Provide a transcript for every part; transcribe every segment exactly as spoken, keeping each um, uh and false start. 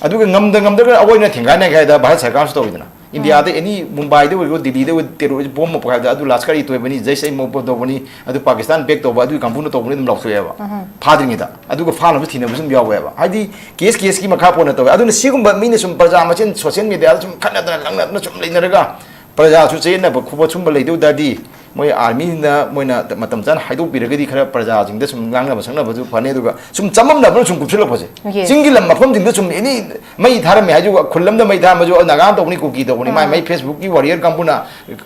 ꯑꯗꯨꯒ ꯉꯝꯗ ꯉꯝꯗ꯭ꯔꯒ ꯑꯩꯈꯣꯏꯅ ꯊꯦꯡꯒꯥꯏꯅꯒꯦ ꯍꯥꯏꯗ ꯚꯥꯔꯠ ꯁꯔꯀꯥꯔꯁꯨ ꯇꯧꯋꯤꯗꯅ꯫ ꯏꯟꯗꯤꯌꯥꯗ ꯑꯦꯅꯤ ꯃꯨꯝꯕꯥꯏꯗ ꯑꯣꯏꯔꯣ, ꯗꯤꯜꯂꯤꯗ ꯑꯣꯏꯔꯣ, ꯇꯦꯔꯣꯔꯤꯁ ꯕꯣꯝ ꯑꯃ ꯄꯣꯛꯈꯥꯏꯕꯗ ꯑꯗꯨ ꯂꯁꯀꯔ ꯏ ꯇꯣꯏꯕꯅꯤ, ꯖꯩꯁ ꯑꯦ ꯃꯣꯍꯝꯃꯗ ꯇꯧꯕꯅꯤ, ꯑꯗꯨ ꯄꯥꯀꯤꯁꯇꯥꯟ ꯕꯦꯛ ꯇꯧꯕ ꯑꯗꯨꯒꯤ ꯀꯥꯡꯕꯨꯅ ꯇꯧꯕꯅꯤ ꯑꯗꯨꯝ ꯂꯥꯎꯊꯣꯛꯑꯦꯕ꯫ ꯐꯥꯗ꯭ꯔꯤꯉꯩꯗ ꯑꯗꯨꯒ ꯐꯥꯅꯕꯁꯨ ꯊꯤꯅꯕꯁꯨ ꯑꯗꯨꯝ ꯌꯥꯎꯋꯦꯕ꯫ ꯍꯥꯏꯗꯤ ꯀꯦꯁ ꯀꯦꯁꯀꯤ ꯃꯈꯥ ꯄꯣꯟꯅ ꯇꯧꯋꯦ꯫ ꯑꯗꯨꯅ ꯁꯤꯒꯨꯝꯕ ꯃꯤꯅ ꯁꯨꯝ ꯄ꯭ꯔꯖꯥ ꯃꯁꯦꯟ ꯁꯣꯁꯤꯌꯦꯜ ꯃꯦꯗꯤꯌꯥꯗ ꯁꯨꯝ ꯈꯠꯅꯗꯅ ꯂꯪꯅꯗꯅ ꯁꯨꯝ ꯂꯩꯅꯔꯒ ꯄ꯭ꯔꯖꯥꯁꯨ ꯆꯌꯦꯠꯅꯕ ꯈꯣꯠꯄ ꯁꯨꯝꯕ ꯂꯩꯗꯧ ꯇꯥꯔꯗꯤ ꯃꯣꯏ ꯑꯥꯔꯃꯤꯅ ꯃꯣꯏꯅ ꯃꯇꯝ ꯆꯥꯅ ꯍꯥꯏꯗꯣꯛꯄꯤꯔꯒꯗꯤ ꯈꯔ ꯄ꯭ꯔꯖꯥꯁꯤꯡꯗ ꯁꯨꯝ ꯉꯥꯡꯅꯕ ꯁꯛꯅꯕꯁꯨ ꯐꯅꯤ꯫ ꯑꯗꯨꯒ ꯁꯨꯝ ꯆꯃꯝꯅꯕꯅ ꯁꯨꯝ ꯀꯨꯞꯁꯤꯜꯂꯛꯄꯁꯦ, Yes. ꯆꯤꯡꯒꯤ ꯂꯝ ꯃꯐꯝꯁꯤꯡꯗ ꯁꯨꯝ ꯑꯦꯅꯤ ꯃꯩ ꯊꯥꯔꯝꯃꯦ ꯍꯥꯏꯁꯨ, ꯈꯨꯜ ꯑꯃꯗ ꯃꯩ ꯊꯥꯔꯝꯃꯁꯨ ꯅꯥꯒꯥꯅ ꯇꯧꯕꯅꯤ, ꯀꯨꯀꯤ ꯇꯧꯕꯅꯤ, ꯃꯥꯏ ꯃꯥꯏ ꯐꯦꯁꯕꯨꯛꯀꯤ ꯋꯥꯔꯤꯌꯔ ꯀꯥꯡꯕꯨꯅ,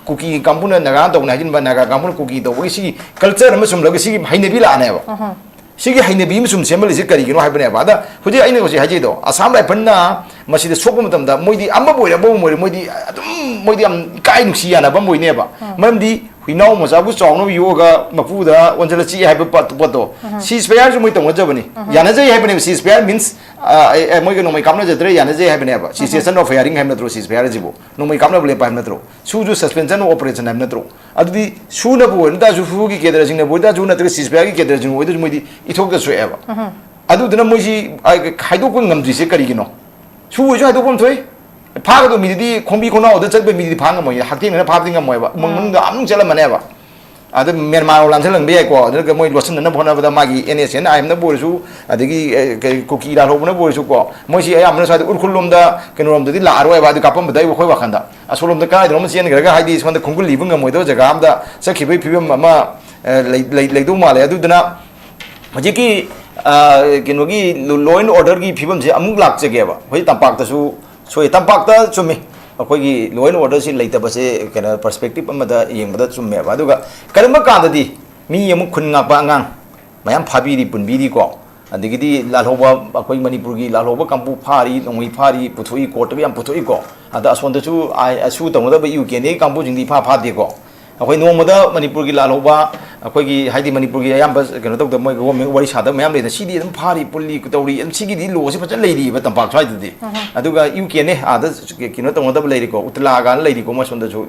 ꯀꯨꯀꯤ ꯀꯥꯡꯕꯨꯅ ꯅꯥꯒꯥꯅ ꯇꯧꯕꯅꯤ ꯍꯥꯏꯖꯤꯟꯕ, ꯅꯥꯒꯥ ꯀꯥꯡꯕꯨꯅ ꯀꯨꯀꯤ ꯇꯧꯕꯒꯤ ꯁꯤꯒꯤ ꯀꯜꯆꯔ ꯑꯃ ꯁꯨꯝ ꯂꯧꯒ ꯁꯤꯒꯤ ꯍꯩꯅꯕꯤ ꯂꯥꯛꯑꯅꯦꯕ꯫ ꯁꯤꯒꯤ ꯍꯩꯅꯕꯤ ꯑꯃ ꯁꯨꯝ ꯁꯦꯝꯍꯜꯂꯤꯁꯦ ꯀꯔꯤꯒꯤꯅꯣ ꯍꯥꯏꯕꯅꯦꯕ꯫ ꯑꯗ ꯍꯧꯖꯤꯛ ꯑꯩꯅ ꯍꯧꯖꯤꯛ ꯍꯥꯏꯖꯩꯗꯣ, ꯑꯁꯥꯝ ꯔꯥꯏꯐꯜꯅ ꯃꯁꯤꯗ ꯁꯣꯛꯄ ꯃꯇꯝꯗ ꯃꯣꯏꯗꯤ ꯑꯃꯕꯨ ꯑꯣꯏꯔꯦ ꯑꯃꯕꯨ ꯑꯣꯏꯔꯦ ꯃꯣꯏꯗꯤ ꯑꯗꯨꯝ ꯃꯣꯏꯗꯤ ꯌꯥꯝ ꯏꯀꯥꯏ ꯅꯨꯡꯁꯤ ꯌꯥꯅꯕ ꯑꯃ ꯑꯣꯏꯅꯦꯕ꯫ ꯃꯔꯝꯗꯤ ꯍꯨꯏꯅꯥꯎ ꯃꯆꯥꯕꯨ ꯆꯥꯎꯅꯕ ꯌꯣꯛꯑꯒ ꯃꯄꯨꯗ ꯑꯣꯟꯁꯤꯜꯂ ꯆꯤꯛꯑꯦ ꯍꯥꯏꯕ ꯄꯣꯠ-, ꯄꯣꯠꯇꯣ, ceasefire ꯁꯨ ꯃꯣꯏ ꯇꯧꯅꯖꯕꯅꯤ꯫ ꯌꯥꯅꯖꯩ ꯍꯥꯏꯕꯅꯦꯕ꯫ Ceasefire means, ꯑ, ꯑꯦ, ꯑꯦ, ꯃꯣꯏꯒ ꯅꯣꯡꯃꯩ ꯀꯥꯞꯅꯖꯗ꯭ꯔꯦ, ꯌꯥꯅꯖꯩ ꯍꯥꯏꯕꯅꯦꯕ꯫ Cessation of firing ꯍꯥꯏꯕ ꯅꯠꯇ꯭ꯔꯣ ceasefire ꯁꯤꯕꯨ? ꯅꯣꯡꯃꯩ ꯀꯥꯞꯅꯕ ꯂꯦꯞꯄ ꯍꯥꯏꯕ ꯅꯠꯇ꯭ꯔꯣ? ꯁꯨꯁꯨ suspension of operation ꯍꯥꯏꯕ ꯅꯠꯇ꯭ꯔꯣ? ꯑꯗꯨꯗꯤ ꯁꯨꯅꯕꯨ ꯑꯣꯏꯔ ꯇꯥꯔꯁꯨ, ꯁꯨꯒꯤ ꯀꯦꯗꯔꯁꯤꯡꯅꯕꯨ ꯑꯣꯏ ꯇꯥꯔꯁꯨ, ꯅꯠꯇ꯭ꯔꯒ ceasefire ꯒꯤ ꯀꯦꯗꯔꯁꯤꯡ ꯑꯣꯏꯗꯣꯏꯁꯨ ꯃꯣꯏꯗꯤ ꯏꯊꯣꯛꯇ ꯁꯣꯛꯑꯦꯕ꯫ ꯑꯗꯨꯗꯨꯅ ꯃꯣꯏꯁꯤ, ꯑ, ꯍꯥꯏꯗꯣꯛꯄ ꯉꯝꯗ꯭ꯔꯤꯁꯦ ꯀꯔꯤꯒꯤꯅꯣ? ꯁꯨ ꯑꯣꯏꯁꯨ ꯍꯥꯏꯗꯣꯛꯐꯝ ꯊꯣꯛꯏ꯫ ꯐꯥꯒꯗꯧꯕ ꯃꯤꯗꯨꯗꯤ ꯈꯣꯡꯕꯤ ꯈꯣꯡꯅꯥꯎꯗ ꯆꯠꯄ ꯃꯤꯗꯨꯗꯤ ꯐꯥ ꯉꯝꯃꯣꯏ, ꯍꯛꯊꯦꯡꯅꯅ ꯐꯥꯕꯗꯤ ꯉꯝꯃꯣꯏꯕ, ꯎꯃꯪ ꯃꯅꯨꯡꯗ ꯑꯃꯨꯛ ꯆꯠꯂꯝꯃꯅꯦꯕ꯫ ꯑꯗ ꯃ꯭ꯌꯥꯟꯃꯥꯔ ꯂꯥꯟꯁꯤꯜꯍꯟꯕ ꯌꯥꯏꯀꯣ, ꯑꯗꯨꯒ ꯃꯣꯏ ꯂꯣꯠꯁꯤꯟꯅꯅꯕ ꯍꯣꯠꯅꯕꯗ ꯃꯥꯒꯤ NSCN IM ꯅꯕꯨ ꯑꯣꯏꯔꯁꯨ, ꯑꯗꯒꯤ, ꯑꯦ, ꯀꯩ, ꯀꯨꯀꯤ ꯂꯥꯜꯍꯧꯕꯅꯕꯨ ꯑꯣꯏꯔꯁꯨꯀꯣ, ꯃꯣꯏꯁꯤ ꯑꯌꯥꯝꯕꯅ ꯁ꯭ꯋꯥꯏꯗ ꯎꯈ꯭ꯔꯨꯜ ꯂꯣꯝꯗ, ꯀꯩꯅꯣꯔꯣꯝꯗꯗꯤ ꯂꯥꯛꯑꯔꯣꯏꯕ, ꯑꯗꯨ ꯀꯥꯞꯄꯝꯕꯗ ꯑꯩ, ꯑꯩꯈꯣꯏ ꯋꯥꯈꯜꯗ ꯑꯁꯣꯝꯂꯣꯝꯗ ꯀꯗꯥꯏꯗꯅꯣꯝ ꯆꯦꯟꯈ꯭ꯔꯒ, ꯍꯥꯏꯗꯤ ꯁꯣꯝꯗ ꯈꯣꯡꯒꯨꯜ ꯂꯤꯕ ꯉꯝꯃꯣꯏꯗꯕ ꯖꯒꯥ ꯑꯝꯗ ꯆꯠꯈꯤꯕꯒꯤ ꯐꯤꯕꯝ ꯑꯃ, ꯑꯦ, ꯂꯩ-, ꯂꯩ-, ꯂꯩꯗꯧ ꯃꯥꯜꯂꯦ꯫ ꯑꯗꯨꯗꯨꯅ ꯍꯧꯖꯤꯛꯀꯤ, ꯑ, ꯀꯩꯅꯣꯒꯤ law and order ꯒꯤ ꯐꯤꯕꯝꯁꯦ ꯑꯃꯨꯛ ꯂꯥꯛꯆꯒꯦꯕ꯫ ꯍꯧꯖꯤꯛ ꯇꯝꯄꯥꯛꯇꯁꯨ ꯁꯣꯏ, ꯇꯝꯄꯥꯛꯇ ꯆꯨꯝꯃꯤ꯫ ꯑꯩꯈꯣꯏꯒꯤ law and order ꯁꯤ ꯂꯩꯇꯕꯁꯦ, ꯀꯩꯅꯣ, perspective ꯑꯃꯗ ꯌꯦꯡꯕꯗ ꯆꯨꯝꯃꯦꯕ꯫ ꯑꯗꯨꯒ ꯀꯔꯤꯒꯨꯝꯕ ꯀꯥꯟꯗꯗꯤ ꯃꯤ ꯑꯃꯨꯛ ꯈꯨꯟ ꯉꯥꯛꯄ ꯑꯉꯥꯡ ꯃꯌꯥꯝ ꯐꯥꯕꯤꯔꯤ, ꯄꯨꯟꯕꯤꯔꯤꯀꯣ, ꯑꯗꯒꯤꯗꯤ ꯂꯥꯜꯍꯧꯕ, ꯑꯩꯈꯣꯏ ꯃꯅꯤꯄꯨꯔꯒꯤ ꯂꯥꯜꯍꯧꯕ ꯀꯥꯡꯕꯨ ꯐꯥꯔꯤ, ꯅꯣꯡꯃꯩ ꯐꯥꯔꯤ, ꯄꯨꯊꯣꯛꯏ, court ꯇꯒ ꯌꯥꯝ ꯄꯨꯊꯣꯛꯏꯀꯣ꯫ ꯑꯗ ꯑꯁꯣꯝꯗꯁꯨ ꯑꯥꯏ-, ꯑꯁꯨ ꯇꯧꯅꯗꯕ ꯌꯨ ꯀꯦꯟ ꯑꯦ ꯀꯥꯡꯕꯨꯁꯤꯡꯗꯤ ꯏꯐꯥ ꯐꯥꯗꯦꯀꯣ꯫ ꯑꯩꯈꯣꯏ ꯅꯣꯡꯃꯗ ꯃꯅꯤꯄꯨꯔꯒꯤ ꯂꯥꯜꯍꯧꯕ, ꯑꯩꯈꯣꯏꯒꯤ, ꯍꯥꯏꯗꯤ, ꯃꯅꯤꯄꯨꯔꯒꯤ ꯑꯌꯥꯝꯕ ꯀꯩꯅꯣ ꯇꯧꯗꯕ, ꯃꯣꯏ government ꯋꯥꯔꯤ ꯁꯥꯗꯕ ꯃꯌꯥꯝ ꯂꯩꯗꯅ, ꯁꯤꯗꯤ ꯑꯗꯨꯝ ꯐꯥꯔꯤ, ꯄꯨꯜꯂꯤ, ꯇꯧꯔꯤ, ꯑꯗꯨꯝ ꯁꯤꯒꯤꯗꯤ law ꯁꯤ ꯐꯖꯅ ꯂꯩꯔꯤꯕ ꯇꯝꯄꯥꯛ ꯁ꯭ꯋꯥꯏꯗꯗꯤ꯫ ꯑꯗꯨꯒ ꯌꯨ ꯀꯦꯟ ꯑꯦ ꯑꯥꯗ ꯀꯩꯅꯣ ꯇꯧꯅꯗꯕ ꯂꯩꯔꯤꯀꯣ, ꯎꯇꯂꯥ ꯀꯥꯏꯅ ꯂꯩꯔꯤꯀꯣ, ꯃꯣꯏ ꯁꯣꯝꯗꯁꯨ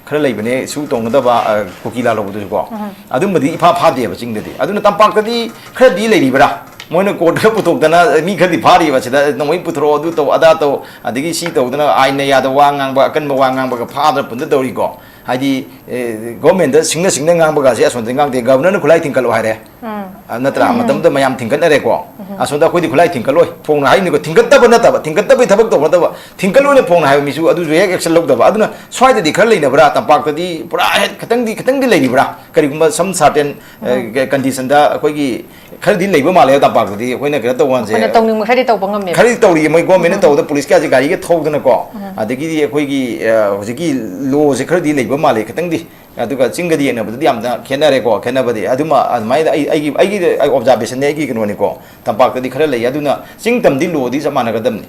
ꯈꯔ ꯂꯩꯕꯅꯦ, ꯁꯨ ꯇꯧꯅꯗꯕ, ꯑ, ꯀꯨꯀꯤ ꯂꯥꯜꯍꯧꯕꯗꯨꯁꯨꯀꯣ꯫ ꯑꯗꯨꯝꯕꯗꯤ ꯏꯐꯥ ꯐꯥꯗꯦꯕ ꯆꯤꯡꯗꯗꯤ꯫ ꯑꯗꯨꯅ ꯇꯝꯄꯥꯛꯇꯗꯤ ꯈꯔꯗꯤ ꯂꯩꯔꯤꯕ꯭ꯔꯥ? ꯃꯣꯏꯅ ꯀꯣꯔꯠꯇ ꯄꯨꯊꯣꯛꯇꯅ ꯃꯤ ꯈꯔꯗꯤ ꯐꯥꯔꯤꯕ ꯁꯤꯗ, "ꯅꯣꯡꯃꯩ ꯄꯨꯊꯣꯔꯛꯑꯣ, ꯑꯗꯨ ꯇꯧ, ꯑꯗꯥ ꯇꯧ", ꯑꯗꯒꯤ ꯁꯤ ꯇꯧꯗꯅ ꯑꯥꯏꯟꯅ ꯌꯥꯗꯕ ꯋꯥ ꯉꯥꯡꯕ, ꯑꯀꯟꯕ ꯋꯥ ꯉꯥꯡꯕꯒ ꯐꯥꯗꯅ ꯄꯨꯟꯗ ꯇꯧꯔꯤꯀꯣ꯫ ꯍꯥꯏꯗꯤ, ꯑꯦ, ꯒꯣꯔꯃꯦꯟꯗ ꯁꯤꯡꯅ ꯁꯤꯡꯅ ꯉꯥꯡꯕꯒꯁꯦ ꯑꯁꯣꯝꯗ ꯉꯥꯡꯗꯦ, ꯒꯕꯔꯅꯔꯅ ꯈꯨꯠꯂꯥꯏ ꯊꯤꯡꯀꯠꯂꯣ ꯍꯥꯏꯔꯦ꯫ ꯑ, ꯅꯠꯇ꯭ꯔꯥ? ꯃꯇꯝꯗꯨꯗ ꯃꯌꯥꯝ ꯊꯤꯡꯀꯠꯅꯔꯦꯀꯣ꯫ ꯑꯁꯣꯝꯗ ꯑꯩꯈꯣꯏꯗꯤ ꯈꯨꯠꯂꯥꯏ ꯊꯤꯡꯀꯠꯂꯣꯏ, ꯐꯣꯡꯅ ꯍꯥꯏꯅꯤꯀꯣ, ꯊꯤꯡꯀꯠꯇꯕ ꯅꯠꯇꯕ, ꯊꯤꯡꯀꯠꯇꯕꯩ ꯊꯕꯛ ꯇꯧꯕ ꯅꯠꯇꯕ, ꯊꯤꯡꯀꯠꯂꯣꯏꯅ ꯐꯣꯡꯅ ꯍꯥꯏꯕ ꯃꯤꯁꯨ ꯑꯗꯨꯁꯨ ꯍꯦꯛ action ꯂꯧꯗꯕ꯫ ꯑꯗꯨꯅ ꯁ꯭ꯋꯥꯏꯗꯗꯤ ꯈꯔ ꯂꯩꯅꯕ꯭ꯔꯥ? ꯇꯝꯄꯥꯛꯇꯗꯤ ꯄꯨꯔꯥ ꯍꯦꯛ ꯈꯤꯇꯪꯗꯤ, ꯈꯤꯇꯪꯗꯤ ꯂꯩꯔꯤꯕ꯭ꯔꯥ? ꯀꯔꯤꯒꯨꯝꯕ some certain, ꯑ, conditionꯗ ꯑꯩꯈꯣꯏꯒꯤ ꯈꯔꯗꯤ ꯂꯩꯕ ꯃꯥꯜꯂꯦ ꯇꯝꯄꯥꯛꯇꯗꯤ, ꯑꯩꯈꯣꯏꯅ ꯀꯩꯅꯣ ꯇꯧꯕ ꯀꯥꯟꯁꯦ꯫ ꯑꯩꯈꯣꯏꯅ ꯇꯧꯅꯤꯡꯕ ꯈꯔꯗꯤ ꯇꯧꯕ ꯉꯝꯃꯦꯕ꯫ ꯈꯔꯗꯤ ꯇꯧꯔꯤꯌꯦ, ꯃꯣꯏ ꯒꯣꯔꯃꯦꯟꯅ ꯇꯧꯕꯗ ꯄꯨꯂꯤꯁꯀꯥꯁꯦ ꯒꯥꯔꯤꯒ ꯊꯧꯗꯅꯀꯣ, ꯑꯗꯒꯤꯗꯤ ꯑꯩꯈꯣꯏꯒꯤ, ꯑ, ꯍꯧꯖꯤꯛꯀꯤ ꯂꯣꯁꯦ ꯈꯔꯗꯤ ꯂꯩꯕ ꯃꯥꯜꯂꯦ ꯈꯤꯇꯪꯗꯤ꯫ ꯑꯗꯨꯒ ꯆꯤꯡꯒꯗꯤ ꯌꯦꯡꯅꯕꯗꯗꯤ ꯌꯥꯝꯅ ꯈꯦꯠꯅꯔꯦꯀꯣ, ꯈꯦꯠꯅꯕꯗꯤ꯫ ꯑꯗꯨꯃ ꯑꯗꯨꯃꯥꯏꯅ ꯑꯩ, ꯑꯩꯒꯤ, ꯑꯩꯒꯤ observationꯅꯦ, ꯑꯩꯒꯤ ꯀꯩꯅꯣꯅꯤꯀꯣ꯫ ꯇꯝꯄꯥꯛꯇꯗꯤ ꯈꯔ ꯂꯩ, ꯑꯗꯨꯅ ꯆꯤꯡ ꯇꯝꯗꯤ ꯂꯣꯗꯤ ꯆꯞ ꯃꯥꯟꯅꯒꯗꯕꯅꯤ꯫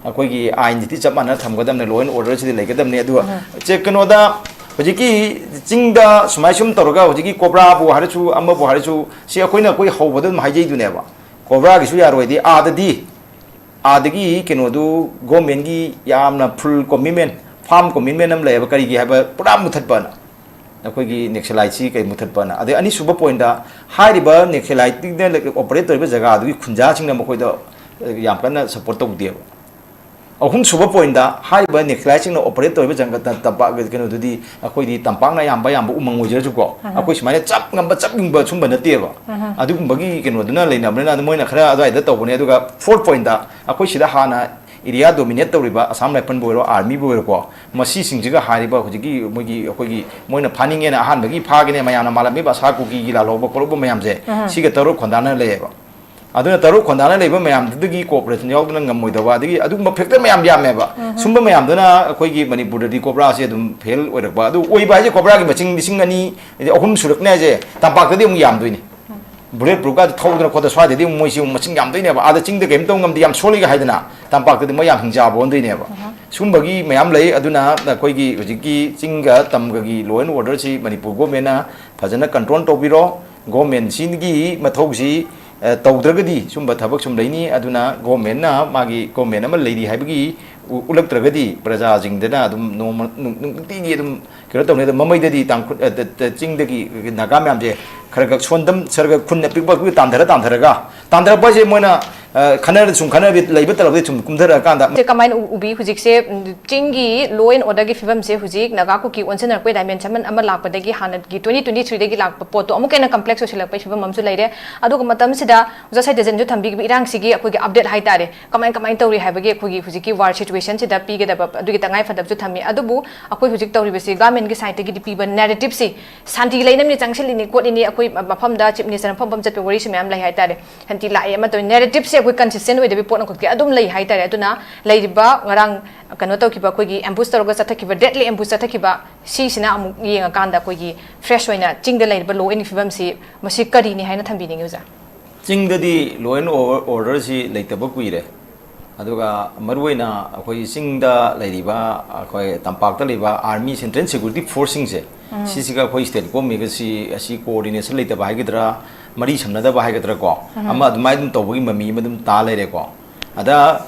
ꯑꯩꯈꯣꯏꯒꯤ ꯑꯥꯏꯟꯁꯤꯗꯤ ꯆꯞ ꯃꯥꯟꯅꯅ ꯊꯝꯒꯗꯕꯅꯤ, law and orderꯁꯤꯗꯤ ꯂꯩꯒꯗꯕꯅꯤ꯫ ꯑꯗꯨꯒ ꯆꯦ-, ꯀꯩꯅꯣꯗ ꯍꯧꯖꯤꯛꯀꯤ ꯆꯤꯡꯗ ꯁꯨꯃꯥꯏ ꯁꯨꯝ ꯇꯧꯔꯒ ꯍꯧꯖꯤꯛꯀꯤ ꯀꯣꯕ꯭ꯔꯥꯕꯨ ꯍꯥꯏꯔꯁꯨ, ꯑꯃꯕꯨ ꯍꯥꯏꯔꯁꯨ, ꯁꯤ ꯑꯩꯈꯣꯏꯅ ꯑꯩꯈꯣꯏ ꯍꯧꯕꯗ ꯑꯗꯨꯝ ꯍꯥꯏꯖꯩꯗꯨꯅꯦꯕ, ꯀꯣꯕ꯭ꯔꯥꯒꯤꯁꯨ ꯌꯥꯔꯣꯏꯗꯤ ꯑꯥꯗꯗꯤ, ꯑꯥꯗꯒꯤ ꯀꯩꯅꯣꯗꯨ ꯒꯣꯔꯃꯦꯟꯒꯤ ꯌꯥꯝꯅ full commitment, firm commitment ꯑꯃ ꯂꯩꯌꯦꯕ, ꯀꯔꯤꯒꯤ ꯍꯥꯏꯕ, ꯄꯨꯔꯥ ꯃꯨꯊꯠꯄꯅ꯫ ꯑꯩꯈꯣꯏꯒꯤ ꯅꯦꯛꯁꯦꯂꯥꯏꯠꯁꯤ ꯀꯩ ꯃꯨꯊꯠꯄꯅ꯫ ꯑꯗꯩ ꯑꯅꯤꯁꯨꯕ ꯄꯣꯏꯟꯗ, ꯍꯥꯏꯔꯤꯕ ꯅꯦꯛꯁꯦꯂꯥꯏꯠꯅ ꯑꯣꯄꯔꯦꯠ ꯇꯧꯔꯤꯕ ꯖꯒꯥꯗꯨꯒꯤ ꯈꯨꯟꯖꯥꯁꯤꯡꯅ ꯃꯈꯣꯏꯗ, ꯑ, ꯌꯥꯝ ꯀꯟꯅ ꯁꯞꯄꯣꯔꯠ ꯇꯧꯗꯦꯕ꯫ ꯑꯍꯨꯝꯁꯨꯕ ꯄꯣꯏꯟꯗ, ꯍꯥꯏꯔꯤꯕ ꯅꯦꯛꯁꯦꯂꯥꯏꯠꯁꯤꯡꯅ ꯑꯣꯄꯔꯦꯠ ꯇꯧꯔꯤꯕ ꯖꯪꯒꯜ ꯇꯝꯄꯥꯛ ꯀꯩꯅꯣꯗꯨꯗꯤ ꯑꯩꯈꯣꯏꯗꯤ ꯇꯝꯄꯥꯛꯅ ꯑꯌꯥꯝꯕ, ꯑꯌꯥꯝꯕ ꯎꯃꯪ ꯑꯣꯏꯖꯔꯁꯨꯀꯣ, ꯑꯍ꯫ ꯑꯩꯈꯣꯏ ꯁꯨꯃꯥꯏꯅ ꯆꯞ ꯉꯝꯕ, ꯆꯞ ꯌꯨꯡꯕ ꯁꯨꯝꯕ ꯅꯠꯇꯦꯕ꯫ ꯑꯍ꯫ ꯑꯗꯨꯒꯨꯝꯕꯒꯤ ꯀꯩꯅꯣꯗꯨꯅ ꯂꯩꯅꯕꯅꯤꯅ ꯃꯣꯏꯅ ꯈꯔ ꯑꯗꯨꯋꯥꯏꯗ ꯇꯧꯕꯅꯦ꯫ ꯑꯗꯨꯒ fourth pointꯗ, ꯑꯩꯈꯣꯏ ꯁꯤꯗ ꯍꯥꯟꯅ ꯑꯦꯔꯤꯌꯥ ꯗꯣꯃꯤꯅꯦꯠ ꯇꯧꯔꯤꯕ ꯑꯁꯥꯝ ꯔꯥꯏꯐꯜꯕꯨ ꯑꯣꯏꯔꯣ, ꯑꯥꯔꯃꯤꯕꯨ ꯑꯣꯏꯔꯣꯀꯣ, ꯃꯁꯤꯁꯤꯡꯁꯤꯒ ꯍꯥꯏꯔꯤꯕ ꯍꯧꯖꯤꯛꯀꯤ ꯃꯣꯏꯒꯤ, ꯑꯩꯈꯣꯏꯒꯤ, ꯃꯣꯏꯅ ꯐꯥꯅꯤꯡꯉꯦꯅ ꯑꯍꯥꯟꯕꯒꯤ ꯐꯥꯒꯅꯦ ꯃꯌꯥꯝꯅ ꯃꯥꯜꯂꯝꯃꯤꯕ ꯑꯁꯥ ꯀꯨꯀꯤꯒꯤ ꯂꯥꯜꯍꯧꯕ ꯈꯣꯠꯍꯧꯕ ꯃꯌꯥꯝꯁꯦ, ꯑꯍ꯫ ꯁꯤꯒ ꯇꯔꯨꯛ ꯈꯣꯟꯗꯥꯅ ꯂꯩꯌꯦꯕ꯫ ꯑꯗꯨꯅ ꯇꯔꯨꯛ ꯈꯣꯟꯗꯥꯅ ꯂꯩꯕ ꯃꯌꯥꯝꯗꯨꯗꯒꯤ cooperation ꯌꯥꯎꯗꯅ ꯉꯝꯃꯣꯏꯗꯕ, ꯑꯗꯒꯤ ꯑꯗꯨꯒꯨꯝꯕ factor ꯃꯌꯥꯝ ꯌꯥꯝꯃꯦꯕ꯫ ꯎꯝ꯫ ꯁꯨꯝꯕ ꯃꯌꯥꯝꯗꯨꯅ ꯑꯩꯈꯣꯏꯒꯤ ꯃꯅꯤꯄꯨꯔꯗꯗꯤ ꯀꯣꯕ꯭ꯔꯥꯁꯦ ꯑꯗꯨꯝ ꯐꯦꯜ ꯑꯣꯏꯔꯛꯄ꯫ ꯑꯗꯨ ꯑꯣꯏꯕ ꯍꯥꯏꯁꯦ ꯀꯣꯕ꯭ꯔꯥꯒꯤ ꯃꯁꯤꯡ ꯂꯤꯁꯤꯡ ꯑꯅꯤ, ꯑꯍꯨꯝ ꯁꯨꯔꯛꯅꯦ ꯍꯥꯏꯁꯦ, ꯇꯝꯄꯥꯛꯇꯗꯤ ꯑꯃꯨꯛ ꯌꯥꯝꯗꯣꯏꯅꯤ꯫ ꯕꯨꯂꯦꯠ ꯄ꯭ꯔꯨꯐꯀ ꯊꯧꯗꯅ ꯈꯣꯠꯇꯅ ꯁ꯭ꯋꯥꯏꯗꯗꯤ ꯑꯃꯨꯛ ꯃꯣꯏꯁꯤ ꯑꯃꯨꯛ ꯃꯁꯤꯡ ꯌꯥꯝꯗꯣꯏꯅꯦꯕ꯫ ꯑꯥꯗ ꯆꯤꯡꯗ ꯀꯔꯤꯝ ꯇꯧ ꯉꯝꯗꯦ, ꯌꯥꯝ ꯁꯣꯜꯂꯤꯒ ꯍꯥꯏꯗꯅ, ꯇꯝꯄꯥꯛꯇꯗꯤ ꯃꯣꯏ ꯌꯥꯝ ꯍꯤꯡꯆꯥꯕ ꯑꯣꯟꯗꯣꯏꯅꯦꯕ꯫ ꯁꯨꯝꯕꯒꯤ ꯃꯌꯥꯝ ꯂꯩ꯫ ꯑꯗꯨꯅ ꯑꯩꯈꯣꯏꯒꯤ ꯍꯧꯖꯤꯛꯀꯤ ꯆꯤꯡꯒ ꯇꯝꯒꯒꯤ law and orderꯁꯤ ꯃꯅꯤꯄꯨꯔ ꯒꯣꯔꯃꯦꯟꯅ ꯐꯖꯅ control ꯇꯧꯕꯤꯔꯣ꯫ ꯒꯣꯔꯃꯦꯟꯁꯤꯒꯤ ꯃꯊꯧꯁꯤ, ꯑ, ꯇꯧꯗ꯭ꯔꯒꯗꯤ ꯁꯨꯝꯕ ꯊꯕꯛ ꯁꯨꯝ ꯂꯩꯅꯤ꯫ ꯑꯗꯨꯅ ꯒꯣꯔꯃꯦꯟꯅ ꯃꯥꯒꯤ ꯒꯣꯔꯃꯦꯟ ꯑꯃ ꯂꯩꯔꯤ ꯍꯥꯏꯕꯒꯤ ꯎ-, ꯎꯠꯂꯛꯇ꯭ꯔꯒꯗꯤ ꯄ꯭ꯔꯖꯥꯁꯤꯡꯗꯅ ꯑꯗꯨꯝ ꯅꯣꯡꯃ, ꯅꯨꯡ-, ꯅꯨꯡꯇꯤꯒꯤ ꯑꯗꯨꯝ ꯀꯩꯅꯣ ꯇꯧꯅꯤ꯫ ꯑꯗꯣ ꯃꯃꯩꯗꯗꯤ ꯇꯥꯡꯈꯨꯜ, ꯑ, ꯇ-, ꯇ-, ꯆꯤꯡꯗꯒꯤ ꯅꯥꯒꯥ ꯃꯌꯥꯝꯁꯦ ꯈꯔ ꯈꯔ ꯁꯣꯟꯗꯝ-, ꯈꯔ ꯈꯔ ꯈꯨꯟ ꯑꯄꯤꯛꯄ ꯑꯄꯤꯛꯄ ꯇꯥꯟꯊꯔ ꯇꯥꯟꯊꯔꯒ, ꯇꯥꯟꯊꯔꯛꯄ ꯍꯥꯏꯁꯦ ꯃꯣꯏꯅ, ꯑ, ꯈꯟꯅꯔ ꯁꯨꯝ ꯈꯟꯅꯔ ꯂꯩꯕ ꯇꯂꯞꯇꯩ ꯁꯨꯝ ꯀꯨꯝꯊꯔꯛꯑꯀꯥꯟꯗ ꯁꯦ ꯀꯃꯥꯏꯅ ꯎ-, ꯎꯕꯤ? ꯍꯧꯖꯤꯛꯁꯦ, ꯎꯝ, ꯆꯤꯡꯒꯤ law and order ꯒꯤ ꯐꯤꯕꯝꯁꯦ ꯍꯧꯖꯤꯛ ꯅꯥꯒꯥ ꯀꯨꯀꯤ ꯑꯣꯟꯁꯤꯟꯅꯔꯛꯄꯩ dimension ꯑꯃ ꯂꯥꯛꯄꯗꯒꯤ, ꯍꯥꯟꯅꯒꯤ twenty twenty three ꯗꯒꯤ ꯂꯥꯛꯄ ꯄꯣꯠꯇꯣ ꯑꯃꯨꯛꯀ ꯍꯦꯟꯅ complex ꯑꯣꯏꯁꯤꯜꯂꯛꯄꯩ ꯐꯤꯕꯝ ꯑꯃꯁꯨ ꯂꯩꯔꯦ꯫ ꯑꯗꯨꯒ ꯃꯇꯝꯁꯤꯗ ꯑꯣꯖꯥ ꯁꯩꯇꯖꯟꯁꯨ ꯊꯝꯕꯤꯈꯤꯕ ꯏꯔꯥꯡꯁꯤꯒꯤ ꯑꯩꯈꯣꯏꯒꯤ update ꯍꯥꯏꯇꯥꯔꯦ, ꯀꯃꯥꯏ ꯀꯃꯥꯏꯅ ꯇꯧꯔꯤ ꯍꯥꯏꯕꯒꯤ ꯑꯩꯈꯣꯏꯒꯤ ꯍꯧꯖꯤꯛꯀꯤ war situation ꯁꯤꯗ ꯄꯤꯒꯗꯕ ꯑꯗꯨꯒꯤ ꯇꯉꯥꯏ ꯐꯗꯕꯁꯨ ꯊꯝꯃꯤ꯫ ꯑꯗꯨꯕꯨ ꯑꯩꯈꯣꯏ ꯍꯧꯖꯤꯛ ꯇꯧꯔꯤꯕꯁꯤ government ꯀꯤ side ꯇꯒꯤꯗꯤ ꯄꯤꯕ narrative ꯁꯤ ꯁꯥꯟꯇꯤ ꯂꯩꯅꯕꯅꯤ, ꯆꯪꯁꯤꯜꯂꯤꯅꯤ ꯈꯣꯠꯂꯤꯅꯤ, ꯑꯩꯈꯣꯏ ꯃꯐꯝꯗ chief minister ꯃꯐꯝ ꯃꯐꯝ ꯆꯠꯄ ꯋꯥꯔꯤꯁꯨ ꯃꯌꯥꯝ ꯂꯩ ꯍꯥꯏꯇꯥꯔꯦ꯫ ꯁꯥꯟꯇꯤ ꯂꯥꯛꯑꯦ ꯑꯃ ꯇꯧꯔꯤ, narrative ꯁꯦ ꯑꯩꯈꯣꯏ consistent ꯑꯣꯏꯗꯕꯤ ꯄꯣꯠ ꯑꯃꯈꯛꯇꯤ ꯑꯗꯨꯝ ꯂꯩ ꯍꯥꯏꯇꯥꯔꯦ꯫ ꯑꯗꯨꯅ ꯂꯩꯔꯤꯕ ꯉꯔꯥꯡ ꯀꯩꯅꯣ ꯇꯧꯈꯤꯕ, ꯑꯩꯈꯣꯏꯒꯤ ambush ꯇꯧꯔꯒ ꯆꯠꯊꯈꯤꯕ, deadly ambush ꯆꯠꯊꯈꯤꯕ, ꯁꯤꯁꯤꯅ ꯑꯃꯨꯛ ꯌꯦꯡꯉꯀꯥꯟꯗ ꯑꯩꯈꯣꯏꯒꯤ fresh ꯑꯣꯏꯅ ꯆꯤꯡꯗ ꯂꯩꯔꯤꯕ law and order ꯐꯤꯕꯝꯁꯤ ꯃꯁꯤ ꯀꯔꯤꯅꯤ ꯍꯥꯏꯅ ꯊꯝꯕꯤꯅꯤꯡꯉꯤ ꯑꯣꯖꯥ? ꯆꯤꯡꯗꯗꯤ law and order ꯁꯤ ꯂꯩꯇꯕ ꯀꯨꯏꯔꯦ꯫ ꯑꯗꯨꯒ ꯃꯔꯨꯑꯣꯏꯅ ꯑꯩꯈꯣꯏ ꯆꯤꯡꯗ ꯂꯩꯔꯤꯕ, ꯑꯩꯈꯣꯏ ꯇꯝꯄꯥꯛꯇ ꯂꯩꯕ army, central security force ꯁꯤꯡꯁꯦ, ꯁꯤꯁꯤꯒ ꯑꯩꯈꯣꯏ state government ꯀꯁꯤ, ꯑꯁꯤ coordination ꯂꯩꯇꯕ ꯍꯥꯏꯒꯗ꯭ꯔꯥ, ꯃꯔꯤ ꯁꯝꯅꯗꯕ ꯍꯥꯏꯒꯗ꯭ꯔꯥꯀꯣ, ꯑꯃ ꯑꯗꯨꯃꯥꯏꯅ ꯑꯗꯨꯝ ꯇꯧꯕꯒꯤ ꯃꯃꯤ ꯑꯃ ꯑꯗꯨꯝ ꯇꯥ ꯂꯩꯔꯦꯀꯣ꯫ ꯑꯗ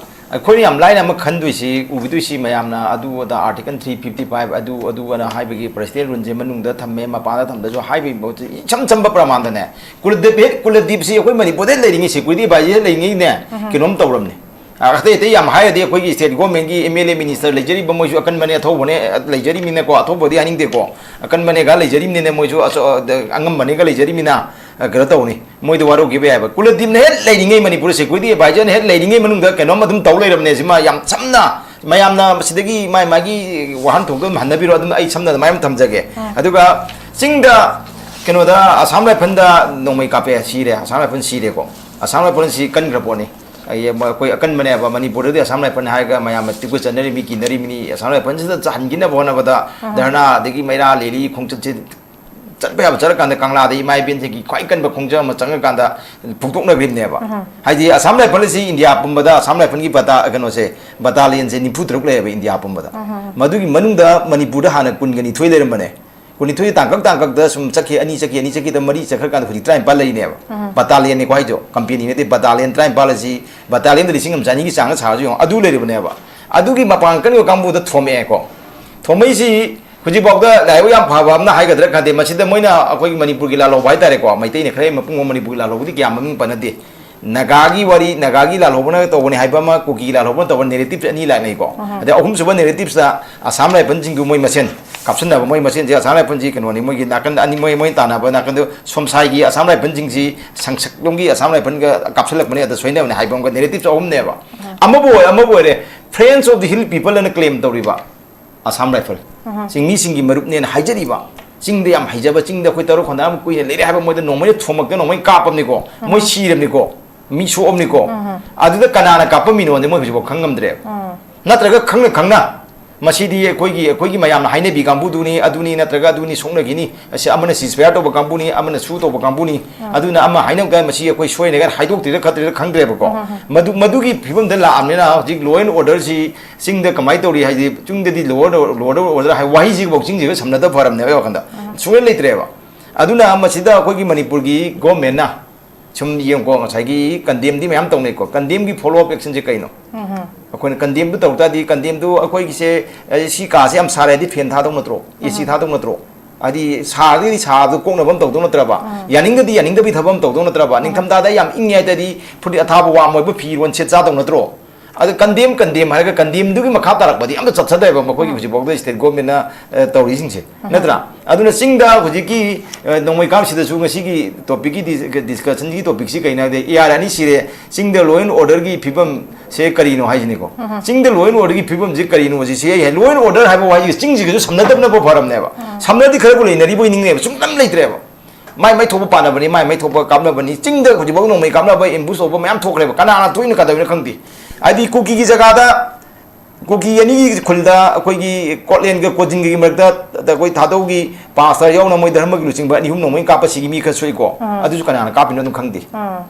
ꯑꯩꯈꯣꯏꯅ ꯌꯥꯝ ꯂꯥꯏꯅ ꯑꯃ ꯈꯟꯗꯣꯏꯁꯤ, ꯎꯕꯤꯗꯣꯏꯁꯤ ꯃꯌꯥꯝꯅ, ꯑꯗꯨ ꯑꯗꯥ, article three fifty five, ꯑꯗꯨ ꯑꯗꯨ ꯑꯅ ꯍꯥꯏꯕꯒꯤ president rule ꯁꯦ ꯃꯅꯨꯡꯗ ꯊꯝꯃꯦ, ꯃꯄꯥꯟꯗ ꯊꯝꯗꯁꯨ ꯍꯥꯏꯕꯒꯤ ꯃꯍꯨꯠꯇ ꯏꯆꯝ ꯆꯝꯕ ꯄ꯭ꯔꯃꯥꯟꯗꯅꯦ, ꯀꯨꯂꯗꯤꯞ, ꯍꯦꯠ ꯀꯨꯂꯗꯤꯞꯁꯤ ꯑꯩꯈꯣꯏ ꯃꯅꯤꯄꯨꯔꯗ ꯂꯩꯔꯤꯉꯩ, security advisor ꯂꯩꯔꯤꯉꯩꯅꯦ, ꯀꯩꯅꯣꯝ ꯇꯧꯔꯝꯅꯦ꯫ ꯑ, ꯑꯇꯩ ꯑꯇꯩ ꯌꯥꯝ ꯍꯥꯏꯔꯗꯤ ꯑꯩꯈꯣꯏꯒꯤ state government ꯀꯤ M L A minister ꯂꯩꯖꯔꯤꯕ ꯃꯣꯏꯁꯨ ꯑꯀꯟꯕꯅꯦ, ꯑꯊꯧꯕꯅꯦ, ꯑ, ꯂꯩꯖꯔꯤꯕꯅꯤꯅꯀꯣ, ꯑꯊꯧꯕꯗꯤ ꯍꯥꯏꯅꯤꯡꯗꯦꯀꯣ, ꯑꯀꯟꯕꯅꯦꯒ ꯂꯩꯖꯔꯤꯕꯅꯤꯅ ꯃꯣꯏꯁꯨ ꯑꯆ-, ꯑ, ꯗ-, ꯑꯉꯝꯕꯅꯦꯒ ꯂꯩꯖꯔꯤꯕꯅꯤꯅ, ꯑ, ꯀꯩꯅꯣ ꯇꯧꯅꯤ, ꯃꯣꯏꯗ ꯋꯥꯔꯧꯈꯤꯕ ꯌꯥꯏꯕ꯫ ꯀꯨꯂꯗꯤꯞꯅ ꯍꯦꯛ ꯂꯩꯔꯤꯉꯩ, ꯃꯅꯤꯄꯨꯔ security advisor ꯅ ꯍꯦꯛ ꯂꯩꯔꯤꯉꯩ ꯃꯅꯨꯡꯗ ꯀꯩꯅꯣꯝ ꯑꯗꯨꯝ ꯇꯧ ꯂꯩꯔꯕꯅꯦ꯫ ꯁꯤꯃ ꯌꯥꯝ ꯁꯝꯅ ꯃꯌꯥꯝꯅ ꯃꯁꯤꯗꯒꯤ ꯃꯥꯏ ꯃꯥꯒꯤ ꯋꯥꯍꯟꯊꯣꯛꯇꯣ ꯑꯗꯨꯝ ꯍꯟꯅꯕꯤꯔꯣ, ꯑꯗꯨꯝ ꯑꯩ ꯁꯝꯅ ꯑꯗꯨꯃꯥꯏꯅ ꯑꯗꯨꯝ ꯊꯝꯖꯒꯦ꯫ ꯑꯗꯨꯒ ꯆꯤꯡꯗ ꯀꯩꯅꯣꯗ Assam Rifle ꯗ ꯅꯣꯡꯃꯩ ꯀꯥꯞꯄꯦ, ꯁꯤꯔꯦ, Assam Rifle ꯁꯤꯔꯦꯀꯣ꯫ Assam Rifle ꯁꯤ ꯀꯟꯈ꯭ꯔ ꯄꯣꯠꯅꯤ꯫ ꯑꯩ, ꯑꯩꯈꯣꯏ ꯑꯀꯟꯕꯅꯦꯕ, ꯃꯅꯤꯄꯨꯔꯗꯗꯤ Assam Rifle ꯍꯥꯏꯔꯒ ꯃꯌꯥꯝꯅ ꯇꯤꯛꯄ ꯆꯠꯅꯔꯤꯃꯤ, ꯀꯤꯅꯔꯤꯃꯤꯅꯤ꯫ Assam Rifle ꯁꯤꯗ ꯆꯍꯟꯈꯤꯅꯕ ꯍꯣꯠꯅꯕꯗ ꯙꯔꯅꯥ, ꯑꯗꯒꯤ ꯃꯩꯔꯥ ꯂꯤꯂꯤ ꯈꯣꯡꯆꯠꯁꯤ ꯆꯠꯄ ꯌꯥꯕ ꯆꯠꯂꯀꯥꯟꯗ ꯀꯪꯂꯥꯗ ꯏꯃꯥ ꯏꯕꯦꯟꯁꯤꯡꯒꯤ ꯈ꯭ꯋꯥꯏ ꯀꯟꯕ ꯈꯣꯡꯖꯪ ꯑꯃ ꯆꯪꯉꯀꯥꯟꯗ ꯐꯣꯡꯗꯣꯛꯅꯈ꯭ꯔꯤꯕꯅꯦꯕ꯫ ꯍꯥꯏꯗꯤ Assam Rifle ꯑꯁꯤ ꯏꯟꯗꯤꯌꯥ ꯄꯨꯝꯕꯗ Assam Rifle ꯒꯤ ꯕꯇꯥ-, ꯀꯩꯅꯣꯁꯦ, battalion ꯁꯦ ꯅꯤꯐꯨ ꯇꯔꯨꯛ ꯂꯩꯌꯦꯕ ꯏꯟꯗꯤꯌꯥ ꯄꯨꯝꯕꯗ꯫ ꯃꯗꯨꯒꯤ ꯃꯅꯨꯡꯗ ꯃꯅꯤꯄꯨꯔꯗ ꯍꯥꯟꯅ ꯀꯨꯟꯒ ꯅꯤꯊꯣꯏ ꯂꯩꯔꯝꯕꯅꯦ꯫ ꯀꯨꯟꯅꯤꯊꯣꯏ ꯇꯥꯡꯀꯛ ꯇꯥꯡꯀꯛꯇ ꯁꯨꯝ ꯆꯠꯈꯤ, ꯑꯅꯤ ꯆꯠꯈꯤ, ꯑꯅꯤ ꯆꯠꯈꯤꯗ ꯃꯔꯤ ꯆꯠꯈ꯭ꯔꯀꯥꯟꯗ ꯍꯧꯖꯤꯛ ꯇꯔꯥꯅꯤꯄꯥꯜ ꯂꯩꯔꯤꯅꯦꯕ꯫ Battalion ꯅꯤꯀꯣ ꯍꯥꯏꯗꯣ, company ꯅꯠꯇꯦ, battalion ꯇꯔꯥꯅꯤꯄꯥꯜ ꯑꯁꯤ battalion ꯗ ꯂꯤꯁꯤꯡ ꯑꯃ ꯆꯅꯤꯒꯤ ꯆꯥꯡꯗ ꯁꯥꯔꯁꯨ ꯌꯦꯡꯉꯣ, ꯑꯗꯨ ꯂꯩꯔꯤꯕꯅꯦꯕ꯫ ꯑꯗꯨꯒꯤ ꯃꯄꯥꯡꯒꯜ ꯀꯟꯕ ꯀꯥꯡꯕꯨꯗ ꯊꯣꯝꯃꯛꯑꯦꯀꯣ꯫ ꯊꯣꯝꯃꯛꯏꯁꯤ ꯍꯧꯖꯤꯛꯐꯥꯎꯗ ꯂꯥꯏꯕꯛ ꯌꯥꯝ ꯐꯕ ꯑꯃꯅ ꯍꯥꯏꯒꯗ꯭ꯔꯥ ꯈꯪꯗꯦ, ꯃꯁꯤꯗ ꯃꯣꯏꯅ ꯑꯩꯈꯣꯏꯒꯤ ꯃꯅꯤꯄꯨꯔꯒꯤ ꯂꯥꯜꯍꯧꯕ ꯍꯥꯏꯇꯥꯔꯦꯀꯣ, ꯃꯩꯇꯩꯅ ꯈꯔ ꯃꯄꯨꯡ ꯐꯥꯕ ꯃꯅꯤꯄꯨꯔꯒꯤ ꯂꯥꯜꯍꯧꯕꯗꯤ ꯀꯌꯥ ꯃꯃꯤꯡ ꯄꯟꯅꯗꯦ꯫ ꯅꯥꯒꯥꯒꯤ ꯋꯥꯔꯤ, ꯅꯥꯒꯥꯒꯤ ꯂꯥꯜꯍꯧꯕꯅ ꯇꯧꯕꯅꯤ ꯍꯥꯏꯕ ꯑꯃ, ꯀꯨꯀꯤꯒꯤ ꯂꯥꯜꯍꯧꯕꯅ ꯇꯧꯕ, ꯅꯦꯔꯦꯇꯤꯞꯁ ꯑꯅꯤ ꯂꯥꯛꯅꯩꯀꯣ꯫ ꯑꯗꯩ ꯑꯍꯨꯝꯁꯨꯕ ꯅꯦꯔꯦꯇꯤꯞꯁꯇ ꯑꯁꯥꯝ ꯔꯥꯏꯐꯜꯁꯤꯡꯗꯨ ꯃꯣꯏ ꯃꯁꯦꯟ ꯀꯥꯞꯁꯤꯟꯅꯕ, ꯃꯣꯏ ꯃꯁꯦꯟꯁꯦ ꯑꯁꯥꯝ ꯔꯥꯏꯐꯜꯁꯤ ꯀꯩꯅꯣꯅꯤ, ꯃꯣꯏꯒꯤ ꯅꯥꯀꯟꯗ ꯑꯅꯤ, ꯃꯣꯏ, ꯃꯣꯏ ꯇꯥꯟꯅꯕ ꯅꯥꯀꯟꯗ ꯁꯣꯝꯁꯥꯏꯒꯤ ꯑꯁꯥꯝ ꯔꯥꯏꯐꯜꯁꯤꯡꯁꯤ ꯁꯪꯁꯛꯂꯣꯝꯒꯤ ꯑꯁꯥꯝ ꯔꯥꯏꯐꯜꯒ ꯀꯥꯞꯁꯤꯜꯂꯛꯄꯅꯤ, ꯑꯗ ꯁꯣꯏꯅꯕꯅꯤ ꯍꯥꯏꯕ ꯑꯃꯒ, ꯅꯦꯔꯦꯇꯤꯞꯁ ꯑꯍꯨꯝꯅꯦꯕ꯫ ꯑꯃꯕꯨ ꯑꯣꯏ-, ꯑꯃꯕꯨ ꯑꯣꯏꯔꯦ, Friends of the Hill People ꯑꯅ ꯀ꯭ꯂꯦꯝ ꯇꯧꯔꯤꯕ ꯑꯁꯥꯝ ꯔꯥꯏꯐꯜ꯫ ꯆꯤꯡꯃꯤꯁꯤꯡꯒꯤ ꯃꯔꯨꯞꯅꯦꯅ ꯍꯥꯏꯖꯔꯤꯕ, ꯆꯤꯡꯗ ꯌꯥꯝ ꯍꯩꯖꯕ, ꯆꯤꯡꯗ ꯑꯩꯈꯣꯏ ꯇꯔꯨꯛ ꯈꯣꯟꯗꯥ ꯑꯃ ꯀꯨꯏꯅ ꯂꯩꯔꯦ ꯍꯥꯏꯕ, ꯃꯣꯏꯗ ꯅꯣꯡꯃꯩꯅ ꯊꯣꯝꯃꯛꯇꯅ ꯅꯣꯡꯃꯩ ꯀꯥꯞꯄꯕꯅꯤꯀꯣ, ꯃꯣꯏ ꯁꯤꯔꯕꯅꯤꯀꯣ, ꯃꯤ ꯁꯣꯛꯑꯕꯅꯤꯀꯣ꯫ ꯑꯗꯨꯗ ꯀꯅꯥꯅ ꯀꯥꯞꯄꯝꯃꯤꯅꯣꯗꯤ ꯃꯣꯏ ꯍꯧꯖꯤꯛꯐꯥꯎ ꯈꯪ ꯉꯝꯗ꯭ꯔꯦꯕ꯫ ꯅꯠꯇ꯭ꯔꯒ ꯈꯪꯅ ꯈꯪꯅ ꯃꯁꯤꯗꯤ ꯑꯩꯈꯣꯏꯒꯤ, ꯑꯩꯈꯣꯏꯒꯤ ꯃꯌꯥꯝꯅ ꯍꯥꯏꯅꯕꯤ ꯀꯥꯡꯕꯨꯗꯨꯅꯤ, ꯑꯗꯨꯅꯤ, ꯅꯠꯇ꯭ꯔꯒ ꯑꯗꯨꯅꯤ, ꯁꯣꯛꯅꯈꯤꯅꯤ, ꯑꯁꯤ ꯑꯃꯅ ceasefire ꯇꯧꯕ ꯀꯥꯡꯕꯨꯅꯤ, ꯑꯃꯅ ꯁꯨ ꯇꯧꯕ ꯀꯥꯡꯕꯨꯅꯤ, ꯑꯗꯨꯅ ꯑꯃ ꯍꯥꯏꯅꯕꯗ ꯃꯁꯤ ꯑꯩꯈꯣꯏ ꯁꯣꯏꯅꯒ ꯍꯥꯏꯗꯣꯛꯇ꯭ꯔꯤꯔ ꯈꯠꯇ꯭ꯔꯤꯔ ꯈꯪꯗ꯭ꯔꯦꯕꯀꯣ꯫ ꯃꯗꯨ, ꯃꯗꯨꯒꯤ ꯐꯤꯕꯝꯗ ꯂꯥꯛꯑꯕꯅꯤꯅ ꯍꯧꯖꯤꯛ law and order ꯁꯤ ꯆꯤꯡꯗ ꯀꯃꯥꯏꯅ ꯇꯧꯔꯤ ꯍꯥꯏꯗꯤ, ꯆꯤꯡꯗꯗꯤ law and order, law and order ꯍꯥꯏ ꯋꯥꯍꯩꯁꯤꯐꯥꯎ ꯆꯤꯡꯁꯤꯒ ꯁꯝꯅꯗꯕ ꯐꯔꯕꯅꯦꯕ ꯑꯩ ꯋꯥꯈꯟꯗ꯫ ꯁꯨꯡꯂꯩ ꯂꯩꯇ꯭ꯔꯦꯕ꯫ ꯑꯗꯨꯅ ꯃꯁꯤꯗ ꯑꯩꯈꯣꯏꯒꯤ ꯃꯅꯤꯄꯨꯔꯒꯤ government ꯅ ꯁꯨꯝ ꯌꯦꯡꯉꯨꯀꯣ, ꯉꯁꯥꯏꯒꯤ condemn ꯗꯤ ꯃꯌꯥꯝ ꯇꯧꯅꯩꯀꯣ, condemn ꯒꯤ follow up action ꯁꯦ ꯀꯩꯅꯣ? ꯑꯩꯈꯣꯏꯅ condemn ꯗꯨ ꯇꯧ ꯇꯥꯔꯗꯤ, condemn ꯗꯨ ꯑꯩꯈꯣꯏꯒꯤꯁꯦ, ꯑꯦ, ꯁꯤ ꯀꯥꯁꯦ ꯌꯥꯝ ꯁꯥꯔꯦ ꯍꯥꯏꯗꯤ fan ꯊꯥꯗꯧ ꯅꯠꯇ꯭ꯔꯣ? AC ꯊꯥꯗꯧ ꯅꯠꯇ꯭ꯔꯣ? ꯍꯥꯏꯗꯤ ꯁꯥꯔꯒꯗꯤ ꯁꯥꯕꯗꯣ ꯀꯣꯛꯅꯕ ꯑꯃ ꯇꯧꯗꯧ ꯅꯠꯇ꯭ꯔꯕ? ꯌꯥꯅꯤꯡꯗꯗꯤ ꯌꯥꯅꯤꯡꯗꯕꯒꯤ ꯊꯕꯛ ꯑꯃ ꯇꯧꯗꯧ ꯅꯠꯇ꯭ꯔꯕ? ꯅꯤꯡꯊꯝꯊꯥꯗ ꯌꯥꯝ ꯏꯪꯉꯦ ꯍꯥꯏ ꯇꯥꯔꯗꯤ ꯐꯨꯔꯤꯠ ꯑꯊꯥꯕ warm ꯑꯣꯏꯕ ꯐꯤꯔꯣꯟ ꯁꯦꯠ ꯆꯥꯗꯧ ꯅꯠꯇ꯭ꯔꯣ? ꯑꯗ condemn, condemn ꯍꯥꯏꯔꯒ condemn ꯗꯨꯒꯤ ꯃꯈꯥ ꯇꯥꯔꯛꯄꯗꯤ ꯑꯝꯇ ꯆꯠꯊꯗꯦꯕ ꯃꯈꯣꯏꯒꯤ ꯍꯧꯖꯤꯛꯐꯥꯎꯗ state government ꯅ, ꯑ, ꯇꯧꯔꯤꯁꯤꯡꯁꯦ, ꯅꯠꯇ꯭ꯔꯥ? ꯑꯗꯨꯅ ꯆꯤꯡꯗ ꯍꯧꯖꯤꯛꯀꯤ, ꯑ, ꯅꯣꯡꯃꯩ ꯀꯥꯞꯁꯤꯗꯁꯨ ꯉꯁꯤꯒꯤ topic ꯀꯤ dis-, discussion ꯒꯤ topic ꯁꯤ ꯀꯩꯅꯣ ꯍꯥꯏꯕꯗ, AR ꯑꯅꯤ ꯁꯤꯔꯦ, ꯆꯤꯡꯗ law and order ꯒꯤ ꯐꯤꯕꯝꯁꯦ ꯀꯔꯤꯅꯣ ꯍꯥꯏꯁꯤꯅꯤꯀꯣ꯫ ꯆꯤꯡꯗ law and order ꯒꯤ ꯐꯤꯕꯝꯁꯦ ꯀꯔꯤꯅꯣ ꯍꯧꯖꯤꯛꯁꯦ? ꯑꯩ ꯍꯥꯏ, law and order ꯍꯥꯏꯕ ꯋꯥꯍꯩꯁꯦ ꯆꯤꯡꯁꯤꯒꯁꯨ ꯁꯝꯅꯗꯕꯅꯕꯨ ꯐꯔꯕꯅꯦꯕ꯫ ꯁꯝꯅꯗꯤ ꯈꯔꯕꯨ ꯂꯩꯅꯔꯤꯕꯣꯏ ꯅꯤꯡꯉꯦꯕ, ꯁꯨꯡꯂꯝ ꯂꯩꯇ꯭ꯔꯦꯕ꯫ ꯃꯥꯏ ꯃꯥꯏ ꯊꯣꯛꯄ ꯄꯥꯅꯕꯅꯤ, ꯃꯥꯏ ꯃꯥꯏ ꯊꯣꯛꯄ ꯀꯥꯞꯅꯕꯅꯤ꯫ ꯆꯤꯡꯗ ꯍꯧꯖꯤꯛꯐꯥꯎ ꯅꯣꯡꯃꯩ ꯀꯥꯞꯅꯕ, ambush ꯇꯧꯕ ꯃꯌꯥꯝ ꯊꯣꯛꯈ꯭ꯔꯦꯕ꯫ ꯀꯅꯥꯅ ꯊꯣꯛꯏꯅꯣ ꯀꯩꯗꯧꯔꯤꯅꯣ ꯈꯪꯗꯦ꯫ ꯍꯥꯏꯗꯤ ꯀꯨꯀꯤꯒꯤ ꯖꯒꯥꯗ, ꯀꯨꯀꯤ ꯑꯅꯤꯒꯤ ꯈꯨꯜꯗ ꯑꯩꯈꯣꯏꯒꯤ ꯀꯣꯠꯂꯦꯟꯒ ꯀꯣꯖꯤꯟꯒꯒꯤ ꯃꯔꯛꯇ, ꯑꯗ ꯑꯩꯈꯣꯏ ꯊꯥꯗꯧꯒꯤ pastor ꯌꯥꯎꯅ ꯃꯣꯏ ꯙꯔꯃꯒꯤ ꯂꯨꯆꯤꯡꯕ ꯑꯅꯤ ꯑꯍꯨꯝ ꯅꯣꯡꯃꯩ ꯀꯥꯞꯄ ꯁꯤꯒꯤ ꯃꯤ ꯈꯔ ꯁꯣꯛꯏꯀꯣ꯫ ꯑꯗꯨꯁꯨ ꯀꯅꯥꯅ ꯀꯥꯞꯄꯤꯅꯣ ꯑꯗꯨꯝ ꯈꯪꯗꯦ꯫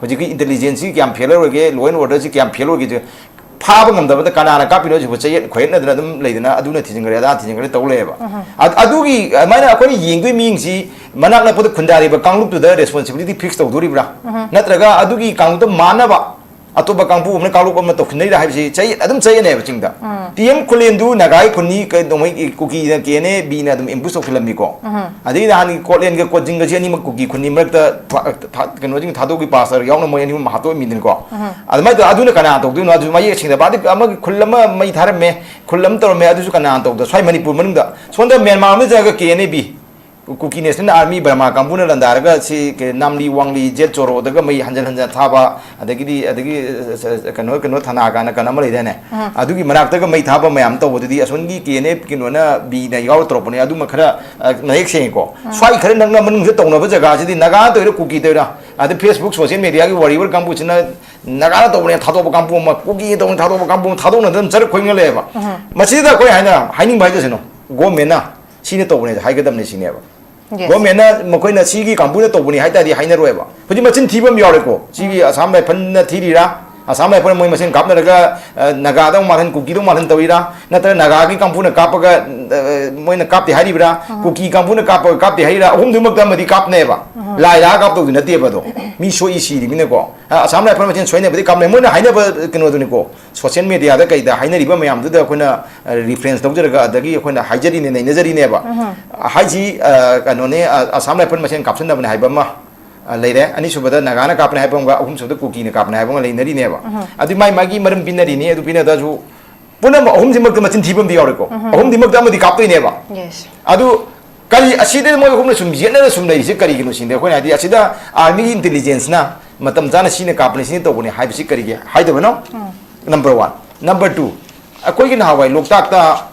ꯍꯧꯖꯤꯛꯀꯤ intelligence ꯁꯤ ꯀꯌꯥꯝ fail ꯑꯣꯏꯔꯒꯦ, law and order ꯁꯤ ꯀꯌꯥꯝ fail ꯑꯣꯏꯔꯒꯦ, ꯐꯥꯕ ꯉꯝꯗꯕꯗ ꯀꯅꯥꯅ ꯀꯥꯞꯄꯤꯅꯣ ꯍꯧꯖꯤꯛꯐꯥꯎ ꯆꯌꯦꯠ ꯈꯣꯏꯌꯦꯠꯅꯗꯅ ꯑꯗꯨꯝ ꯂꯩꯗꯅ, ꯑꯗꯨꯅ ꯊꯤꯖꯤꯟꯈ꯭ꯔꯦ, ꯑꯗꯥ ꯊꯤꯖꯤꯟꯈ꯭ꯔꯦ ꯇꯧ ꯂꯩꯌꯦꯕ꯫ ꯑꯗ-, ꯑꯗꯨꯒꯤ ꯑꯗꯨꯃꯥꯏꯅ ꯑꯩꯈꯣꯏꯅ ꯌꯦꯡꯗꯣꯏ ꯃꯤꯁꯤꯡꯁꯤ ꯃꯅꯥꯛ ꯅꯛꯄꯗ ꯈꯨꯟꯗꯥꯔꯤꯕ ꯀꯥꯡꯂꯨꯞꯇꯨꯗ responsibility fix ꯇꯧꯗꯣꯔꯤꯕ꯭ꯔꯥ? ꯅꯠꯇ꯭ꯔꯒ ꯑꯗꯨꯒꯤ ꯀꯥꯡꯂꯨꯞꯇ ꯃꯥꯟꯅꯕ ꯑꯇꯣꯞꯄ ꯀꯥꯡꯕꯨ ꯑꯃꯅ ꯀꯥꯡꯂꯨꯞ ꯑꯃ ꯇꯧꯈꯤꯅꯩꯔ ꯍꯥꯏꯕꯁꯤ ꯆꯌꯦꯠ, ꯑꯗꯨꯝ ꯆꯌꯦꯠꯅꯩꯕ ꯆꯤꯡꯗ꯫ ꯎꯝ꯫ ꯇꯤ ꯑꯦꯝ ꯈꯨꯂꯦꯟꯗꯨ ꯅꯥꯒꯥꯒꯤ ꯈꯨꯟꯅꯤ, ꯀꯩꯗꯧꯉꯩ ꯀꯨꯀꯤꯅ ꯀꯦ ꯑꯦꯟ ꯑꯦ ꯕꯤꯅ ꯑꯗꯨꯝ ꯑꯦꯝꯕꯨꯁ ꯇꯧꯁꯤꯜꯂꯝꯃꯤꯀꯣ꯫ ꯎꯝ꯫ ꯑꯗꯒꯤ ꯅꯍꯥꯟꯒꯤ ꯀꯣꯠꯂꯦꯟꯒ ꯀꯣꯠꯖꯤꯡꯒꯁꯤ ꯑꯅꯤꯃꯛ ꯀꯨꯀꯤ ꯈꯨꯟꯅꯤ, ꯃꯔꯛꯇ ꯊ-, ꯊ-, ꯀꯩꯅꯣꯁꯤꯡ ꯊꯥꯗꯣꯛꯈꯤ, ꯄꯥꯁꯇꯔ ꯌꯥꯎꯅ ꯃꯣꯏ ꯑꯅꯤꯃꯛ ꯍꯥꯠꯇꯣꯛꯑꯝꯃꯤꯗꯅꯀꯣ꯫ ꯎꯝ꯫ ꯑꯗꯨꯃꯥꯏꯅ ꯇꯧꯔ ꯑꯗꯨꯅ ꯀꯅꯥ ꯇꯧꯗꯣꯏꯅꯣ? ꯑꯗꯨꯁꯨ ꯃꯌꯦꯛ ꯁꯦꯡꯗꯕ꯫ ꯑꯗꯨ ꯑꯃꯒꯤ ꯈꯨꯜ ꯑꯃ ꯃꯩ ꯊꯥꯔꯝꯃꯦ, ꯈꯨꯜ ꯑꯃ ꯇꯧꯔꯝꯃꯦ, ꯑꯗꯨꯁꯨ ꯀꯅꯥ ꯇꯧꯗ? ꯁ꯭ꯋꯥꯏ ꯃꯅꯤꯄꯨꯔ ꯃꯅꯨꯡꯗ ꯁꯣꯝꯗ ꯃ꯭ꯌꯥꯟꯃꯥꯔ ꯑꯃꯗ ꯆꯪꯉꯒ K N A B, Kuki national army Burma ꯀꯥꯡꯕꯨꯅ ꯂꯥꯟꯗꯥꯔꯒ ꯁꯤ ꯀ-, ꯅꯥꯝꯂꯤ ꯋꯥꯡꯂꯤ ꯖꯦꯠ ꯆꯣꯔꯣꯗꯒ ꯃꯩ ꯍꯟꯖꯟ ꯍꯟꯖꯟ ꯊꯥꯕ, ꯑꯗꯒꯤꯗꯤ, ꯑꯗꯒꯤ, ꯑ, ꯑ, ꯀꯩꯅꯣ, ꯀꯩꯅꯣ ꯊꯅꯥ ꯀꯥꯏꯅ ꯀꯩꯅꯣ ꯑꯃ ꯂꯩꯗꯥꯏꯅꯦ? ꯎꯝ꯫ ꯑꯗꯨꯒꯤ ꯃꯅꯥꯛꯇꯒ ꯃꯩ ꯊꯥꯕ ꯃꯌꯥꯝ ꯇꯧꯕꯗꯨꯗꯤ ꯑꯁꯣꯝꯒꯤ ꯀꯦ ꯑꯦꯟ ꯑꯦ ꯀꯩꯅꯣꯅ, ꯕꯤꯅ ꯌꯥꯎꯔ ꯇꯧꯔꯛꯄꯅꯦ, ꯑꯗꯨꯃ ꯈꯔ, ꯑ, ꯃꯌꯦꯛ ꯁꯦꯡꯉꯦꯀꯣ꯫ ꯎꯝ꯫ ꯁ꯭ꯋꯥꯏ ꯈꯔ ꯅꯛꯅ ꯃꯅꯨꯡꯗ ꯇꯧꯅꯕ ꯖꯒꯥꯁꯤꯗꯤ ꯅꯥꯒꯥ ꯇꯧꯔꯤꯔꯥ ꯀꯨꯀꯤ ꯇꯧꯔꯤꯔꯥ? ꯑꯗ Facebook, social media ꯒꯤ warrior ꯀꯥꯡꯕꯨꯁꯤꯅ ꯅꯥꯒꯥꯅ ꯇꯧꯕꯅꯦ ꯊꯥꯗꯣꯛꯄ ꯀꯥꯡꯕꯨ ꯑꯃ, ꯀꯨꯀꯤꯅ ꯇꯧꯕꯅꯦ ꯊꯥꯗꯣꯛꯄ ꯀꯥꯡꯕꯨ ꯑꯃ ꯊꯥꯗꯣꯛꯅꯗꯅ ꯆꯔꯛ ꯈꯣꯏꯅ ꯂꯩꯌꯦꯕ꯫ ꯎꯝ꯫ ꯃꯁꯤꯗ ꯑꯩꯈꯣꯏ ꯍꯥꯏꯅ ꯍꯥꯏꯅꯤꯡꯕ ꯍꯥꯏꯖꯁꯅꯨ, ꯒꯣꯔꯃꯦꯟꯅ ꯁꯤꯅ ꯇꯧꯕꯅꯦ ꯍꯥꯏꯒꯗꯕꯅꯦ ꯁꯤꯅꯦꯕ꯫ Yes. ꯒꯣꯔꯃꯦꯟꯅ ꯃꯈꯣꯏꯅ ꯁꯤꯒꯤ ꯀꯥꯡꯕꯨꯅ ꯇꯧꯕꯅꯤ ꯍꯥꯏ ꯇꯥꯔꯗꯤ ꯍꯥꯏꯅꯔꯣꯏꯕ꯫ ꯍꯧꯖꯤꯛ ꯃꯆꯤꯟ ꯊꯤꯕ ꯑꯃ ꯌꯥꯎꯔꯦꯀꯣ꯫ ꯁꯤꯒꯤ ꯑꯁꯥꯝ ꯔꯥꯏꯐꯜꯅ ꯊꯤꯔꯤꯔꯥ? ꯑꯁꯥꯝ ꯔꯥꯏꯐꯜ ꯃꯣꯏ ꯃꯁꯦꯟ ꯀꯥꯞꯅꯔꯒ, ꯑ, ꯅꯥꯒꯥꯗꯧ ꯃꯥꯜꯍꯟ, ꯀꯨꯀꯤꯗꯧ ꯃꯥꯜꯍꯟ ꯇꯧꯔꯤꯔꯥ? ꯅꯠꯇ꯭ꯔꯒ ꯅꯥꯒꯥꯒꯤ ꯀꯥꯡꯕꯨꯅ ꯀꯥꯞꯄꯒ, ꯑ, ꯃꯣꯏꯅ ꯀꯥꯞꯇꯦ ꯍꯥꯏꯔꯤꯕ꯭ꯔꯥ? ꯎꯝ꯫ ꯀꯨꯀꯤ ꯀꯥꯡꯕꯨꯅ ꯀꯥꯞꯄꯒ ꯀꯥꯞꯇꯦ ꯍꯥꯏꯔꯤꯔꯥ? ꯑꯍꯨꯝꯗꯨꯃꯛꯇ ꯑꯃꯗꯤ ꯀꯥꯞꯅꯦꯕ꯫ ꯎꯝ꯫ ꯂꯥꯏ ꯂꯥꯛꯑ ꯀꯥꯞꯇꯧꯗꯤ ꯅꯠꯇꯦꯕ ꯑꯗꯣ꯫ ꯃꯤ ꯁꯣꯛꯏ ꯁꯤꯔꯤꯃꯤꯅꯀꯣ꯫ ꯑ, ꯑꯁꯥꯝ ꯔꯥꯏꯐꯜ ꯃꯁꯦꯟ ꯁꯣꯏꯅꯕꯗꯤ ꯀꯥꯞꯅꯩ꯫ ꯃꯣꯏꯅ ꯍꯥꯏꯅꯕ ꯀꯩꯅꯣꯗꯨꯅꯤꯀꯣ꯫ Social media ꯗ ꯀꯩꯗ ꯍꯥꯏꯅꯔꯤꯕ ꯃꯌꯥꯝꯗꯨꯗ ꯑꯩꯈꯣꯏꯅ, ꯑ, reference ꯂꯧꯖꯔꯒ ꯑꯗꯒꯤ ꯑꯩꯈꯣꯏꯅ ꯍꯥꯏꯖꯔꯤꯅꯦ, ꯅꯩꯅꯖꯔꯤꯅꯦꯕ꯫ ꯎꯝ꯫ ꯍꯥꯏꯁꯤ, ꯑ, ꯀꯩꯅꯣꯅꯦ, ꯑ, ꯑꯁꯥꯝ ꯔꯥꯏꯐꯜ ꯃꯁꯦꯟ ꯀꯥꯞꯁꯤꯟꯅꯕꯅꯦ ꯍꯥꯏꯕ ꯑꯃ, ꯑ, ꯂꯩꯔꯦ꯫ ꯑꯅꯤꯁꯨꯕꯗ ꯅꯥꯒꯥꯅ ꯀꯥꯞꯄꯅꯦ ꯍꯥꯏꯕ ꯑꯃꯒ, ꯑꯍꯨꯝꯁꯨꯕꯗ ꯀꯨꯀꯤꯅ ꯀꯥꯞꯄꯅꯦ ꯍꯥꯏꯕ ꯑꯃꯒ ꯂꯩꯅꯔꯤꯅꯦꯕ꯫ ꯎꯝ꯫ ꯑꯗꯨ ꯃꯥꯏ ꯃꯥꯒꯤ ꯃꯔꯝ ꯄꯤꯅꯔꯤꯅꯤ꯫ ꯑꯗꯨ ꯄꯤꯅꯗ꯭ꯔꯁꯨ ꯄꯨꯝꯅꯃꯛ ꯑꯍꯨꯝꯁꯤꯃꯛꯇ ꯃꯆꯤꯟ ꯊꯤꯕ ꯑꯃꯗꯤ ꯌꯥꯎꯔꯦꯀꯣ꯫ ꯎꯝ꯫ ꯑꯍꯨꯝꯗꯤꯃꯛꯇ ꯑꯃꯗꯤ ꯀꯥꯞꯇꯣꯏꯅꯦꯕ꯫ Yes. ꯑꯗꯨ ꯀꯔꯤ, ꯑꯁꯤꯗ ꯃꯣꯏ ꯑꯍꯨꯝꯅ ꯁꯨꯝ ꯌꯦꯠꯅꯔ ꯁꯨꯝ ꯂꯩꯔꯤꯁꯦ ꯀꯔꯤꯒꯤꯅꯣ ꯁꯤꯅꯤ ꯑꯩꯈꯣꯏꯅ ꯍꯥꯏꯗꯤ, ꯑꯁꯤꯗ army ꯒꯤ intelligence ꯅ ꯃꯇꯝ ꯆꯥꯅ ꯁꯤꯅ ꯀꯥꯞꯄꯅꯤ, ꯁꯤꯅ ꯇꯧꯕꯅꯤ ꯍꯥꯏꯕꯁꯤ ꯀꯔꯤꯒꯤ ꯍꯥꯏꯗꯕꯅꯣ? ꯎꯝ꯫ Number one꯫ Number two, ꯑꯩꯈꯣꯏꯒꯤ ꯅꯍꯥꯟꯋꯥꯏ ꯂꯣꯛꯇꯥꯛꯇ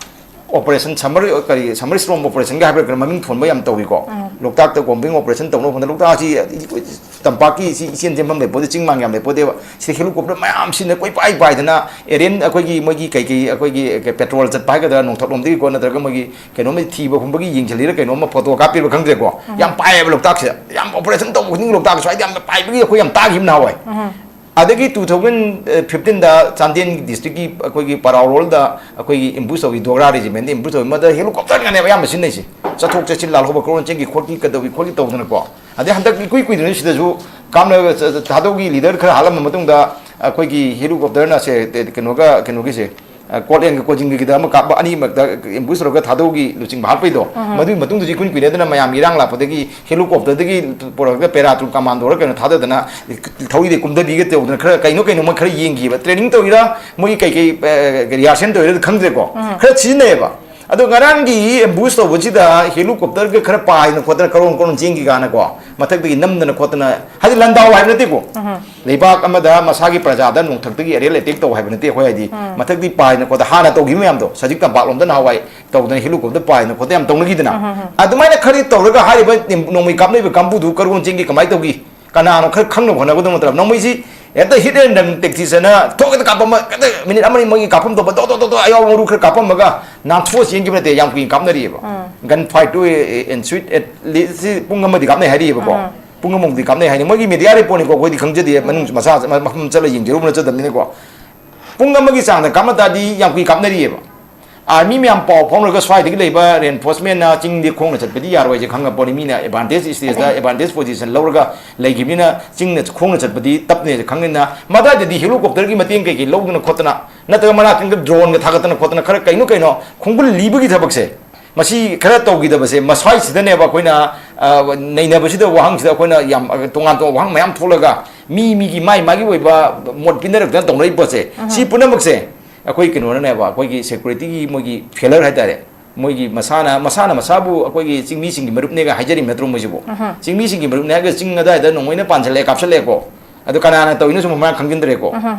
operation summer, ꯀꯔꯤ, summer storm operation ꯒ ꯍꯥꯏꯕ꯭ꯔꯥ ꯀꯩꯅꯣ, ꯃꯃꯤꯡ ꯊꯣꯟꯕ ꯌꯥꯝ ꯇꯧꯏꯀꯣ꯫ ꯎꯝ꯫ ꯂꯣꯛꯇꯥꯛꯇ combing operation ꯇꯧꯅꯕ ꯍꯣꯠꯅ, ꯂꯣꯛꯇꯥꯛ ꯑꯁꯤ ꯇꯝꯄꯥꯛꯀꯤ ꯁꯤ ꯏꯆꯦꯟ ꯆꯦꯟꯐꯝ ꯂꯩꯄꯣꯠꯇꯦ, ꯆꯤꯡ ꯃꯥꯟ ꯌꯥꯝ ꯂꯩꯄꯣꯠꯇꯦꯕ꯫ ꯁꯤꯗ helicopter ꯃꯌꯥꯝꯁꯤꯅ ꯀꯣꯏꯄꯥꯏ ꯄꯥꯏꯗꯅ, alien, ꯑꯩꯈꯣꯏꯒꯤ, ꯃꯣꯏꯒꯤ ꯀꯩ ꯀꯩ, ꯑꯩꯈꯣꯏꯒꯤ patrol ꯆꯠꯄ ꯍꯥꯏꯒꯗ꯭ꯔꯥ, ꯅꯣꯡꯊꯛꯂꯣꯝꯗꯒꯤꯀꯣ, ꯅꯠꯇ꯭ꯔꯒ ꯃꯣꯏꯒꯤ ꯀꯩꯅꯣꯝꯃ ꯊꯤꯕ ꯍꯨꯝꯕꯒꯤ ꯌꯦꯡꯁꯤꯜꯂꯤꯔ ꯀꯩꯅꯣꯝꯃ photo ꯀꯥꯞꯄꯤꯔ ꯈꯪꯗ꯭ꯔꯦꯀꯣ꯫ ꯎꯝ꯫ ꯌꯥꯝ ꯄꯥꯏꯌꯦꯕ ꯂꯣꯛꯇꯥꯛꯁꯦ꯫ ꯌꯥꯝ operation ꯇꯧꯕ ꯈꯨꯗꯤꯡꯒꯤ ꯂꯣꯛꯇꯥꯛ ꯁ꯭ꯋꯥꯏꯗ ꯌꯥꯝꯅ ꯄꯥꯏꯕꯒꯤ ꯑꯩꯈꯣꯏ ꯌꯥꯝ ꯇꯥꯈꯤꯕ ꯅꯍꯥꯟꯋꯥꯏ꯫ ꯎꯝ꯫ ꯑꯗꯒꯤ two thousand fifteen ꯗ ꯆꯥꯟꯗꯦꯜ district ꯀꯤ ꯑꯩꯈꯣꯏꯒꯤ ꯄꯔꯥꯎꯔꯣꯜꯗ ꯑꯩꯈꯣꯏꯒꯤ ambush ꯇꯧꯏ, ꯗꯣꯒ꯭ꯔꯥ regiment ꯗ ambush ꯇꯧꯏ꯫ ꯃꯗ helicopter ꯉꯥꯛꯅꯦꯕ ꯑꯌꯥꯝꯕ ꯁꯤꯖꯤꯟꯅꯩꯁꯦ꯫ ꯆꯠꯊꯣꯛ ꯆꯠꯁꯤꯟ ꯂꯥꯜꯍꯧꯕ ꯀꯣꯔꯣꯟ ꯆꯦꯟꯈꯤ ꯈꯣꯠꯈꯤ ꯀꯩꯗꯧꯏ ꯈꯣꯠꯈꯤ ꯇꯧꯗꯅꯀꯣ꯫ ꯑꯗꯩ ꯍꯟꯗꯛ ꯏꯀꯨꯏ ꯀꯨꯏꯗ꯭ꯔꯤꯉꯩ ꯁꯤꯗꯁꯨ ꯀꯥꯞꯅ ꯊꯥꯗꯧꯒꯤ leader ꯈꯔ ꯍꯥꯠꯂꯝꯕ ꯃꯇꯨꯡꯗ ꯑꯩꯈꯣꯏꯒꯤ ꯍꯦꯂꯤꯀꯣꯞꯇꯔꯅ ꯁꯦ, ꯀꯩꯅꯣꯒ, ꯀꯩꯅꯣꯒꯤꯁꯦ, ꯀꯣꯠꯂꯦꯟꯒ ꯀꯣꯖꯤꯡꯒꯒꯤꯗ ꯑꯃ ꯀꯥꯞꯄ, ꯑꯅꯤꯃꯛꯇ ꯑꯦꯝꯕꯨꯁ ꯇꯧꯔꯒ ꯊꯥꯗꯣꯛꯈꯤ, ꯂꯨꯆꯤꯡꯕ ꯍꯥꯠꯄꯩꯗꯣ꯫ ꯃꯗꯨꯒꯤ ꯃꯇꯨꯡꯗ ꯏꯀꯨꯏ ꯀꯨꯏꯅꯗꯅ ꯃꯌꯥꯝ ꯏꯔꯥꯡ ꯂꯥꯛꯄꯗꯒꯤ ꯍꯦꯂꯤꯀꯣꯞꯇꯔꯗꯒꯤ ꯄꯨꯔꯛꯑꯒ ꯄꯦꯔꯥꯇ꯭ꯔꯨꯞ ꯀꯃꯥꯟꯗꯣꯔ ꯀꯩꯅꯣ ꯊꯥꯗꯗꯅ ꯊꯧꯔꯤꯗꯩ ꯀꯨꯝꯊꯕꯤꯒ ꯇꯧꯗꯅ ꯈꯔ ꯀꯩꯅꯣ ꯀꯩꯅꯣ ꯃꯣꯏ ꯈꯔ ꯌꯦꯡꯈꯤꯕ꯫ ꯇ꯭ꯔꯦꯅꯤꯡ ꯇꯧꯔꯤꯔꯥ, ꯃꯣꯏꯒꯤ ꯀꯩ ꯀꯩ, ꯑ, ꯔꯤꯍꯥꯔꯁꯦꯜ ꯇꯧꯔꯤꯔꯥ ꯈꯪꯗ꯭ꯔꯦꯀꯣ꯫ ꯈꯔ ꯁꯤꯖꯤꯟꯅꯩꯌꯦꯕ꯫ ꯑꯗꯣ ꯉꯔꯥꯡꯒꯤ ꯑꯦꯝꯕꯨꯁ ꯇꯧꯕꯁꯤꯗ ꯍꯦꯂꯤꯀꯣꯞꯇꯔꯒ ꯈꯔ ꯄꯥꯏꯗꯅ ꯈꯣꯠꯇꯅ ꯀꯔꯣꯟ ꯀꯔꯣꯟ ꯆꯦꯟꯈꯤ ꯀꯥꯟꯅꯀꯣ, ꯃꯊꯛꯇꯒꯤ ꯅꯝꯗꯅ ꯈꯣꯠꯇꯅ, ꯍꯥꯏꯗꯤ ꯂꯥꯟꯗꯥꯎ ꯍꯥꯏꯕ ꯅꯠꯇꯦꯀꯣ꯫ ꯂꯩꯕꯥꯛ ꯑꯃꯗ ꯃꯁꯥꯒꯤ ꯄ꯭ꯔꯖꯥꯗ ꯅꯣꯡꯊꯛꯇꯒꯤ ꯑꯦꯔꯤꯌꯦꯜ ꯑꯦꯇꯦꯛ ꯇꯧ ꯍꯥꯏꯕ ꯅꯠꯇꯦ ꯑꯩꯈꯣꯏ ꯍꯥꯏꯗꯤ꯫ ꯃꯊꯛꯇꯤ ꯄꯥꯏꯗꯅ ꯈꯣꯠꯇꯅ ꯍꯥꯟꯅ ꯇꯧꯈꯤꯕ ꯃꯌꯥꯝꯗꯣ, ꯁꯖꯤꯛ ꯇꯝꯄꯥꯛꯂꯣꯝꯗ ꯅꯍꯥꯟꯋꯥꯏ ꯇꯧꯗꯅ ꯍꯦꯂꯤꯀꯣꯞꯇꯔ ꯄꯥꯏꯗꯅ ꯈꯣꯠꯇꯅ ꯌꯥꯝ ꯇꯧꯅꯈꯤꯗꯅ꯫ ꯑꯗꯨꯃꯥꯏꯅ ꯈꯔꯗꯤ ꯇꯧꯔꯒ ꯍꯥꯏꯔꯤꯕ ꯅꯣꯡꯃꯩ ꯀꯥꯞꯅꯔꯤꯕ ꯀꯥꯡꯕꯨꯗꯨ ꯀꯔꯣꯟ ꯆꯦꯟꯒꯤ ꯀꯃꯥꯏꯅ ꯇꯧꯈꯤ? ꯀꯅꯥꯅꯣ ꯈꯔ ꯈꯪꯅꯕ ꯍꯣꯠꯅꯒꯗꯕ ꯅꯠꯇ꯭ꯔꯕ? ꯅꯣꯡꯃꯩꯁꯤ ꯍꯦꯛꯇ hit and run tactics ꯍꯥꯏꯅ ꯊꯣꯛ ꯍꯦꯛꯇ ꯀꯥꯞꯄꯝꯕ, ꯍꯦꯛꯇ ꯃꯤꯅꯤꯠ ꯑꯃꯅꯤ ꯃꯣꯏꯒꯤ ꯀꯥꯞꯐꯝ ꯊꯣꯛꯄ ꯗꯣ ꯗꯣ ꯗꯣ ꯗꯣ ꯑꯌꯥꯎꯕ ꯃꯔꯨ ꯈꯔ ꯀꯥꯞꯄꯝꯃꯒ ꯅꯥꯟꯊꯣꯛꯑ ꯆꯦꯟꯈꯤꯕ ꯅꯠꯇꯦ, ꯌꯥꯝ ꯀꯨꯏꯅ ꯀꯥꯞꯅꯔꯤꯑꯕ꯫ Gun fight to ensue at least ꯁꯤ ꯄꯨꯡ ꯑꯃꯗꯤ ꯀꯥꯞꯅꯩ ꯍꯥꯏꯔꯤꯑꯕꯀꯣ꯫ ꯄꯨꯡ ꯑꯃꯃꯨꯛꯇꯤ ꯀꯥꯞꯅꯩ ꯍꯥꯏꯅꯤ꯫ ꯃꯣꯏꯒꯤ ꯃꯦꯗꯤꯌꯥ ꯔꯤꯄꯣꯔꯠꯅꯤꯀꯣ, ꯑꯩꯈꯣꯏꯗꯤ ꯈꯪꯖꯗꯦ, ꯃꯅꯨꯡ ꯃꯁꯥ ꯃꯐꯝ ꯆꯠꯂ ꯌꯦꯡꯖꯔꯨꯕ ꯅꯠꯆꯗꯕꯅꯤꯅꯀꯣ꯫ ꯄꯨꯡ ꯑꯃꯒꯤ ꯆꯥꯡꯗ ꯀꯥꯞꯅ ꯇꯥꯔꯗꯤ ꯌꯥꯝ ꯀꯨꯏ ꯀꯥꯞꯅꯔꯤꯑꯕ꯫ ꯑꯥꯔꯃꯤ ꯃꯌꯥꯝ ꯄꯥꯎ ꯐꯥꯎꯅꯔꯒ ꯁ꯭ꯋꯥꯏꯗꯒꯤ ꯂꯩꯕ reinforcement ꯅ ꯆꯤꯡꯗꯤ ꯈꯣꯡꯅ ꯆꯠꯄꯗꯤ ꯌꯥꯔꯣꯏꯁꯦ ꯈꯪꯉ ꯄꯣꯠꯅꯤ꯫ ꯃꯤꯅ advantage stage ꯇ advantage position ꯂꯧꯔꯒ ꯂꯩꯈꯤꯕꯅꯤꯅ ꯆꯤꯡꯅ ꯈꯣꯡꯅ ꯆꯠꯄꯗꯤ ꯇꯞꯅꯦꯁꯦ ꯈꯪꯉꯤꯅ ꯃꯗꯥꯏꯗꯗꯤ helicopter ꯒꯤ ꯃꯇꯦꯡ ꯀꯩꯀꯩ ꯂꯧꯗꯅ ꯈꯣꯠꯇꯅ ꯅꯠꯇ꯭ꯔꯒ ꯃꯅꯥꯛꯇ drone ꯒ ꯊꯥꯒꯠꯇꯅ ꯈꯣꯠꯇꯅ ꯈꯔ ꯀꯩꯅꯣ ꯀꯩꯅꯣ ꯈꯣꯡꯒꯨꯜ ꯂꯤꯕꯒꯤ ꯊꯕꯛꯁꯦ ꯃꯁꯤ ꯈꯔ ꯇꯧꯈꯤꯗꯕꯁꯦ ꯃꯁ꯭ꯋꯥꯏꯁꯤꯗꯅꯦꯕ ꯑꯩꯈꯣꯏꯅ, ꯑ, ꯅꯩꯅꯕꯁꯤꯗ ꯋꯥꯍꯪꯁꯤꯗ ꯑꯩꯈꯣꯏꯅ ꯌꯥꯝ, ꯑ, ꯇꯣꯉꯥꯟ ꯇꯣꯉꯥꯟꯕ ꯋꯥꯍꯪ ꯃꯌꯥꯝ ꯊꯣꯛꯂꯒ ꯃꯤ ꯃꯤꯒꯤ ꯃꯥꯏ ꯃꯥꯒꯤ ꯑꯣꯏꯕ ꯃꯣꯠ ꯄꯤꯅꯔꯛꯇꯅ ꯇꯧꯅꯔꯤꯕ ꯄꯣꯠꯁꯦ, ꯁꯤ ꯄꯨꯝꯅꯃꯛꯁꯦ ꯑꯩꯈꯣꯏ ꯀꯩꯅꯣꯅꯅꯦꯕ, ꯑꯩꯈꯣꯏꯒꯤ security ꯒꯤ ꯃꯣꯏꯒꯤ failure ꯍꯥꯏꯇꯥꯔꯦ꯫ ꯃꯣꯏꯒꯤ ꯃꯁꯥꯅ, ꯃꯁꯥꯅ ꯃꯁꯥꯕꯨ ꯑꯩꯈꯣꯏꯒꯤ ꯆꯤꯡꯃꯤꯁꯤꯡꯒꯤ ꯃꯔꯨꯞꯅꯦꯒ ꯍꯥꯏꯖꯔꯤꯕ ꯅꯠꯇ꯭ꯔꯣ ꯃꯣꯏꯁꯤꯕꯨ? ꯆꯤꯡꯃꯤꯁꯤꯡꯒꯤ ꯃꯔꯨꯞꯅꯦ ꯍꯥꯏꯔꯒ ꯆꯤꯡ ꯑꯗꯥꯏꯗ ꯅꯣꯡꯃꯩꯅ ꯄꯥꯟꯁꯤꯜꯂꯛꯑꯦ, ꯀꯥꯞꯁꯤꯜꯂꯛꯑꯦꯀꯣ꯫ ꯑꯗꯨ ꯀꯅꯥꯅ ꯇꯧꯔꯤꯅꯣ ꯁꯨꯝ ꯃꯔꯝ ꯈꯪꯖꯤꯟꯗ꯭ꯔꯦꯀꯣ꯫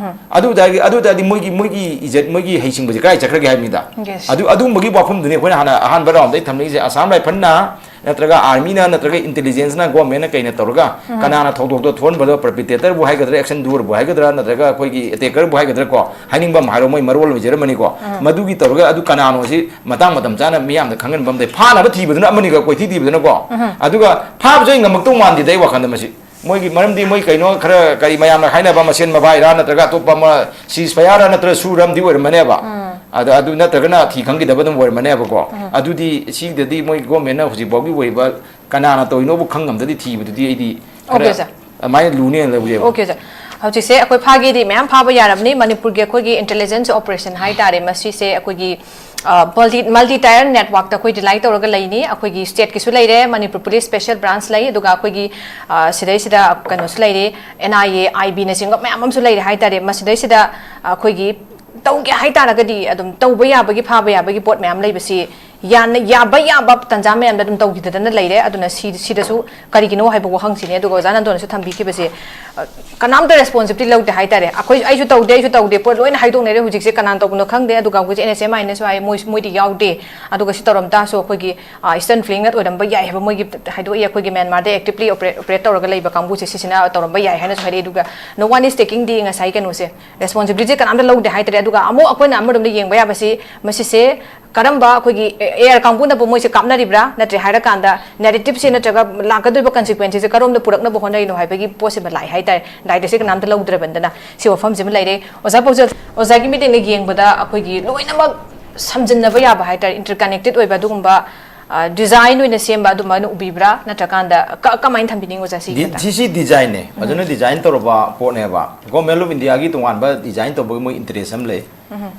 ꯑꯗꯨ ꯇꯥꯔꯗꯤ, ꯑꯗꯨ ꯇꯥꯔꯗꯤ ꯃꯣꯏꯒꯤ, ꯃꯣꯏꯒꯤ ꯏꯖꯠ, ꯃꯣꯏꯒꯤ ꯍꯩꯁꯤꯡꯕꯁꯦ ꯀꯗꯥꯏ ꯆꯠꯈ꯭ꯔꯒꯦ ꯍꯥꯏꯕꯅꯤꯗ꯫ Yes. ꯑꯗꯨ, ꯑꯗꯨꯒꯨꯝꯕꯒꯤ ꯋꯥꯐꯝꯗꯨꯅꯤ ꯑꯩꯈꯣꯏꯅ ꯍꯥꯟꯅ ꯑꯍꯥꯟꯕ round ꯗ ꯑꯩ ꯊꯝꯅꯤꯡꯉꯤꯁꯦ꯫ ꯑꯁꯥꯝ ꯔꯥꯏꯐꯜꯅ ꯅꯠꯇ꯭ꯔꯒ army ꯅ ꯅꯠꯇ꯭ꯔꯒ intelligence ꯅ, government ꯅ ꯀꯩꯅ ꯇꯧꯔꯒ ꯀꯅꯥꯅ ꯊꯧꯗꯣꯛꯇꯣ ꯊꯣꯛꯍꯟꯕꯗꯣ, perpetrator ꯕꯨ ꯍꯥꯏꯒꯗ꯭ꯔꯥ, action doer ꯕꯨ ꯍꯥꯏꯒꯗ꯭ꯔꯥ, ꯅꯠꯇ꯭ꯔꯒ ꯑꯩꯈꯣꯏꯒꯤ attacker ꯕꯨ ꯍꯥꯏꯒꯗ꯭ꯔꯥ ꯀꯣ, ꯍꯥꯏꯅꯤꯡꯕ ꯑꯃ ꯍꯥꯏꯔꯣ, ꯃꯣꯏ ꯃꯔꯣꯜ ꯑꯣꯏꯖꯔꯝꯃꯅꯤꯀꯣ꯫ ꯃꯗꯨꯒꯤ ꯇꯧꯔꯒ ꯑꯗꯨ ꯀꯅꯥꯅꯣ ꯁꯤ ꯃꯇꯥꯡ ꯃꯇꯝ ꯆꯥꯅ ꯃꯤꯌꯥꯝꯗ ꯈꯪꯍꯟꯕ ꯑꯃꯗꯤ ꯐꯥꯅꯕ ꯊꯤꯕꯗꯨꯅ ꯑꯃꯅꯤꯒ ꯀꯣꯏꯊꯤ ꯊꯤꯕꯗꯨꯅꯀꯣ꯫ ꯑꯗꯨꯒ ꯐꯥꯕꯁꯨ ꯑꯩ ꯉꯝꯃꯛꯇꯧ ꯃꯥꯟꯗꯦꯗ ꯑꯩ ꯋꯥꯈꯜꯗ ꯃꯁꯤ꯫ ꯃꯣꯏꯒꯤ ꯃꯔꯝꯗꯤ ꯃꯣꯏ ꯀꯩꯅꯣ ꯈꯔ ꯀꯔꯤ ꯃꯌꯥꯝꯅ ꯍꯥꯏꯅꯕ ꯃꯁꯦꯟ ꯃꯕꯥꯏꯔꯥ ꯅꯠꯇ꯭ꯔꯒ ꯑꯇꯣꯞꯄ ꯑꯃ ceasefire ꯔ ꯅꯠꯇ꯭ꯔꯒ ꯁꯨꯔ ꯑꯃꯗꯤ ꯑꯣꯏꯔꯝꯃꯅꯦꯕ꯫ ꯑꯗ ꯑꯗꯨ ꯅꯠꯇ꯭ꯔꯒꯅ ꯊꯤ ꯈꯪꯈꯤꯗꯕ ꯑꯗꯨꯝ ꯑꯣꯏꯔꯝꯃꯅꯦꯕꯀꯣ꯫ ꯑꯗꯨꯗꯤ ꯁꯤꯗꯗꯤ ꯃꯣꯏ government ꯅ ꯍꯧꯖꯤꯛ ꯐꯥꯎꯒꯤ ꯑꯣꯏꯕ ꯀꯅꯥꯅ ꯇꯧꯔꯤꯅꯣꯕꯨ ꯈꯪ ꯉꯝꯗꯗꯤ ꯊꯤꯕꯗꯨꯗꯤ ꯑꯩꯗꯤ ꯈꯔ Okay, sir. ꯑꯗꯨꯃꯥꯏꯅ ꯂꯨꯅꯦꯅ ꯂꯧꯖꯩꯕ꯫ Okay, sir. ꯍꯧꯖꯤꯛꯁꯦ ꯑꯩꯈꯣꯏ ꯐꯥꯒꯦꯗꯤ ꯃꯌꯥꯝ ꯐꯥꯕ ꯌꯥꯔꯕꯅꯤ꯫ ꯃꯅꯤꯄꯨꯔꯒꯤ ꯑꯩꯈꯣꯏꯒꯤ intelligence operation ꯍꯥꯏꯇꯥꯔꯦ, ꯃꯁꯤꯁꯦ ꯑꯩꯈꯣꯏꯒꯤ ꯃꯜꯇꯤ ꯃꯜꯇꯤ ꯇꯥꯌꯔ ꯅꯦꯠꯋꯥꯛꯇ ꯑꯩꯈꯣꯏ ꯔꯤꯂꯥꯏ ꯇꯧꯔꯒ ꯂꯩꯅꯤ꯫ ꯑꯩꯈꯣꯏꯒꯤ ꯁ꯭ꯇꯦꯠꯀꯤꯁꯨ ꯂꯩꯔꯦ, ꯃꯅꯤꯄꯨꯔ ꯄꯨꯂꯤꯁ ꯁ꯭ꯄꯦꯁꯦꯜ ꯕ꯭ꯔꯥꯟꯁ ꯂꯩ, ꯑꯗꯨꯒ ꯑꯩꯈꯣꯏꯒꯤ ꯁꯤꯗꯩꯁꯤꯗ ꯀꯩꯅꯣꯁꯨ ꯂꯩꯔꯦ, ꯑꯦꯟ ꯑꯥꯏ ꯑꯦ, ꯑꯥꯏ ꯕꯤꯅꯆꯤꯡꯕ ꯃꯌꯥꯝ ꯑꯃꯁꯨ ꯂꯩꯔꯦ ꯍꯥꯏꯇꯥꯔꯦ꯫ ꯃꯁꯤꯗꯩꯁꯤꯗ ꯑꯩꯈꯣꯏꯒꯤ ꯇꯧꯒꯦ ꯍꯥꯏꯇꯥꯔꯒꯗꯤ ꯑꯗꯨꯝ ꯇꯧꯕ ꯌꯥꯕꯒꯤ, ꯐꯥꯕ ꯌꯥꯕꯒꯤ ꯄꯣꯠ ꯃꯌꯥꯝ ꯂꯩꯕꯁꯤ ꯌꯥꯅ ꯌꯥꯕ ꯌꯥꯕ ꯇꯥꯟꯖꯥ ꯃꯌꯥꯝꯗ ꯑꯗꯨꯝ ꯇꯧꯈꯤꯗꯗꯅ ꯂꯩꯔꯦ꯫ ꯑꯗꯨꯅ ꯁꯤ ꯁꯤꯗꯁꯨ ꯀꯔꯤꯒꯤꯅꯣ ꯍꯥꯏꯕ ꯋꯥꯍꯪꯁꯤꯅꯦ꯫ ꯑꯗꯨꯒ ꯑꯣꯖꯥ ꯅꯟꯗꯣꯅꯁꯨ ꯊꯝꯕꯤꯈꯤꯕꯁꯦ, ꯑ, ꯀꯅꯥꯝꯇ ꯔꯦꯁꯄꯣꯟꯁꯤꯕꯤꯂꯤꯇꯤ ꯂꯧꯗꯦ ꯍꯥꯏꯇꯥꯔꯦ꯫ ꯑꯩꯈꯣꯏ, ꯑꯩꯁꯨ ꯇꯧꯗꯦ, ꯑꯩꯁꯨ ꯇꯧꯗꯦ, ꯄꯣꯠ ꯂꯣꯏꯅ ꯍꯥꯏꯗꯣꯛꯅꯔꯦ꯫ ꯍꯧꯖꯤꯛꯁꯦ ꯀꯅꯥꯅ ꯇꯧꯕꯅꯣ ꯈꯪꯗꯦ꯫ ꯑꯗꯨꯒ ꯍꯧꯖꯤꯛ ꯑꯦꯟ ꯑꯦꯁ ꯑꯦꯝ ꯑꯥꯏꯅꯁꯨ ꯍꯥꯏ, ꯃꯣꯏ, ꯃꯣꯏꯗꯤ ꯌꯥꯎꯗꯦ꯫ ꯑꯗꯨꯒ ꯁꯤ ꯇꯧꯔꯝ ꯇꯥꯔꯁꯨ ꯑꯩꯈꯣꯏꯒꯤ, ꯑ, ꯏꯁꯇꯔꯟ ꯐ꯭ꯂꯦꯒꯅ ꯑꯣꯏꯔꯝꯕ ꯌꯥꯏ ꯍꯥꯏꯕ ꯃꯣꯏꯒꯤ ꯍꯥꯏꯗꯣꯛꯏ꯫ ꯑꯩꯈꯣꯏꯒꯤ ꯃ꯭ꯌꯥꯟꯃꯥꯔꯗ ꯑꯦꯛꯇꯤꯕꯂꯤ ꯑꯣꯄꯔꯦꯠ, ꯑꯣꯄꯔꯦꯠ ꯇꯧꯔꯒ ꯂꯩꯕ ꯀꯥꯡꯕꯨꯁꯦ ꯁꯤꯁꯤꯅ ꯇꯧꯔꯝꯕ ꯌꯥꯏ ꯍꯥꯏꯅꯁꯨ ꯍꯥꯏꯔꯛꯏ꯫ ꯑꯗꯨꯒ no one is taking the ꯉꯁꯥꯏ ꯀꯩꯅꯣꯁꯦ, ꯔꯦꯁꯄꯣꯟꯁꯤꯕꯤꯂꯤꯇꯤꯁꯦ ꯀꯅꯥꯝꯇ ꯂꯧꯗꯦ ꯍꯥꯏꯇꯥꯔꯦ꯫ ꯑꯗꯨꯒ ꯑꯃꯨꯛ ꯑꯩꯈꯣꯏꯅ ꯑꯃꯔꯣꯝꯗ ꯌꯦꯡꯕ ꯌꯥꯕꯁꯤ, ꯃꯁꯤꯁꯦ ꯀꯔꯝꯕ ꯑꯩꯈꯣꯏꯒꯤ ꯑꯦꯌꯔ ꯀꯥꯡꯕꯨꯅꯕꯨ ꯃꯣꯏꯁꯦ ꯀꯥꯞꯅꯔꯤꯕ꯭ꯔꯥ, ꯅꯠꯇ꯭ꯔꯦ ꯍꯥꯏꯔꯀꯥꯟꯗ ꯅꯦꯔꯦꯇꯤꯞꯁꯦ ꯅꯠꯇ꯭ꯔꯒ ꯂꯥꯛꯀꯗꯣꯏꯕ ꯀꯟꯁꯤꯀ꯭ꯋꯦꯟꯁꯦꯁꯦ ꯀꯔꯣꯝꯗ ꯄꯨꯔꯛꯅꯕ ꯍꯣꯠꯅꯔꯤꯅꯣ ꯍꯥꯏꯕꯒꯤ ꯄꯣꯠꯁꯤꯃ ꯂꯥꯛꯑꯦ ꯍꯥꯏꯇꯥꯔꯦ꯫ ꯗꯥꯏꯔꯦꯛꯁꯦ ꯀꯅꯥꯝꯇ ꯂꯧꯗ꯭ꯔꯕꯅꯤꯅ ꯁꯤ ꯋꯥꯐꯝꯁꯤꯃ ꯂꯩꯔꯦ꯫ ꯑꯣꯖꯥ ꯄꯥꯎꯖꯦꯜ, ꯑꯣꯖꯥꯒꯤ ꯃꯤꯠꯌꯦꯡꯗ ꯌꯦꯡꯕꯗ ꯑꯩꯈꯣꯏꯒꯤ ꯂꯣꯏꯅꯃꯛ ꯁꯝꯖꯤꯟꯅꯕ ꯌꯥꯕ ꯍꯥꯏꯇꯥꯔꯦ, ꯏꯟꯇꯔꯀꯅꯦꯛꯇꯦꯠ ꯑꯣꯏꯕ ꯑꯗꯨꯒꯨꯝꯕ, ꯑ, ꯗꯤꯖꯥꯏꯟ ꯑꯣꯏꯅ ꯁꯦꯝꯕ ꯑꯗꯨꯃꯥꯏꯅ ꯎꯕꯤꯕ꯭ꯔꯥ? ꯅꯠꯇ꯭ꯔꯀꯥꯟꯗ ꯀ-, ꯀꯃꯥꯏꯅ ꯊꯝꯕꯤꯅꯤꯡꯉꯤ ꯑꯣꯖꯥ ꯁꯤꯒꯤ ꯗꯤ-, ꯃꯇꯥꯡ? ꯁꯤꯁꯤ ꯗꯤꯖꯥꯏꯟꯅꯦ, ꯐꯖꯅ ꯗꯤꯖꯥꯏꯟ ꯇꯧꯔꯕ ꯄꯣꯠꯅꯦꯕ꯫ ꯒꯣꯔꯃꯦꯟ ꯑꯣꯐ ꯏꯟꯗꯤꯌꯥꯒꯤ ꯇꯣꯉꯥꯟꯕ ꯗꯤꯖꯥꯏꯟ ꯇꯧꯕꯒꯤ ꯃꯣꯏ ꯏꯟꯇꯔꯦꯁ ꯑꯃ ꯂꯩ꯫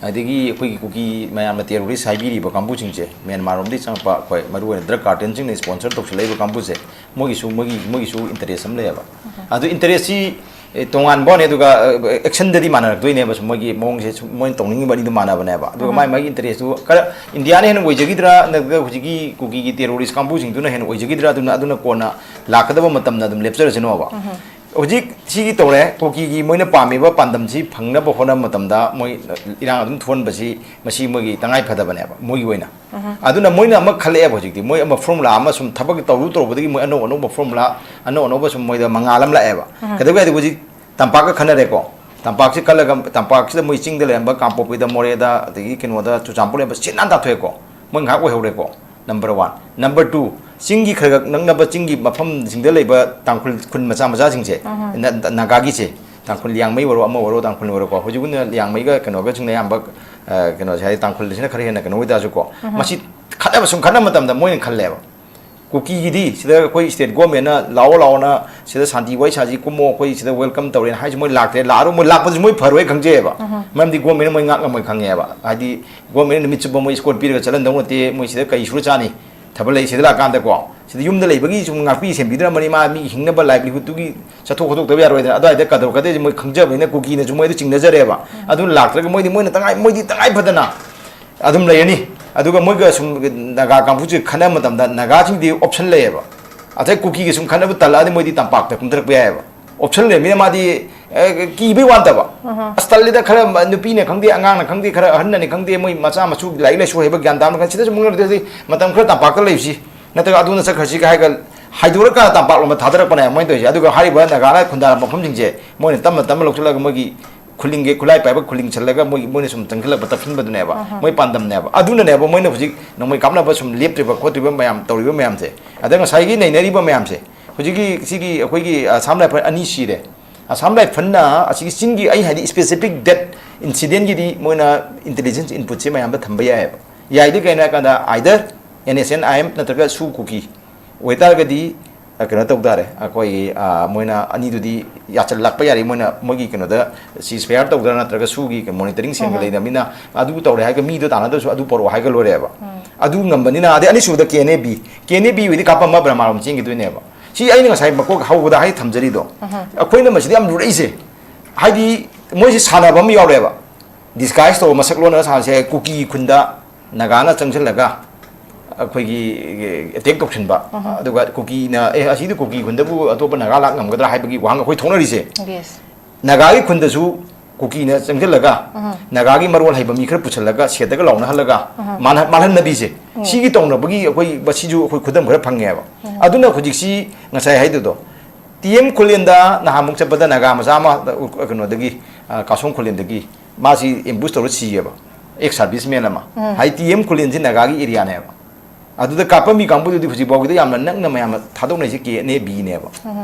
ꯑꯗꯒꯤ ꯑꯩꯈꯣꯏꯒꯤ ꯀꯨꯀꯤ ꯃꯌꯥꯝꯅ ꯇꯦꯔꯣꯔꯤꯁ ꯍꯥꯏꯕꯤꯔꯤꯕ ꯀꯥꯡꯕꯨꯁꯤꯡꯁꯦ, ꯃ꯭ꯌꯥꯟꯃꯥꯔꯔꯣꯝꯗꯒꯤ ꯆꯪꯉꯛꯄ ꯑꯩꯈꯣꯏ ꯃꯔꯨꯑꯣꯏꯅ ꯗ꯭ꯔꯒ ꯀꯥꯔꯇꯦꯜꯁꯤꯡꯅ ꯏꯁꯄꯣꯟꯁꯔ ꯇꯧꯁꯜꯂꯛꯏꯕ ꯀꯥꯡꯕꯨꯁꯦ, ꯃꯣꯏꯒꯤꯁꯨ, ꯃꯣꯏꯒꯤ, ꯃꯣꯏꯒꯤꯁꯨ ꯏꯟꯇꯔꯦꯁ ꯑꯃ ꯂꯩꯌꯦꯕ꯫ ꯑꯗꯨ ꯏꯟꯇꯔꯦꯁꯁꯤ, ꯑꯦ, ꯇꯣꯉꯥꯟꯕ ꯋꯥꯅꯤ, ꯑꯗꯨꯒ, ꯑ, ꯑꯦꯛꯁꯟꯗꯗꯤ ꯃꯥꯟꯅꯔꯛꯇꯣꯏꯅꯦꯕ꯫ ꯁꯨꯝ ꯃꯣꯏꯒꯤ ꯃꯑꯣꯡꯁꯦ, ꯁꯨꯝ ꯃꯣꯏꯅ ꯇꯧꯅꯤꯡꯉꯤꯕ ꯑꯅꯤꯗꯨ ꯃꯥꯟꯅꯕꯅꯦꯕ꯫ ꯑꯗꯨꯒ ꯃꯥꯏ ꯃꯥꯒꯤ ꯏꯟꯇꯔꯦꯁꯇꯨ ꯈꯔ ꯏꯟꯗꯤꯌꯥꯅ ꯍꯦꯟꯅ ꯑꯣꯏꯖꯈꯤꯗ꯭ꯔꯥ, ꯅꯠꯇ꯭ꯔꯒ ꯍꯧꯖꯤꯛꯀꯤ ꯀꯨꯀꯤꯒꯤ ꯇꯦꯔꯣꯔꯤꯁ ꯀꯥꯡꯕꯨꯁꯤꯡꯗꯨꯅ ꯍꯦꯟꯅ ꯑꯣꯏꯖꯈꯤꯗ꯭ꯔꯥ, ꯑꯗꯨꯅ, ꯑꯗꯨꯅ ꯀꯣꯟꯅ ꯂꯥꯛꯀꯗꯕ ꯃꯇꯝꯗ ꯑꯗꯨꯝ ꯂꯦꯞꯆꯔꯁꯅꯣꯕ꯫ ꯍꯧꯖꯤꯛ ꯁꯤꯒꯤ ꯇꯧꯔꯦ, ꯀꯨꯀꯤꯒꯤ ꯃꯣꯏꯅ ꯄꯥꯝꯃꯤꯕ ꯄꯥꯟꯗꯝꯁꯤ ꯐꯪꯅꯕ ꯍꯣꯠꯅꯕ ꯃꯇꯝꯗ ꯃꯣꯏ ꯏꯔꯥꯡ ꯑꯗꯨꯝ ꯊꯣꯛꯍꯟꯕꯁꯤ, ꯃꯁꯤ ꯃꯣꯏꯒꯤ ꯇꯉꯥꯏ ꯐꯗꯕꯅꯦꯕ, ꯃꯣꯏꯒꯤ ꯑꯣꯏꯅ꯫ ꯑꯗꯨꯅ ꯃꯣꯏꯅ ꯑꯃ ꯈꯜꯂꯛꯑꯦꯕ ꯍꯧꯖꯤꯛꯇꯤ, ꯃꯣꯏ ꯑꯃ ꯐꯣꯔꯃꯨꯂꯥ ꯑꯃ ꯁꯨꯝ ꯊꯕꯛ ꯇꯧꯔꯨ ꯇꯧꯔꯨꯕꯗꯒꯤ ꯃꯣꯏ ꯑꯅꯧ ꯑꯅꯧꯕ ꯐꯣꯔꯃꯨꯂꯥ, ꯑꯅꯧ ꯑꯅꯧꯕ ꯁꯨꯝ ꯃꯣꯏꯗ ꯃꯉꯥꯜ ꯑꯃ ꯂꯥꯛꯑꯦꯕ꯫ ꯀꯩꯗꯧꯒꯦ ꯍꯥꯏꯗꯤ ꯍꯧꯖꯤꯛ ꯇꯝꯄꯥꯛꯀ ꯈꯟꯅꯔꯦꯀꯣ, ꯇꯝꯄꯥꯛꯁꯤ ꯈꯜꯂꯒ ꯇꯝꯄꯥꯛꯁꯤꯗ ꯃꯣꯏ ꯆꯤꯡꯗ ꯂꯩꯔꯝꯕ ꯀꯥꯡꯄꯣꯛꯄꯤꯗ, ꯃꯣꯔꯦꯗ, ꯑꯗꯒꯤ ꯀꯩꯅꯣꯗ, ꯆꯨꯔꯆꯥꯟꯄꯨꯔ ꯂꯩꯔꯝꯕ ꯁꯤꯠ ꯅꯥꯟ ꯇꯥꯊꯣꯛꯑꯦꯀꯣ, ꯃꯣꯏ ꯉꯥꯏꯍꯥꯛ ꯑꯣꯏꯍꯧꯔꯦꯀꯣ꯫ Number one. ꯅꯝꯕꯔ ꯇꯨ, ꯆꯤꯡꯒꯤ ꯈꯔ ꯈꯛ ꯅꯛꯅꯕ ꯆꯤꯡꯒꯤ ꯃꯐꯝꯁꯤꯡꯗ ꯂꯩꯕ ꯇꯥꯡꯈꯨꯜ ꯈꯨꯟ ꯃꯆꯥ ꯃꯆꯥꯁꯤꯡꯁꯦ, ꯅ-, ꯅꯥꯒꯥꯒꯤꯁꯦ, ꯇꯥꯡꯈꯨꯜ ꯂꯤꯌꯥꯡꯃꯩ ꯑꯣꯏꯔꯣ, ꯑꯃ ꯑꯣꯏꯔꯣ, ꯇꯥꯡꯈꯨꯜ ꯑꯣꯏꯔꯣꯀꯣ, ꯍꯧꯖꯤꯛ ꯑꯣꯏꯅ ꯂꯤꯌꯥꯡꯃꯩꯒ ꯀꯩꯅꯣꯒꯁꯤꯡꯅ ꯑꯌꯥꯝꯕ, ꯑ, ꯀꯩꯅꯣꯁꯦ ꯍꯥꯏꯗꯤ ꯇꯥꯡꯈꯨꯜꯁꯤꯅ ꯈꯔ ꯍꯦꯟꯅ ꯀꯩꯅꯣ ꯑꯣꯏꯇꯥꯔꯁꯨꯀꯣ, ꯃꯁꯤ ꯈꯠꯅꯕ ꯁꯨꯝ ꯈꯠꯅꯕ ꯃꯇꯝꯗ ꯃꯣꯏꯅ ꯈꯜꯂꯦꯕ, ꯀꯨꯀꯤꯒꯤꯗꯤ ꯁꯤꯗ ꯑꯩꯈꯣꯏ state government ꯅ ꯂꯥꯛꯑꯣ ꯂꯥꯛꯑꯣꯅ ꯁꯤꯗ ꯁꯥꯟꯇꯤ ꯋꯥꯔꯤ ꯁꯥꯁꯤ ꯀꯨꯝꯃꯣ ꯑꯩꯈꯣꯏ ꯁꯤꯗ welcome ꯇꯧꯔꯦꯅ ꯍꯥꯏꯁꯤ ꯃꯣꯏ ꯂꯥꯛꯇ꯭ꯔꯦ, ꯂꯥꯛꯑꯔꯣꯏ, ꯃꯣꯏ ꯂꯥꯛꯄꯁꯨ ꯃꯣꯏ ꯐꯔꯣꯏ ꯈꯪꯖꯩꯑꯕ꯫ ꯃꯔꯝꯗꯤ government ꯅ ꯃꯣꯏ ꯉꯥꯛ ꯉꯝꯃꯣꯏ ꯈꯪꯉꯦꯕ꯫ ꯍꯥꯏꯗꯤ government ꯅ ꯅꯨꯃꯤꯠ ꯆꯨꯞꯄ ꯃꯣꯏ escort ꯄꯤꯔꯒ ꯆꯠꯍꯟꯗꯧ ꯅꯠꯇꯦ, ꯃꯣꯏ ꯁꯤꯗ ꯀꯩ ꯁꯨꯔ ꯆꯥꯅꯤ? ꯊꯕꯛ ꯂꯩ ꯁꯤꯗ ꯂꯥꯛꯀꯥꯟꯗꯀꯣ꯫ ꯁꯤꯗ ꯌꯨꯝꯗ ꯂꯩꯕꯒꯤ ꯁꯨꯝ ꯉꯥꯛꯄꯤ ꯁꯦꯟꯕꯤꯗ꯭ꯔꯕꯅꯤ, ꯃꯥ ꯃꯤꯒꯤ ꯍꯤꯡꯅꯕ livelihood ꯇꯨꯒꯤ ꯆꯠꯊꯣꯛ ꯈꯣꯠꯇꯣꯛꯇꯕ ꯌꯥꯔꯣꯏꯗꯅ꯫ ꯑꯗꯨꯋꯥꯏꯗ ꯀꯗꯧ ꯀꯗꯩꯁꯦ ꯃꯣꯏ ꯈꯪꯖꯕꯅꯤꯅ ꯀꯨꯀꯤꯅꯁꯨ ꯃꯣꯏꯗ ꯆꯤꯡꯅꯖꯔꯦꯕ꯫ ꯑꯗꯨꯅ ꯂꯥꯛꯇ꯭ꯔꯒ ꯃꯣꯏꯗꯤ, ꯃꯣꯏꯅ ꯇꯉꯥꯏ, ꯃꯣꯏꯗꯤ ꯇꯉꯥꯏ ꯐꯗꯅ ꯑꯗꯨꯝ ꯂꯩꯔꯅꯤ꯫ ꯑꯗꯨꯒ ꯃꯣꯏꯒ ꯁꯨꯝ ꯅꯥꯒꯥ ꯀꯥꯡꯕꯨꯁꯦ ꯈꯟꯅꯕ ꯃꯇꯝꯗ ꯅꯥꯒꯥꯁꯤꯡꯗꯤ option ꯂꯩꯌꯦꯕ꯫ ꯑꯇꯩ ꯀꯨꯀꯤꯒ ꯁꯨꯝ ꯈꯟꯅꯕ ꯇꯜꯂꯛꯑꯗꯤ ꯃꯣꯏꯗꯤ ꯇꯝꯄꯥꯛꯇ ꯀꯨꯝꯊꯔꯛꯄ ꯌꯥꯏꯑꯕ꯫ Option ꯂꯩꯔꯃꯤꯅ ꯃꯥꯗꯤ, ꯑꯦ, ꯀꯤꯕꯩ ꯋꯥ ꯅꯠꯇꯕ꯫ ꯑꯁ, ꯇꯜꯂꯤꯗ, ꯈꯔ ꯅꯨꯄꯤꯅ ꯈꯪꯗꯦ, ꯑꯉꯥꯡꯅ ꯈꯪꯗꯦ, ꯈꯔ ꯑꯍꯟꯅꯅꯤ ꯈꯪꯗꯦ, ꯃꯣꯏ ꯃꯆꯥ ꯃꯁꯨ ꯂꯥꯏꯔꯤꯛ ꯂꯥꯏꯁꯨ ꯍꯩꯕ ꯒ꯭ꯌꯥꯟ ꯇꯥꯕꯅ ꯈꯪꯗꯦ, ꯁꯤꯗ ꯁꯨꯝ ꯉꯥꯡꯅꯗ꯭ꯔꯗꯤ ꯃꯇꯝ ꯈꯔ ꯇꯝꯄꯥꯛꯇ ꯂꯩꯕꯁꯤ ꯅꯠꯇ꯭ꯔꯒ ꯑꯗꯨꯅ ꯆꯠꯈ꯭ꯔꯁꯤꯒ ꯍꯥꯏꯔꯒ ꯍꯥꯏꯗꯣꯔꯛꯀ ꯇꯝꯄꯥꯛꯂꯣꯝꯗ ꯊꯥꯗꯔꯛꯄꯅꯦ ꯃꯣꯏꯅ ꯇꯧꯔꯤꯁꯦ꯫ ꯑꯗꯨꯒ ꯍꯥꯏꯔꯤꯕ ꯅꯥꯒꯥꯅ ꯈꯨꯟꯗꯥꯔꯝꯕ ꯃꯐꯝꯁꯤꯡꯁꯦ ꯃꯣꯏꯅ ꯇꯞꯅ ꯇꯞꯅ ꯂꯧꯁꯤꯜꯂꯒ ꯃꯣꯏꯒꯤ ꯈꯨꯂꯤꯡꯒꯤ ꯈꯨꯠꯂꯥꯏ ꯄꯥꯏꯕ ꯈꯨꯂꯤꯡꯁꯜꯂꯒ ꯃꯣꯏꯒꯤ, ꯃꯣꯏꯅ ꯁꯨꯝ ꯆꯪꯁꯤꯜꯂꯛꯄ, ꯇꯞꯁꯤꯟꯕꯗꯨꯅꯦꯕ꯫ ꯃꯣꯏ ꯄꯥꯟꯗꯝꯅꯦꯕ꯫ ꯑꯗꯨꯅꯅꯦꯕ ꯃꯣꯏꯅ ꯍꯧꯖꯤꯛ ꯅꯣꯡꯃꯩ ꯀꯥꯞꯅꯕ ꯁꯨꯝ ꯂꯦꯞꯇ꯭ꯔꯤꯕ ꯈꯣꯠꯇ꯭ꯔꯤꯕ ꯃꯌꯥꯝ ꯇꯧꯔꯤꯕ ꯃꯌꯥꯝꯁꯦ꯫ ꯑꯗ ꯉꯁꯥꯏꯒꯤ ꯅꯩꯅꯔꯤꯕ ꯃꯌꯥꯝꯁꯦ, ꯍꯧꯖꯤꯛꯀꯤ ꯁꯤꯒꯤ ꯑꯩꯈꯣꯏꯒꯤ Assam Rifle ꯑꯅꯤ ꯁꯤꯔꯦ꯫ Assam Rifle ꯅ ꯑꯁꯤꯒꯤ ꯆꯤꯡꯒꯤ, ꯑꯩ ꯍꯥꯏꯗꯤ specific that incident ꯀꯤꯗꯤ ꯃꯣꯏꯅ intelligence input ꯁꯦ ꯃꯌꯥꯝꯗ ꯊꯝꯕ ꯌꯥꯏꯑꯕ꯫ ꯌꯥꯏꯗꯤ ꯀꯩꯅꯣ ꯍꯥꯏ ꯀꯥꯟꯗ either N S N I M ꯅꯠꯇ꯭ꯔꯒ ꯁꯨ ꯀꯨꯀꯤ ꯑꯣꯏꯇꯥꯔꯒꯗꯤ, ꯑ, ꯀꯩꯅꯣ ꯇꯧ ꯇꯥꯔꯦ, ꯑꯩꯈꯣꯏꯒꯤ, ꯑ, ꯃꯣꯏꯅ ꯑꯅꯤꯗꯨꯗꯤ ꯌꯥꯆꯜꯂꯛꯄ ꯌꯥꯔꯦ꯫ ꯃꯣꯏꯅ ꯃꯣꯏꯒꯤ ꯀꯩꯅꯣꯗ ceasefire ꯇꯧꯗꯅ ꯅꯠꯇ꯭ꯔꯒ ꯁꯨꯒꯤ monitoring ꯁꯦꯡꯅ ꯂꯩꯅꯕꯅꯤꯅ ꯑꯗꯨ ꯇꯧꯔꯦ ꯍꯥꯏꯔꯒ ꯃꯤꯗꯣ ꯇꯥꯟꯅꯗ꯭ꯔꯁꯨ ꯑꯗꯨ ꯄꯣꯔꯛꯑꯣ ꯍꯥꯏꯔꯒ ꯂꯣꯏꯔꯦꯕ꯫ ꯑꯗꯨ ꯉꯝꯕꯅꯤꯅ꯫ ꯑꯗꯩ ꯑꯅꯤꯁꯨꯕꯗ K N A B, K N A B ꯑꯣꯏꯗꯤ ꯀꯥꯞꯄꯝꯃ ꯕ꯭ꯔꯍꯃꯥꯔꯣꯝ ꯆꯦꯟꯈꯤꯗꯣꯏꯅꯦꯕ꯫ ꯁꯤ ꯑꯩꯅ ꯉꯁꯥꯏ ꯃꯀꯣꯛ ꯍꯧꯕꯗ ꯍꯥꯏ ꯊꯝꯖꯔꯤꯗꯣ꯫ ꯑꯩꯈꯣꯏꯅ ꯃꯁꯤꯗ ꯌꯥꯝ ꯂꯨꯔꯛꯏꯁꯦ, ꯍꯥꯏꯗꯤ ꯃꯣꯏꯁꯦ ꯁꯥꯟꯅꯕ ꯑꯃ ꯌꯥꯎꯔꯦꯕ꯫ Disguise ꯇꯧꯕ, ꯃꯁꯛ ꯂꯣꯟꯅ ꯁꯥꯟꯅꯁꯦ꯫ ꯀꯨꯀꯤ ꯈꯨꯟꯗ ꯅꯥꯒꯥꯅ ꯆꯪꯁꯤꯜꯂꯒ ꯑꯩꯈꯣꯏꯒꯤ attack ꯇꯧꯁꯤꯟꯕ, ꯑꯗꯨꯒ ꯀꯨꯀꯤꯅ, "ꯑꯦ, ꯑꯁꯤꯗꯤ ꯀꯨꯀꯤ ꯈꯨꯟꯗꯕꯨ ꯑꯇꯣꯞꯄ ꯅꯥꯒꯥ ꯂꯥꯛ ꯉꯝꯒꯗ꯭ꯔꯥ?" ꯍꯥꯏꯕꯒꯤ ꯋꯥꯍꯪ ꯑꯩꯈꯣꯏ ꯊꯣꯛꯅꯔꯤꯁꯦ꯫ Yes. ꯅꯥꯒꯥꯒꯤ ꯈꯨꯟꯗꯁꯨ ꯀꯨꯀꯤꯅ ꯆꯪꯁꯤꯜꯂꯒ ꯅꯥꯒꯥꯒꯤ ꯃꯔꯣꯜ ꯍꯩꯕ ꯃꯤ ꯈꯔ ꯄꯨꯁꯤꯜꯂꯒ ꯁꯦꯠꯇꯒ ꯂꯥꯎꯅꯍꯜꯂꯒ ꯃꯥꯜꯍꯟ-, ꯃꯥꯜꯍꯟꯅꯕꯤꯁꯦ꯫ ꯁꯤꯒꯤ ꯇꯧꯅꯕꯒꯤ ꯑꯩꯈꯣꯏ ꯃꯁꯤꯁꯨ ꯑꯩꯈꯣꯏ ꯈꯨꯗꯝ ꯈꯔ ꯐꯪꯉꯦꯕ꯫ ꯑꯗꯨꯅ ꯍꯧꯖꯤꯛꯁꯤ ꯉꯁꯥꯏ ꯍꯥꯏꯗꯨꯗꯣ, T M ꯈꯨꯂꯦꯟꯗ ꯅꯍꯥꯟꯃꯨꯛ ꯆꯠꯄꯗ ꯅꯥꯒꯥ ꯃꯆꯥ ꯑꯃ, ꯑ, ꯀꯩꯅꯣꯗꯒꯤ, ꯑ, ꯀꯥꯁꯣꯡ ꯈꯨꯂꯦꯟꯗꯒꯤ ꯃꯥꯁꯤ ambush ꯇꯧꯔ ꯁꯤꯌꯦꯕ, ex serviceman ꯑꯃ꯫ ꯍꯥꯏ T M ꯈꯨꯂꯦꯟꯁꯤ ꯅꯥꯒꯥꯒꯤ area ꯅꯦꯕ꯫ ꯑꯗꯨꯗ ꯀꯥꯞꯄꯝꯃꯤ ꯀꯥꯡꯕꯨꯗꯨꯗꯤ ꯍꯧꯖꯤꯛ ꯐꯥꯎꯒꯤꯗ ꯌꯥꯝꯅ ꯅꯛꯅ ꯃꯌꯥꯝꯅ ꯊꯥꯗꯣꯛꯅꯩꯁꯦ K N A B ꯅꯦꯕ꯫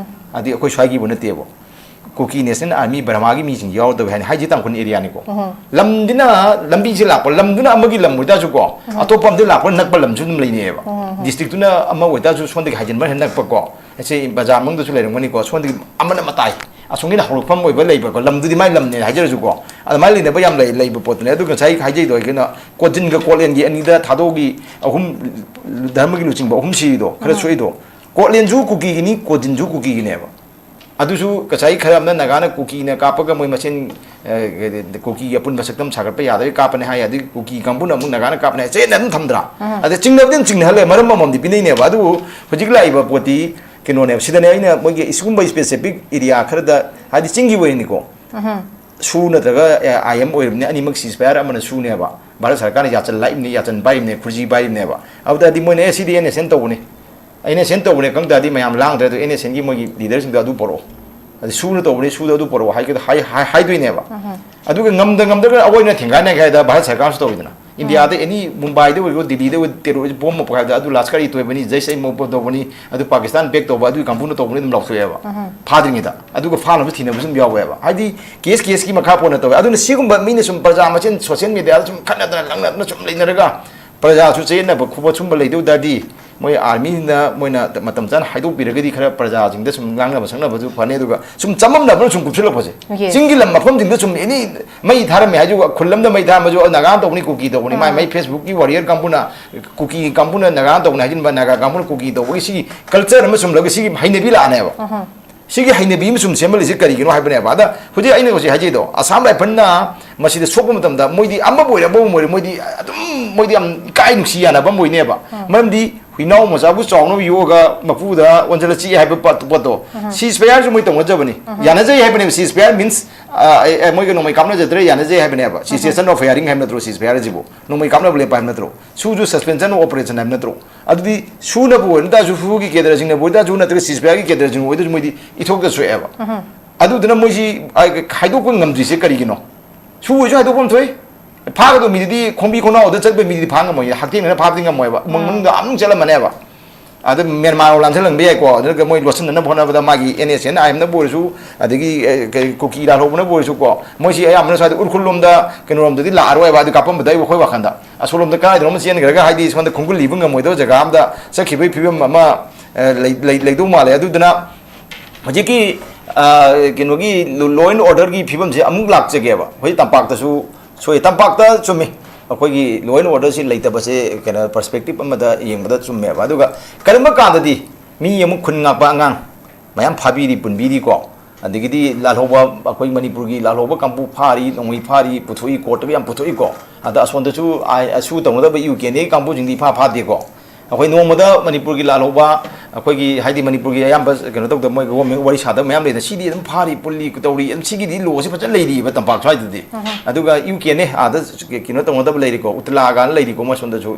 ꯑꯗꯨꯗꯤ ꯑꯩꯈꯣꯏ ꯁ꯭ꯋꯥꯏꯒꯤꯕꯨ ꯅꯠꯇꯦꯕ꯫ ꯀꯨꯀꯤ ꯅꯦꯁꯅꯦꯜ ꯑꯥꯔꯃꯤ ꯕꯔꯃꯥꯒꯤ ꯃꯤꯁꯤꯡ ꯌꯥꯎꯔꯗꯕ ꯍꯥꯏꯅ ꯍꯥꯏꯖꯤ ꯇꯥꯡꯈꯨꯜ ꯑꯦꯔꯤꯌꯥꯅꯤꯀꯣ꯫ ꯂꯝꯗꯨꯅ ꯂꯝꯕꯤꯁꯦ ꯂꯥꯛꯄ, ꯂꯝꯗꯨꯅ ꯑꯃꯒꯤ ꯂꯝ ꯑꯣꯏꯇꯥꯔꯁꯨꯀꯣ, ꯑꯇꯣꯞꯄ ꯑꯃꯗꯒꯤ ꯂꯥꯛꯄ ꯅꯛꯄ ꯂꯝꯁꯨ ꯑꯗꯨꯝ ꯂꯩꯅꯩꯌꯦꯕ꯫ ꯗꯤꯁꯇ꯭ꯔꯤꯛꯇꯨꯅ ꯑꯃ ꯑꯣꯏꯇꯥꯔꯁꯨ ꯁꯣꯝꯗꯒꯤ ꯍꯥꯏꯖꯤꯟꯕ ꯍꯦꯟꯅ ꯅꯛꯄꯀꯣ꯫ ꯑꯁꯤ ꯕꯖꯥꯔ ꯃꯅꯨꯡꯗꯁꯨ ꯂꯩꯔꯝꯒꯅꯤꯀꯣ, ꯁꯣꯝꯗꯒꯤ ꯑꯃꯅ ꯃꯇꯥꯏ, ꯑꯁꯣꯝꯒꯤꯅ ꯍꯧꯔꯛꯐꯝ ꯑꯣꯏꯕ ꯂꯩꯕꯀꯣ, ꯂꯝꯗꯨꯗꯤ ꯃꯥꯏ ꯂꯝꯅꯦ ꯍꯥꯏꯖꯔꯁꯨꯀꯣ꯫ ꯑꯗꯨꯃꯥꯏꯅ ꯂꯩꯅꯕ ꯌꯥꯝ ꯂꯩ, ꯂꯩꯕ ꯄꯣꯠꯇꯨꯅꯦ꯫ ꯑꯗꯨ ꯉꯁꯥꯏ ꯍꯥꯏꯖꯩꯗꯣ ꯑꯩꯈꯣꯏꯅ ꯀꯣꯖꯤꯟꯒ ꯀꯣꯠꯂꯦꯟꯒꯤ ꯑꯅꯤꯗ ꯊꯥꯗꯣꯛꯑꯒꯤ ꯑꯍꯨꯝ, ꯙꯔꯃꯒꯤ ꯂꯨꯆꯤꯡꯕ ꯑꯍꯨꯝ ꯁꯤꯔꯤꯗꯣ ꯈꯔ ꯁꯣꯛꯏꯗꯣ, ꯀꯣꯠꯂꯦꯟꯁꯨ ꯀꯨꯀꯤꯒꯤꯅꯤ, ꯀꯣꯖꯤꯟꯁꯨ ꯀꯨꯀꯤꯒꯤꯅꯦꯕ꯫ ꯑꯗꯨꯁꯨ ꯉꯁꯥꯏ ꯈꯔ ꯑꯃꯅ ꯅꯥꯒꯥꯅ ꯀꯨꯀꯤꯅ ꯀꯥꯞꯄꯒ ꯃꯣꯏ ꯃꯁꯦꯟ, ꯑ, ꯀꯨꯀꯤꯒꯤ ꯑꯄꯨꯟꯕ ꯁꯛꯇꯝ ꯁꯥꯒꯠꯄ ꯌꯥꯗꯕꯒꯤ ꯀꯥꯞꯄꯅꯦ ꯍꯥꯏ, ꯑꯗꯩ ꯀꯨꯀꯤ ꯀꯥꯡꯕꯨꯅ ꯑꯃꯨꯛ ꯅꯥꯒꯥꯅ ꯀꯥꯞꯄꯅꯦ ꯍꯥꯏ, ꯆꯌꯦꯠꯅ ꯑꯗꯨꯝ ꯊꯝꯗ꯭ꯔꯥ? ꯑꯗꯩ ꯆꯤꯡꯅꯕꯗꯤ ꯑꯗꯨꯝ ꯆꯤꯡꯅꯍꯜꯂꯦ, ꯃꯔꯝ ꯑꯃꯃꯝꯗꯤ ꯄꯤꯅꯩꯅꯦꯕ꯫ ꯑꯗꯨꯕꯨ ꯍꯧꯖꯤꯛ ꯂꯥꯛꯏꯕ ꯄꯣꯠꯇꯤ ꯀꯩꯅꯣꯅꯦꯕ, ꯁꯤꯗꯅꯦ ꯑꯩꯅ ꯃꯣꯏꯒꯤ ꯁꯤꯒꯨꯝꯕ ꯁ꯭ꯄꯦꯁꯤꯐꯤꯛ ꯑꯦꯔꯤꯌꯥ ꯈꯔꯗ, ꯍꯥꯏꯗꯤ ꯆꯤꯡꯒꯤ ꯑꯣꯏꯅꯅꯤꯀꯣ, ꯁꯨ ꯅꯠꯇ꯭ꯔꯒ ꯑꯥꯏ ꯑꯦꯝ ꯑꯣꯏꯔꯕꯅꯤ, ꯑꯅꯤꯃꯛ ꯁꯤꯁ ꯐꯥꯌꯔ ꯑꯃꯅ ꯁꯨꯅꯦꯕ꯫ ꯚꯥꯔꯠ ꯁꯔꯀꯥꯔꯅ ꯌꯥꯆꯟ ꯂꯥꯛꯏꯕꯅꯤ, ꯌꯥꯆꯟ ꯄꯥꯏꯔꯤꯕꯅꯤ, ꯈꯨꯔꯖꯤ ꯄꯥꯏꯔꯤꯕꯅꯦꯕ꯫ ꯑꯗꯨ ꯇꯥꯔꯗꯤ ꯃꯣꯏꯅ, "ꯑꯦ, ꯁꯤꯗꯤ ꯑꯦꯟ ꯑꯦꯁ ꯑꯦꯟ ꯇꯧꯕꯅꯤ, ꯑꯦꯟ ꯑꯦꯁ ꯑꯦꯟ ꯇꯧꯕꯅꯤ" ꯈꯪ ꯇꯥꯔꯗꯤ ꯃꯌꯥꯝ ꯂꯥꯡꯗ꯭ꯔꯦ꯫ ꯑꯗꯨ ꯑꯦꯟ ꯑꯦꯁ ꯑꯦꯟꯒꯤ ꯃꯣꯏꯒꯤ ꯂꯤꯗꯔꯁꯤꯡꯗꯣ ꯑꯗꯨ ꯄꯣꯔꯛꯑꯣ, ꯑꯗꯨ ꯁꯨꯅ ꯇꯧꯕꯅꯤ, ꯁꯨꯗ ꯑꯗꯨ ꯄꯣꯔꯛꯑꯣ ꯍꯥꯏꯒꯗ-, ꯍꯥꯏ-, ꯍꯥꯏ-, ꯍꯥꯏꯗꯣꯏꯅꯦꯕ꯫ ꯑꯗꯨꯒ ꯉꯝꯗ ꯉꯝꯗ꯭ꯔꯒ ꯑꯩꯈꯣꯏꯅ ꯊꯦꯡꯒꯥꯏꯅꯒꯦ ꯍꯥꯏꯗ ꯚꯥꯔꯠ ꯁꯔꯀꯥꯔꯁꯨ ꯇꯧꯋꯤꯗꯅ꯫ ꯏꯟꯗꯤꯌꯥꯗ ꯑꯦꯅꯤ ꯃꯨꯝꯕꯥꯏꯗ ꯑꯣꯏꯔꯣ, ꯗꯤꯜꯂꯤꯗ ꯑꯣꯏꯔꯣ, ꯇꯦꯔꯣꯔꯤꯁ ꯕꯣꯝ ꯑꯃ ꯄꯣꯛꯈꯥꯏꯕꯗ ꯑꯗꯨ ꯂꯥꯁꯀꯔ ꯏ ꯇꯣꯏꯕꯅꯤ, ꯖꯩꯁ ꯑꯦ ꯃꯣꯍꯝꯃꯗ ꯇꯧꯕꯅꯤ, ꯑꯗꯨ ꯄꯥꯀꯤꯁꯇꯥꯟ ꯕꯦꯛ ꯇꯧꯕ, ꯑꯗꯨꯒꯤ ꯀꯥꯡꯕꯨꯅ ꯇꯧꯕꯅꯤ ꯑꯗꯨꯝ ꯂꯥꯎꯊꯣꯛꯑꯦꯕ꯫ ꯐꯥꯗ꯭ꯔꯤꯉꯩꯗ꯫ ꯑꯗꯨꯒ ꯐꯥꯅꯕꯁꯨ ꯊꯤꯅꯕꯁꯨ ꯑꯗꯨꯝ ꯌꯥꯎꯋꯦꯕ꯫ ꯍꯥꯏꯗꯤ ꯀꯦꯁ ꯀꯦꯁꯀꯤ ꯃꯈꯥ ꯄꯣꯟꯅ ꯇꯧꯋꯦ꯫ ꯑꯗꯨꯅ ꯁꯤꯒꯨꯝꯕ ꯃꯤꯅ ꯁꯨꯝ ꯄ꯭ꯔꯖꯥ ꯃꯁꯦꯟ ꯁꯣꯁꯤꯌꯦꯜ ꯃꯦꯗꯤꯌꯥꯗ ꯁꯨꯝ ꯈꯠꯅꯗꯅ ꯂꯪꯅꯗꯅ ꯁꯨꯝ ꯂꯩꯅꯔꯒ ꯄ꯭ꯔꯖꯥꯁꯨ ꯆꯌꯦꯠꯅꯕ ꯈꯣꯠꯄ ꯁꯨꯝꯕ ꯂꯩꯗꯧ ꯇꯥꯔꯗꯤ ꯃꯣꯏ ꯑꯥꯔꯃꯤꯅ ꯃꯣꯏꯅ ꯃꯇꯝ ꯆꯥꯅ ꯍꯥꯏꯗꯣꯛꯄꯤꯔꯒꯗꯤ ꯈꯔ ꯄ꯭ꯔꯖꯥꯁꯤꯡꯗ ꯁꯨꯝ ꯉꯥꯡꯅꯕ ꯁꯛꯅꯕꯁꯨ ꯐꯅꯤ꯫ ꯑꯗꯨꯒ ꯁꯨꯝ ꯆꯃꯝꯅꯕꯅ ꯁꯨꯝ ꯀꯨꯞꯁꯤꯜꯂꯛꯄꯁꯦ꯫ Yes. ꯆꯤꯡꯒꯤ ꯂꯝ ꯃꯐꯝꯁꯤꯡꯗ ꯁꯨꯝ ꯑꯦꯅꯤ ꯃꯩ ꯊꯥꯔꯝꯃꯦ ꯍꯥꯏꯁꯨ ꯈꯨꯜ ꯑꯃꯗ ꯃꯩ ꯊꯥꯔꯝꯕꯁꯨ ꯅꯥꯒꯥ ꯇꯧꯕꯅꯤ, ꯀꯨꯀꯤ ꯇꯧꯕꯅꯤ, ꯃꯥꯏ ꯃꯥꯏ ꯐꯦꯁꯕꯨꯛꯀꯤ ꯋꯥꯔꯤꯌꯔ ꯀꯥꯡꯕꯨꯅ ꯀꯨꯀꯤ ꯀꯥꯡꯕꯨꯅ ꯅꯥꯒꯥ ꯇꯧꯕꯅꯤ ꯍꯥꯏꯖꯤꯟꯕ, ꯅꯥꯒꯥ ꯀꯥꯡꯕꯨꯅ ꯀꯨꯀꯤ ꯇꯧꯕꯒꯤ ꯁꯤꯒꯤ ꯀꯜꯆꯔ ꯑꯃ ꯁꯨꯝ ꯂꯧꯒ ꯁꯤꯒꯤ ꯍꯩꯅꯕꯤ ꯂꯥꯛꯑꯅꯦꯕ꯫ ꯁꯤꯒꯤ ꯍꯩꯅꯕꯤ ꯑꯃ ꯁꯨꯝ ꯁꯦꯝꯍꯜꯂꯤꯁꯦ ꯀꯔꯤꯒꯤꯅꯣ ꯍꯥꯏꯕꯅꯦꯕ꯫ ꯑꯗ ꯍꯧꯖꯤꯛ ꯑꯩꯅ ꯍꯧꯖꯤꯛ ꯍꯥꯏꯖꯩꯗꯣ, ꯑꯁꯥꯝ ꯔꯥꯏꯐꯜꯅ ꯃꯁꯤꯗ ꯁꯣꯛꯄ ꯃꯇꯝꯗ ꯃꯣꯏꯗꯤ ꯑꯃꯕꯨ ꯑꯣꯏꯔꯦ ꯑꯃꯕꯨ ꯑꯣꯏꯔꯦ ꯃꯣꯏꯗꯤ ꯑꯗꯨꯝ, ꯃꯣꯏꯗꯤ ꯌꯥꯝ ꯏꯀꯥꯏ ꯅꯨꯡꯁꯤ ꯌꯥꯅꯕ ꯑꯃ ꯑꯣꯏꯅꯦꯕ꯫ ꯃꯔꯝꯗꯤ ꯍꯨꯏꯅꯥꯎ ꯃꯆꯥꯕꯨ ꯆꯥꯎꯅꯕ ꯌꯣꯛꯑꯒ ꯃꯄꯨꯗ ꯑꯣꯟꯁꯤꯜꯂ ꯆꯤꯛꯑꯦ ꯍꯥꯏꯕ ꯄꯣꯠ-, ꯄꯣꯠꯇꯣ, ceasefire ꯁꯨ ꯃꯣꯏ ꯇꯧꯅꯖꯕꯅꯤ, ꯌꯥꯅꯖꯩ ꯍꯥꯏꯕꯅꯦꯕ꯫ Ceasefire means, ꯑ, ꯑꯦ, ꯑꯦ, ꯃꯣꯏꯒ ꯅꯣꯡꯃꯩ ꯀꯥꯞꯅꯖꯗ꯭ꯔꯦ, ꯌꯥꯅꯖꯩ ꯍꯥꯏꯕꯅꯦꯕ꯫ Cessation of firing ꯍꯥꯏꯕ ꯅꯠꯇ꯭ꯔꯣ ceasefire ꯁꯤꯕꯨ? ꯅꯣꯡꯃꯩ ꯀꯥꯞꯅꯕ ꯂꯦꯞꯄ ꯍꯥꯏꯕ ꯅꯠꯇ꯭ꯔꯣ? ꯁꯨꯁꯨ suspension of operation ꯍꯥꯏꯕ ꯅꯠꯇ꯭ꯔꯣ? ꯑꯗꯨꯗꯤ ꯁꯨꯅꯕꯨ ꯑꯣꯏꯔ ꯇꯥꯔꯁꯨ, ꯁꯨꯒꯤ ꯀꯦꯗꯔꯁꯤꯡꯅꯕꯨ ꯑꯣꯏ ꯇꯥꯔꯁꯨ, ꯅꯠꯇ꯭ꯔꯒ ceasefire ꯒꯤ ꯀꯦꯗꯔꯁꯤꯡ ꯑꯣꯏ ꯇꯥꯔꯁꯨ, ꯃꯣꯏꯗꯤ ꯏꯊꯣꯛꯇ ꯁꯣꯛꯑꯦꯕ꯫ ꯑꯗꯨꯗꯨꯅ ꯃꯣꯏꯁꯤ, ꯑ, ꯈꯥꯏꯗꯣꯛꯄ ꯉꯝꯗ꯭ꯔꯤꯁꯦ ꯀꯔꯤꯒꯤꯅꯣ? ꯁꯨ ꯑꯣꯏꯁꯨ ꯍꯥꯏꯗꯣꯛꯐꯝ ꯊꯣꯛꯏ, ꯐꯥꯒꯗꯧꯕ ꯃꯤꯗꯨꯗꯤ ꯈꯣꯡꯕꯤ ꯈꯣꯡꯅꯥꯎꯗ ꯆꯠꯄ ꯃꯤꯗꯨꯗꯤ ꯐꯥ ꯉꯝꯃꯣꯏ, ꯍꯛꯊꯦꯡꯅꯅ ꯐꯥꯕꯗꯤ ꯉꯝꯃꯣꯏꯕ, ꯎꯃꯪ ꯃꯅꯨꯡꯗ ꯑꯃꯨꯛ ꯆꯠꯂꯝꯃꯅꯦꯕ꯫ ꯑꯗ ꯃ꯭ꯌꯥꯟꯃꯥꯔ ꯂꯥꯟꯁꯤꯜꯍꯟꯕ ꯌꯥꯏꯀꯣ꯫ ꯑꯗꯨꯒ ꯃꯣꯏ ꯂꯣꯠꯁꯤꯟꯅꯅꯕ ꯍꯣꯠꯅꯕꯗ ꯃꯥꯒꯤ NSCN IMꯅꯕꯨ ꯑꯣꯏꯔꯁꯨ, ꯑꯗꯒꯤ, ꯑꯦ, ꯀꯩ, ꯀꯨꯀꯤ ꯂꯥꯜꯍꯧꯕꯅꯕꯨ ꯑꯣꯏꯔꯁꯨꯀꯣ, ꯃꯣꯏꯁꯤ ꯑꯌꯥꯝꯕꯅ ꯁ꯭ꯋꯥꯏꯗ ꯎꯈ꯭ꯔꯨꯜ ꯂꯣꯝꯗ, ꯀꯩꯅꯣꯔꯣꯝꯗꯗꯤ ꯂꯥꯛꯑꯔꯣꯏꯕ꯫ ꯑꯗꯨ ꯀꯥꯞꯄꯝꯕꯗ ꯑꯩ ꯋꯥꯈꯣꯏ ꯋꯥꯈꯟꯗ ꯑꯁꯣꯝꯂꯣꯝꯗ ꯀꯗꯥꯏꯗꯅꯣꯝ ꯆꯦꯟꯈ꯭ꯔꯒ, ꯍꯥꯏꯗꯤ, ꯁꯣꯝꯗ ꯈꯣꯡꯒꯨꯜ ꯂꯤꯕ ꯉꯝꯃꯣꯏꯗꯕ ꯖꯒꯥ ꯑꯃꯗ ꯆꯠꯈꯤꯕꯒꯤ ꯐꯤꯕꯝ ꯑꯃ, ꯑꯦ, ꯂꯩ-, ꯂꯩ-, ꯂꯩꯗꯧ ꯃꯥꯜꯂꯦ꯫ ꯑꯗꯨꯗꯨꯅ ꯍꯧꯖꯤꯛꯀꯤ, ꯑ, ꯀꯩꯅꯣꯒꯤ law and orderꯒꯤ ꯐꯤꯕꯝꯁꯦ ꯑꯃꯨꯛ ꯂꯥꯛꯆꯒꯦꯕ꯫ ꯍꯧꯖꯤꯛ ꯇꯝꯄꯥꯛꯇꯁꯨ ꯁꯣꯏ, ꯇꯝꯄꯥꯛꯇ ꯆꯨꯝꯃꯤ, ꯑꯩꯈꯣꯏꯒꯤ law and orderꯁꯤ ꯂꯩꯇꯕꯁꯦ, ꯀꯩꯅꯣ, perspective ꯑꯃꯗ ꯌꯦꯡꯕꯗ ꯆꯨꯝꯃꯦꯕ꯫ ꯑꯗꯨꯒ ꯀꯔꯤꯒꯨꯝꯕ ꯀꯥꯟꯗꯗꯤ ꯃꯤ ꯑꯃꯨꯛ ꯈꯨꯟ ꯉꯥꯛꯄ ꯑꯉꯥꯡ ꯃꯌꯥꯝ ꯐꯥꯕꯤꯔꯤ, ꯄꯨꯟꯕꯤꯔꯤꯀꯣ, ꯑꯗꯒꯤꯗꯤ ꯂꯥꯜꯍꯧꯕ, ꯑꯩꯈꯣꯏ ꯃꯅꯤꯄꯨꯔꯒꯤ ꯂꯥꯜꯍꯧꯕ ꯀꯥꯡꯕꯨ ꯐꯥꯔꯤ, ꯅꯣꯡꯃꯩ ꯐꯥꯔꯤ, ꯄꯨꯊꯣꯛꯏ, courtꯇꯒ ꯌꯥꯝ ꯄꯨꯊꯣꯛꯏꯀꯣ꯫ ꯑꯗ ꯑꯁꯣꯝꯗꯁꯨ ꯑꯥꯏ-, ꯑꯁꯨ ꯇꯧꯅꯗꯕ UKNA ꯀꯥꯡꯕꯨꯁꯤꯡꯗꯤ ꯏꯐꯥ ꯐꯥꯗꯦꯀꯣ꯫ ꯑꯩꯈꯣꯏ ꯅꯣꯡꯃꯗ ꯃꯅꯤꯄꯨꯔꯒꯤ ꯂꯥꯜꯍꯧꯕ, ꯑꯩꯈꯣꯏꯒꯤ, ꯍꯥꯏꯗꯤ, ꯃꯅꯤꯄꯨꯔꯒꯤ ꯑꯌꯥꯝꯕ ꯀꯩꯅꯣ ꯇꯧꯗꯕ, ꯃꯣꯏ government ꯋꯥꯔꯤ ꯁꯥꯗꯕ ꯃꯌꯥꯝ ꯂꯩꯗꯅ, ꯁꯤꯗꯤ ꯑꯗꯨꯝ ꯐꯥꯔꯤ, ꯄꯨꯜꯂꯤ, ꯇꯧꯔꯤ, ꯑꯗꯨꯝ ꯁꯤꯒꯤꯗꯤ lawꯁꯤ ꯐꯖꯅ ꯂꯩꯔꯤꯕ ꯇꯝꯄꯥꯛ ꯁ꯭ꯋꯥꯏꯗꯗꯤ꯫ ꯑꯗꯨꯒ UKNA ꯑꯥꯗ ꯀꯩꯅꯣ ꯇꯧꯅꯗꯕ ꯂꯩꯔꯤꯀꯣ, ꯎꯇꯂꯥꯒ ꯂꯩꯔꯤꯀꯣ, ꯃꯣꯏ ꯁꯣꯝꯗꯁꯨ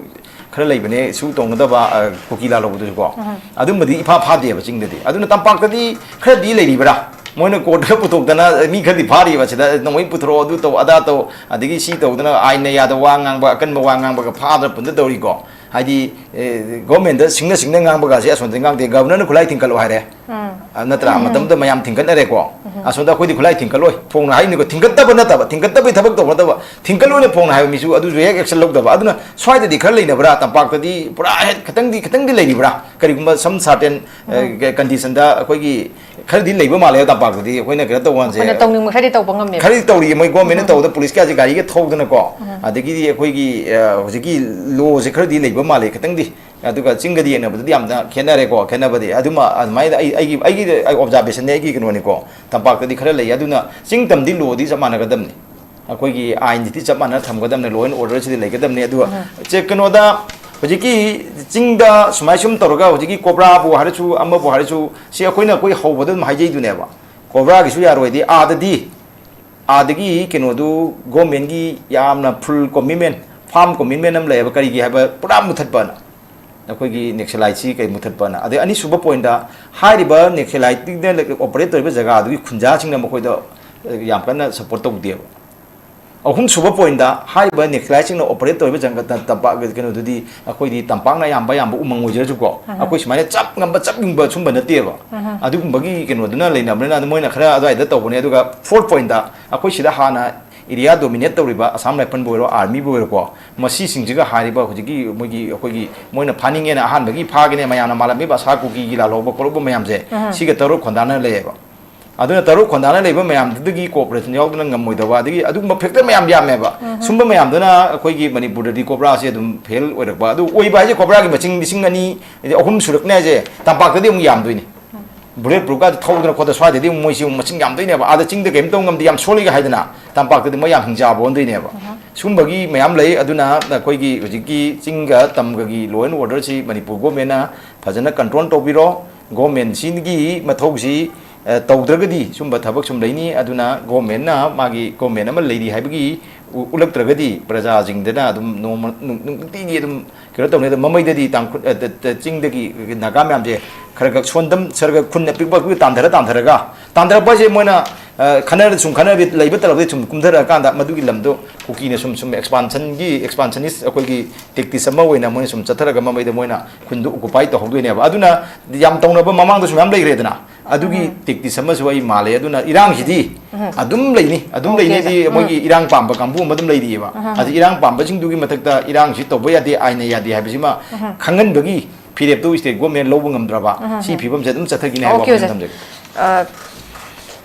ꯈꯔ ꯂꯩꯕꯅꯦ, ꯁꯨ ꯇꯧꯅꯗꯕ, ꯑ, ꯀꯨꯀꯤ ꯂꯥꯜꯍꯧꯕꯗꯨꯁꯨꯀꯣ꯫ ꯑꯗꯨꯝꯕꯗꯤ ꯏꯐꯥ ꯐꯥꯗꯦꯕ ꯆꯤꯡꯗꯗꯤ꯫ ꯑꯗꯨꯅ ꯇꯝꯄꯥꯛꯇꯗꯤ ꯈꯔꯗꯤ ꯂꯩꯔꯤꯕ꯭ꯔꯥ? ꯃꯣꯏꯅ courtꯇꯒ ꯄꯨꯊꯣꯛꯇꯅ ꯃꯤ ꯈꯔꯗꯤ ꯐꯥꯔꯤꯕ, ꯁꯤꯗ ꯅꯣꯡꯃꯩ ꯄꯨꯊꯣꯔꯛꯑꯣ, ꯑꯗꯨ ꯇꯧ, ꯑꯗꯥ ꯇꯧ, ꯑꯗꯒꯤ ꯁꯤ ꯇꯧꯗꯅ, ꯑꯥꯏꯟꯅ ꯌꯥꯗꯕ ꯋꯥ ꯉꯥꯡꯕ, ꯑꯀꯟꯕ ꯋꯥ ꯉꯥꯡꯕꯒ ꯐꯥꯗꯅ ꯄꯨꯟꯗ ꯇꯧꯔꯤꯀꯣ꯫ ꯍꯥꯏꯗꯤ, ꯑꯦ, governmentꯗ ꯁꯤꯡꯅ ꯁꯤꯡꯅ ꯉꯥꯡꯕꯒꯁꯦ ꯑꯁꯣꯝꯗ ꯉꯥꯡꯗꯦ꯫ Governorꯅ ꯈꯨꯠꯂꯥꯏ ꯊꯤꯡꯀꯠꯂꯣ ꯍꯥꯏꯔꯦ꯫ ꯎꯝ꯫ ꯑ, ꯅꯠꯇ꯭ꯔꯥ? ꯎꯝ꯫ ꯃꯇꯝꯗꯨꯗ ꯃꯌꯥꯝ ꯊꯤꯡꯀꯠꯅꯔꯦꯀꯣ꯫ ꯎꯝ꯫ ꯑꯁꯣꯝꯗ ꯑꯩꯈꯣꯏꯗꯤ ꯈꯨꯠꯂꯥꯏ ꯊꯤꯡꯀꯠꯂꯣꯏ꯫ ꯐꯣꯡꯅ ꯍꯥꯏꯅꯤꯀꯣ, ꯊꯤꯡꯀꯠꯇꯕ ꯅꯠꯇꯕ, ꯊꯤꯡꯀꯠꯇꯕꯩ ꯊꯕꯛ ꯇꯧꯕ ꯅꯠꯇꯕ, ꯊꯤꯡꯀꯠꯂꯣꯏꯅ ꯐꯣꯡꯅ ꯍꯥꯏꯕ ꯃꯤꯁꯨ ꯑꯗꯨꯁꯨ ꯍꯦꯛ action ꯂꯧꯗꯕ꯫ ꯑꯗꯨꯅ ꯁ꯭ꯋꯥꯏꯗꯗꯤ ꯈꯔ ꯂꯩꯅꯕ꯭ꯔꯥ? ꯇꯝꯄꯥꯛꯇꯗꯤ ꯄꯨꯔꯥ ꯍꯦꯛ ꯈꯤꯇꯪꯗꯤ, ꯈꯤꯇꯪꯗꯤ ꯂꯩꯔꯤꯕ꯭ꯔꯥ? ꯀꯔꯤꯒꯨꯝꯕ some certain, ꯑ, ꯎꯝ꯫ ꯀ-, conditionꯗ ꯑꯩꯈꯣꯏꯒꯤ ꯈꯔꯗꯤ ꯂꯩꯕ ꯃꯥꯜꯂꯦ ꯇꯝꯄꯥꯛꯇꯗꯤ꯫ ꯑꯩꯈꯣꯏꯅ ꯀꯩꯅꯣ ꯇꯧꯕ ꯀꯥꯟꯁꯦ ꯑꯩꯈꯣꯏꯅ ꯇꯧꯅꯤꯡꯕ ꯈꯔꯗꯤ ꯇꯧꯕ ꯉꯝꯃꯦꯕ꯫ ꯈꯔꯗꯤ ꯇꯧꯔꯤꯌꯦ꯫ ꯃꯣꯏ governmentꯅ ꯎꯝ꯫ ꯇꯧꯕꯗ ꯄꯨꯂꯤꯁꯀꯤ ꯍꯧꯖꯤꯛ ꯒꯥꯔꯤꯒ ꯊꯧꯗꯅꯀꯣ, ꯎꯝ꯫ ꯑꯗꯒꯤꯗꯤ ꯑꯩꯈꯣꯏꯒꯤ, ꯑ, ꯍꯧꯖꯤꯛꯀꯤ lawꯁꯦ ꯈꯔꯗꯤ ꯂꯩꯕ ꯃꯥꯜꯂꯦ ꯈꯤꯇꯪꯗꯤ꯫ ꯑꯗꯨꯒ ꯆꯤꯡꯒꯗꯤ ꯌꯦꯡꯅꯕꯗꯗꯤ ꯌꯥꯝꯅ ꯈꯦꯠꯅꯔꯦꯀꯣ, ꯈꯦꯠꯅꯕꯗꯤ꯫ ꯑꯗꯨꯃ ꯑꯗꯨꯃꯥꯏꯅ ꯑꯩ, ꯑꯩꯒꯤ, ꯑꯩꯒꯤ observationꯅꯦ, ꯑꯩꯒꯤ ꯀꯩꯅꯣꯅꯤꯀꯣ꯫ ꯇꯝꯄꯥꯛꯇꯗꯤ ꯈꯔ ꯂꯩ꯫ ꯑꯗꯨꯅ ꯆꯤꯡ ꯇꯝꯗꯤ lawꯗꯤ ꯆꯞ ꯃꯥꯟꯅꯒꯗꯕꯅꯤ꯫ ꯑꯩꯈꯣꯏꯒꯤ ꯑꯥꯏꯟꯁꯤꯗꯤ ꯆꯞ ꯃꯥꯟꯅ ꯊꯝꯒꯗꯕꯅꯤ, law and orderꯁꯤꯗꯤ ꯂꯩꯒꯗꯕꯅꯤ꯫ ꯑꯗꯨꯒ ꯎꯝ꯫ ꯆꯦ-, ꯀꯩꯅꯣꯗ ꯍꯧꯖꯤꯛꯀꯤ ꯆꯤꯡꯗ ꯁꯨꯃꯥꯏ ꯁꯨꯝ ꯇꯧꯔꯒ ꯍꯧꯖꯤꯛꯀꯤ COBRAꯕꯨ ꯍꯥꯏꯔꯁꯨ, ꯑꯃꯕꯨ ꯍꯥꯏꯔꯁꯨ, ꯁꯤ ꯑꯩꯈꯣꯏꯅ ꯑꯩꯈꯣꯏ ꯍꯧꯕꯗ ꯑꯗꯨꯝ ꯍꯥꯏꯖꯩꯗꯨꯅꯦꯕ꯫ COBRAꯒꯤꯁꯨ ꯌꯥꯔꯣꯏꯗꯤ ꯑꯥꯗꯗꯤ, ꯑꯥꯗꯒꯤ ꯀꯩꯅꯣꯗꯨ governmentꯀꯤ ꯌꯥꯝꯅ full commitment, firm commitment ꯑꯃ ꯂꯩꯌꯦꯕ꯫ ꯀꯔꯤꯒꯤ ꯍꯥꯏꯕ? ꯄꯨꯔꯥ ꯃꯨꯊꯠꯄꯅ꯫ ꯑꯩꯈꯣꯏꯒꯤ Naxaliteꯁꯤ ꯀꯩ ꯃꯨꯊꯠꯄꯅ꯫ ꯑꯗꯩ ꯑꯅꯤꯁꯨꯕ pointꯇ, ꯍꯥꯏꯔꯤꯕ Naxaliteꯅ operate ꯇꯧꯔꯤꯕ ꯖꯒꯥꯗꯨꯒꯤ ꯈꯨꯟꯖꯥꯁꯤꯡꯅ ꯃꯈꯣꯏꯗ, ꯑ, ꯌꯥꯝ ꯀꯟꯅ support ꯇꯧꯗꯦꯕ꯫ ꯑꯍꯨꯝꯁꯨꯕ ꯄꯣꯏꯟꯗ, ꯍꯥꯏꯔꯤꯕ ꯅꯦꯛꯁꯂꯥꯏꯠꯁꯤꯡꯅ ꯑꯣꯄꯔꯦꯠ ꯇꯧꯔꯤꯕ ꯖꯪꯒꯜ ꯇꯝꯄꯥꯛ ꯀꯩꯅꯣꯗꯨꯗꯤ, ꯑꯩꯈꯣꯏꯗꯤ ꯇꯝꯄꯥꯛꯅ ꯑꯌꯥꯝꯕ ꯑꯌꯥꯝꯕ ꯎꯃꯪ ꯑꯣꯏꯖꯔꯁꯨꯀꯣ, ꯑꯩꯈꯣꯏ ꯁꯨꯃꯥꯏꯅ ꯆꯞ ꯉꯝꯕ ꯆꯞ ꯌꯨꯡꯕ ꯁꯨꯝꯕ ꯅꯠꯇꯦꯕ꯫ ꯑꯗꯨꯒꯨꯝꯕꯒꯤ ꯀꯩꯅꯣꯗꯨꯅ ꯂꯩꯅꯕꯅꯤꯅ, ꯑꯗꯨ ꯃꯣꯏꯅ ꯈꯔ ꯑꯗꯨꯋꯥꯏꯗ ꯇꯧꯕꯅꯦ꯫ ꯑꯗꯨꯒ ꯐꯣꯔꯠ ꯄꯣꯏꯟꯗ, ꯑꯩꯈꯣꯏ ꯁꯤꯗ ꯍꯥꯟꯅ ꯑꯦꯔꯤꯌꯥ ꯗꯣꯃꯤꯅꯦꯠ ꯇꯧꯔꯤꯕ ꯑꯁꯥꯝ ꯔꯥꯏꯐꯜꯕꯨ ꯑꯣꯏꯔꯣ, ꯑꯥꯔꯃꯤꯕꯨ ꯑꯣꯏꯔꯣꯀꯣ, ꯃꯁꯤꯁꯤꯡꯁꯤꯒ ꯍꯥꯏꯔꯤꯕ ꯍꯧꯖꯤꯛꯀꯤ ꯃꯣꯏꯒꯤ, ꯑꯩꯈꯣꯏꯒꯤ, ꯃꯣꯏꯅ ꯐꯥꯅꯤꯡꯉꯦꯅ ꯑꯍꯥꯟꯕꯒꯤ ꯐꯥꯒꯅꯦ ꯃꯌꯥꯝꯅ ꯃꯥꯜꯂꯝꯃꯤꯕ ꯑꯁꯥ ꯀꯨꯀꯤꯒꯤ ꯂꯥꯜꯍꯧꯕ ꯈꯣꯠꯍꯧꯕ ꯃꯌꯥꯝꯁꯦ, ꯁꯤꯒ ꯇꯔꯨꯛ ꯈꯣꯟꯗꯥꯅ ꯂꯩꯌꯦꯕ꯫ ꯑꯗꯨꯅ ꯇꯔꯨꯛ ꯈꯣꯟꯗꯥꯅ ꯂꯩꯕ ꯃꯌꯥꯝꯗꯨꯗꯒꯤ ꯀꯣꯑꯣꯄꯔꯦꯁꯟ ꯌꯥꯎꯗꯅ ꯉꯝꯃꯣꯏꯗꯕ, ꯑꯗꯒꯤ ꯑꯗꯨꯒꯨꯝꯕ ꯐꯦꯛꯇꯔ ꯃꯌꯥꯝ ꯌꯥꯝꯃꯦꯕ꯫ ꯁꯨꯝꯕ ꯃꯌꯥꯝꯗꯨꯅ ꯑꯩꯈꯣꯏꯒꯤ ꯃꯅꯤꯄꯨꯔꯗꯗꯤ ꯀꯣꯕ꯭ꯔꯥꯁꯦ ꯑꯗꯨꯝ ꯐꯦꯜ ꯑꯣꯏꯔꯛꯄ꯫ ꯑꯗꯨ ꯑꯣꯏꯕ ꯍꯥꯏꯁꯦ, ꯀꯣꯕ꯭ꯔꯥꯒꯤ ꯃꯁꯤꯡ ꯂꯤꯁꯤꯡ ꯑꯅꯤ, ꯑꯍꯨꯝ ꯁꯨꯔꯛꯅꯦ ꯍꯥꯏꯁꯦ, ꯇꯝꯄꯥꯛꯇꯗꯤ ꯑꯃꯨꯛ ꯌꯥꯝꯗꯣꯏꯅꯤ꯫ ꯕꯨꯂꯦꯠ ꯄ꯭ꯔꯨꯐꯀꯥꯗꯤ ꯊꯧꯗꯅ ꯈꯣꯠꯇꯅ ꯁ꯭ꯋꯥꯏꯗꯗꯤ ꯑꯃꯨꯛ ꯃꯣꯏꯁꯤ ꯑꯃꯨꯛ ꯃꯁꯤꯡ ꯌꯥꯝꯗꯣꯏꯅꯦꯕ꯫ ꯑꯥꯗ ꯆꯤꯡꯗ ꯀꯔꯤꯝ ꯇꯧ ꯉꯝꯗꯦ, ꯌꯥꯝ ꯁꯣꯜꯂꯤꯒ ꯍꯥꯏꯗꯅ, ꯇꯝꯄꯥꯛꯇꯗꯤ ꯃꯣꯏ ꯌꯥꯝ ꯍꯤꯡꯆꯥꯕ ꯑꯣꯟꯗꯣꯏꯅꯦꯕ꯫ ꯁꯨꯝꯕꯒꯤ ꯃꯌꯥꯝ ꯂꯩ꯫ ꯑꯗꯨꯅ ꯑꯩꯈꯣꯏꯒꯤ ꯍꯧꯖꯤꯛꯀꯤ ꯆꯤꯡꯒ ꯇꯝꯒꯒꯤ ꯂꯣ ꯑꯦꯟ ꯑꯣꯔꯗꯔꯁꯤ ꯃꯅꯤꯄꯨꯔ ꯒꯣꯔꯃꯦꯟꯅ ꯐꯖꯅ ꯀꯟꯇ꯭ꯔꯣꯜ ꯇꯧꯕꯤꯔꯣ꯫ ꯒꯣꯔꯃꯦꯟꯁꯤꯒꯤ ꯃꯊꯧꯁꯤ, ꯑ, ꯇꯧꯗ꯭ꯔꯒꯗꯤ ꯁꯨꯝꯕ ꯊꯕꯛ ꯁꯨꯝ ꯂꯩꯅꯤ꯫ ꯑꯗꯨꯅ ꯒꯣꯔꯃꯦꯟꯅ ꯃꯥꯒꯤ, ꯒꯣꯔꯃꯦꯟ ꯑꯃ ꯂꯩꯔꯤ ꯍꯥꯏꯕꯒꯤ ꯎ-, ꯎꯠꯂꯛꯇ꯭ꯔꯒꯗꯤ ꯄ꯭ꯔꯖꯥꯁꯤꯡꯗꯅ ꯑꯗꯨꯝ ꯅꯣꯡꯃ, ꯅꯨꯡ-, ꯅꯨꯡꯇꯤꯒꯤ ꯑꯗꯨꯝ ꯀꯩꯅꯣ ꯇꯧꯅꯤ꯫ ꯑꯗꯣ ꯃꯃꯩꯗꯗꯤ ꯇꯥꯡꯈꯨꯜ, ꯑ, ꯇ-, ꯇ-, ꯆꯤꯡꯗꯒꯤ ꯅꯥꯒꯥ ꯃꯌꯥꯝꯁꯦ ꯈꯔ ꯈꯛ ꯁꯣꯟꯗꯝ-, ꯈꯔ ꯈꯛ ꯈꯨꯟ ꯑꯄꯤꯛꯄ ꯑꯄꯤꯛꯄ ꯇꯥꯟꯊꯔ ꯇꯥꯟꯊꯔꯒ, ꯇꯥꯟꯊꯔꯛꯄ ꯍꯥꯏꯁꯦ ꯃꯣꯏꯅ, ꯑ, ꯈꯟꯅꯔ ꯁꯨꯝ ꯈꯟꯅꯔ ꯂꯩꯕ ꯇꯔꯞꯇ ꯁꯨꯝ ꯀꯨꯝꯊꯔꯛꯑꯀꯥꯟꯗ ꯃꯗꯨꯒꯤ ꯂꯝꯗꯣ ꯀꯨꯀꯤꯅ ꯁꯨꯝ, ꯁꯨꯝ ꯑꯦꯛꯁꯄꯥꯟꯁꯟꯒꯤ, ꯑꯦꯛꯁꯄꯥꯟꯁꯅꯤꯁ ꯑꯩꯈꯣꯏꯒꯤ ꯇꯦꯛꯇꯤꯁ ꯑꯃ ꯑꯣꯏꯅ ꯃꯣꯏꯅ ꯁꯨꯝ ꯆꯠꯊꯔꯒ ꯃꯃꯩꯗ ꯃꯣꯏꯅ ꯈꯨꯟꯗꯨ ꯑꯣꯀꯨꯄꯥꯏ ꯇꯧꯍꯧꯗꯣꯏꯅꯦꯕ꯫ ꯑꯗꯨꯅ ꯌꯥꯝ ꯇꯧꯅꯕ ꯃꯃꯥꯡꯗꯁꯨ ꯃꯌꯥꯝ ꯂꯩꯈ꯭ꯔꯦꯗꯅ, ꯑꯗꯨꯒꯤ ꯎꯝ꯫ ꯇꯦꯛꯇꯤꯁ ꯑꯃꯁꯨ ꯑꯩ ꯃꯥꯜꯂꯦ꯫ ꯑꯗꯨꯅ ꯏꯔꯥꯡꯁꯤꯗꯤ ꯎꯝ꯫ ꯑꯗꯨꯝ ꯂꯩꯅꯤ, ꯑꯗꯨꯝ ꯑꯣꯀꯦ, ꯂꯩꯅꯤꯗꯤ ꯁꯥꯔ꯫ ꯎꯝ꯫ ꯃꯣꯏꯒꯤ ꯏꯔꯥꯡ ꯄꯥꯝꯕ ꯀꯥꯡꯕꯨ ꯑꯃ ꯑꯗꯨꯝ ꯂꯩꯔꯤꯑꯕ꯫ ꯎꯝ꯫ ꯑꯗꯨ ꯏꯔꯥꯡ ꯄꯥꯝꯕꯁꯤꯡꯗꯨꯒꯤ ꯃꯊꯛꯇ ꯏꯔꯥꯡꯁꯤ ꯇꯧꯕ ꯌꯥꯗꯦ, ꯑꯥꯏꯟꯅ ꯌꯥꯗꯦ ꯍꯥꯏꯕꯁꯤꯃ ꯎꯝ꯫ ꯈꯪꯍꯟꯕꯒꯤ ꯐꯤꯔꯦꯞꯇꯨ ꯁ꯭ꯇꯦꯠ ꯒꯣꯔꯃꯦꯟ ꯂꯧꯕ ꯉꯝꯗ꯭ꯔꯕ, ꯎꯝ꯫ ꯁꯤ ꯐꯤꯕꯝꯁꯦ ꯑꯗꯨꯝ ꯆꯠꯊꯈꯤꯅꯤ ꯍꯥꯏꯕ ꯑꯣꯀꯦ, ꯋꯥꯐꯝ ꯑꯣꯖꯥ꯫ ꯊꯝꯖꯒꯦ꯫ ꯑ,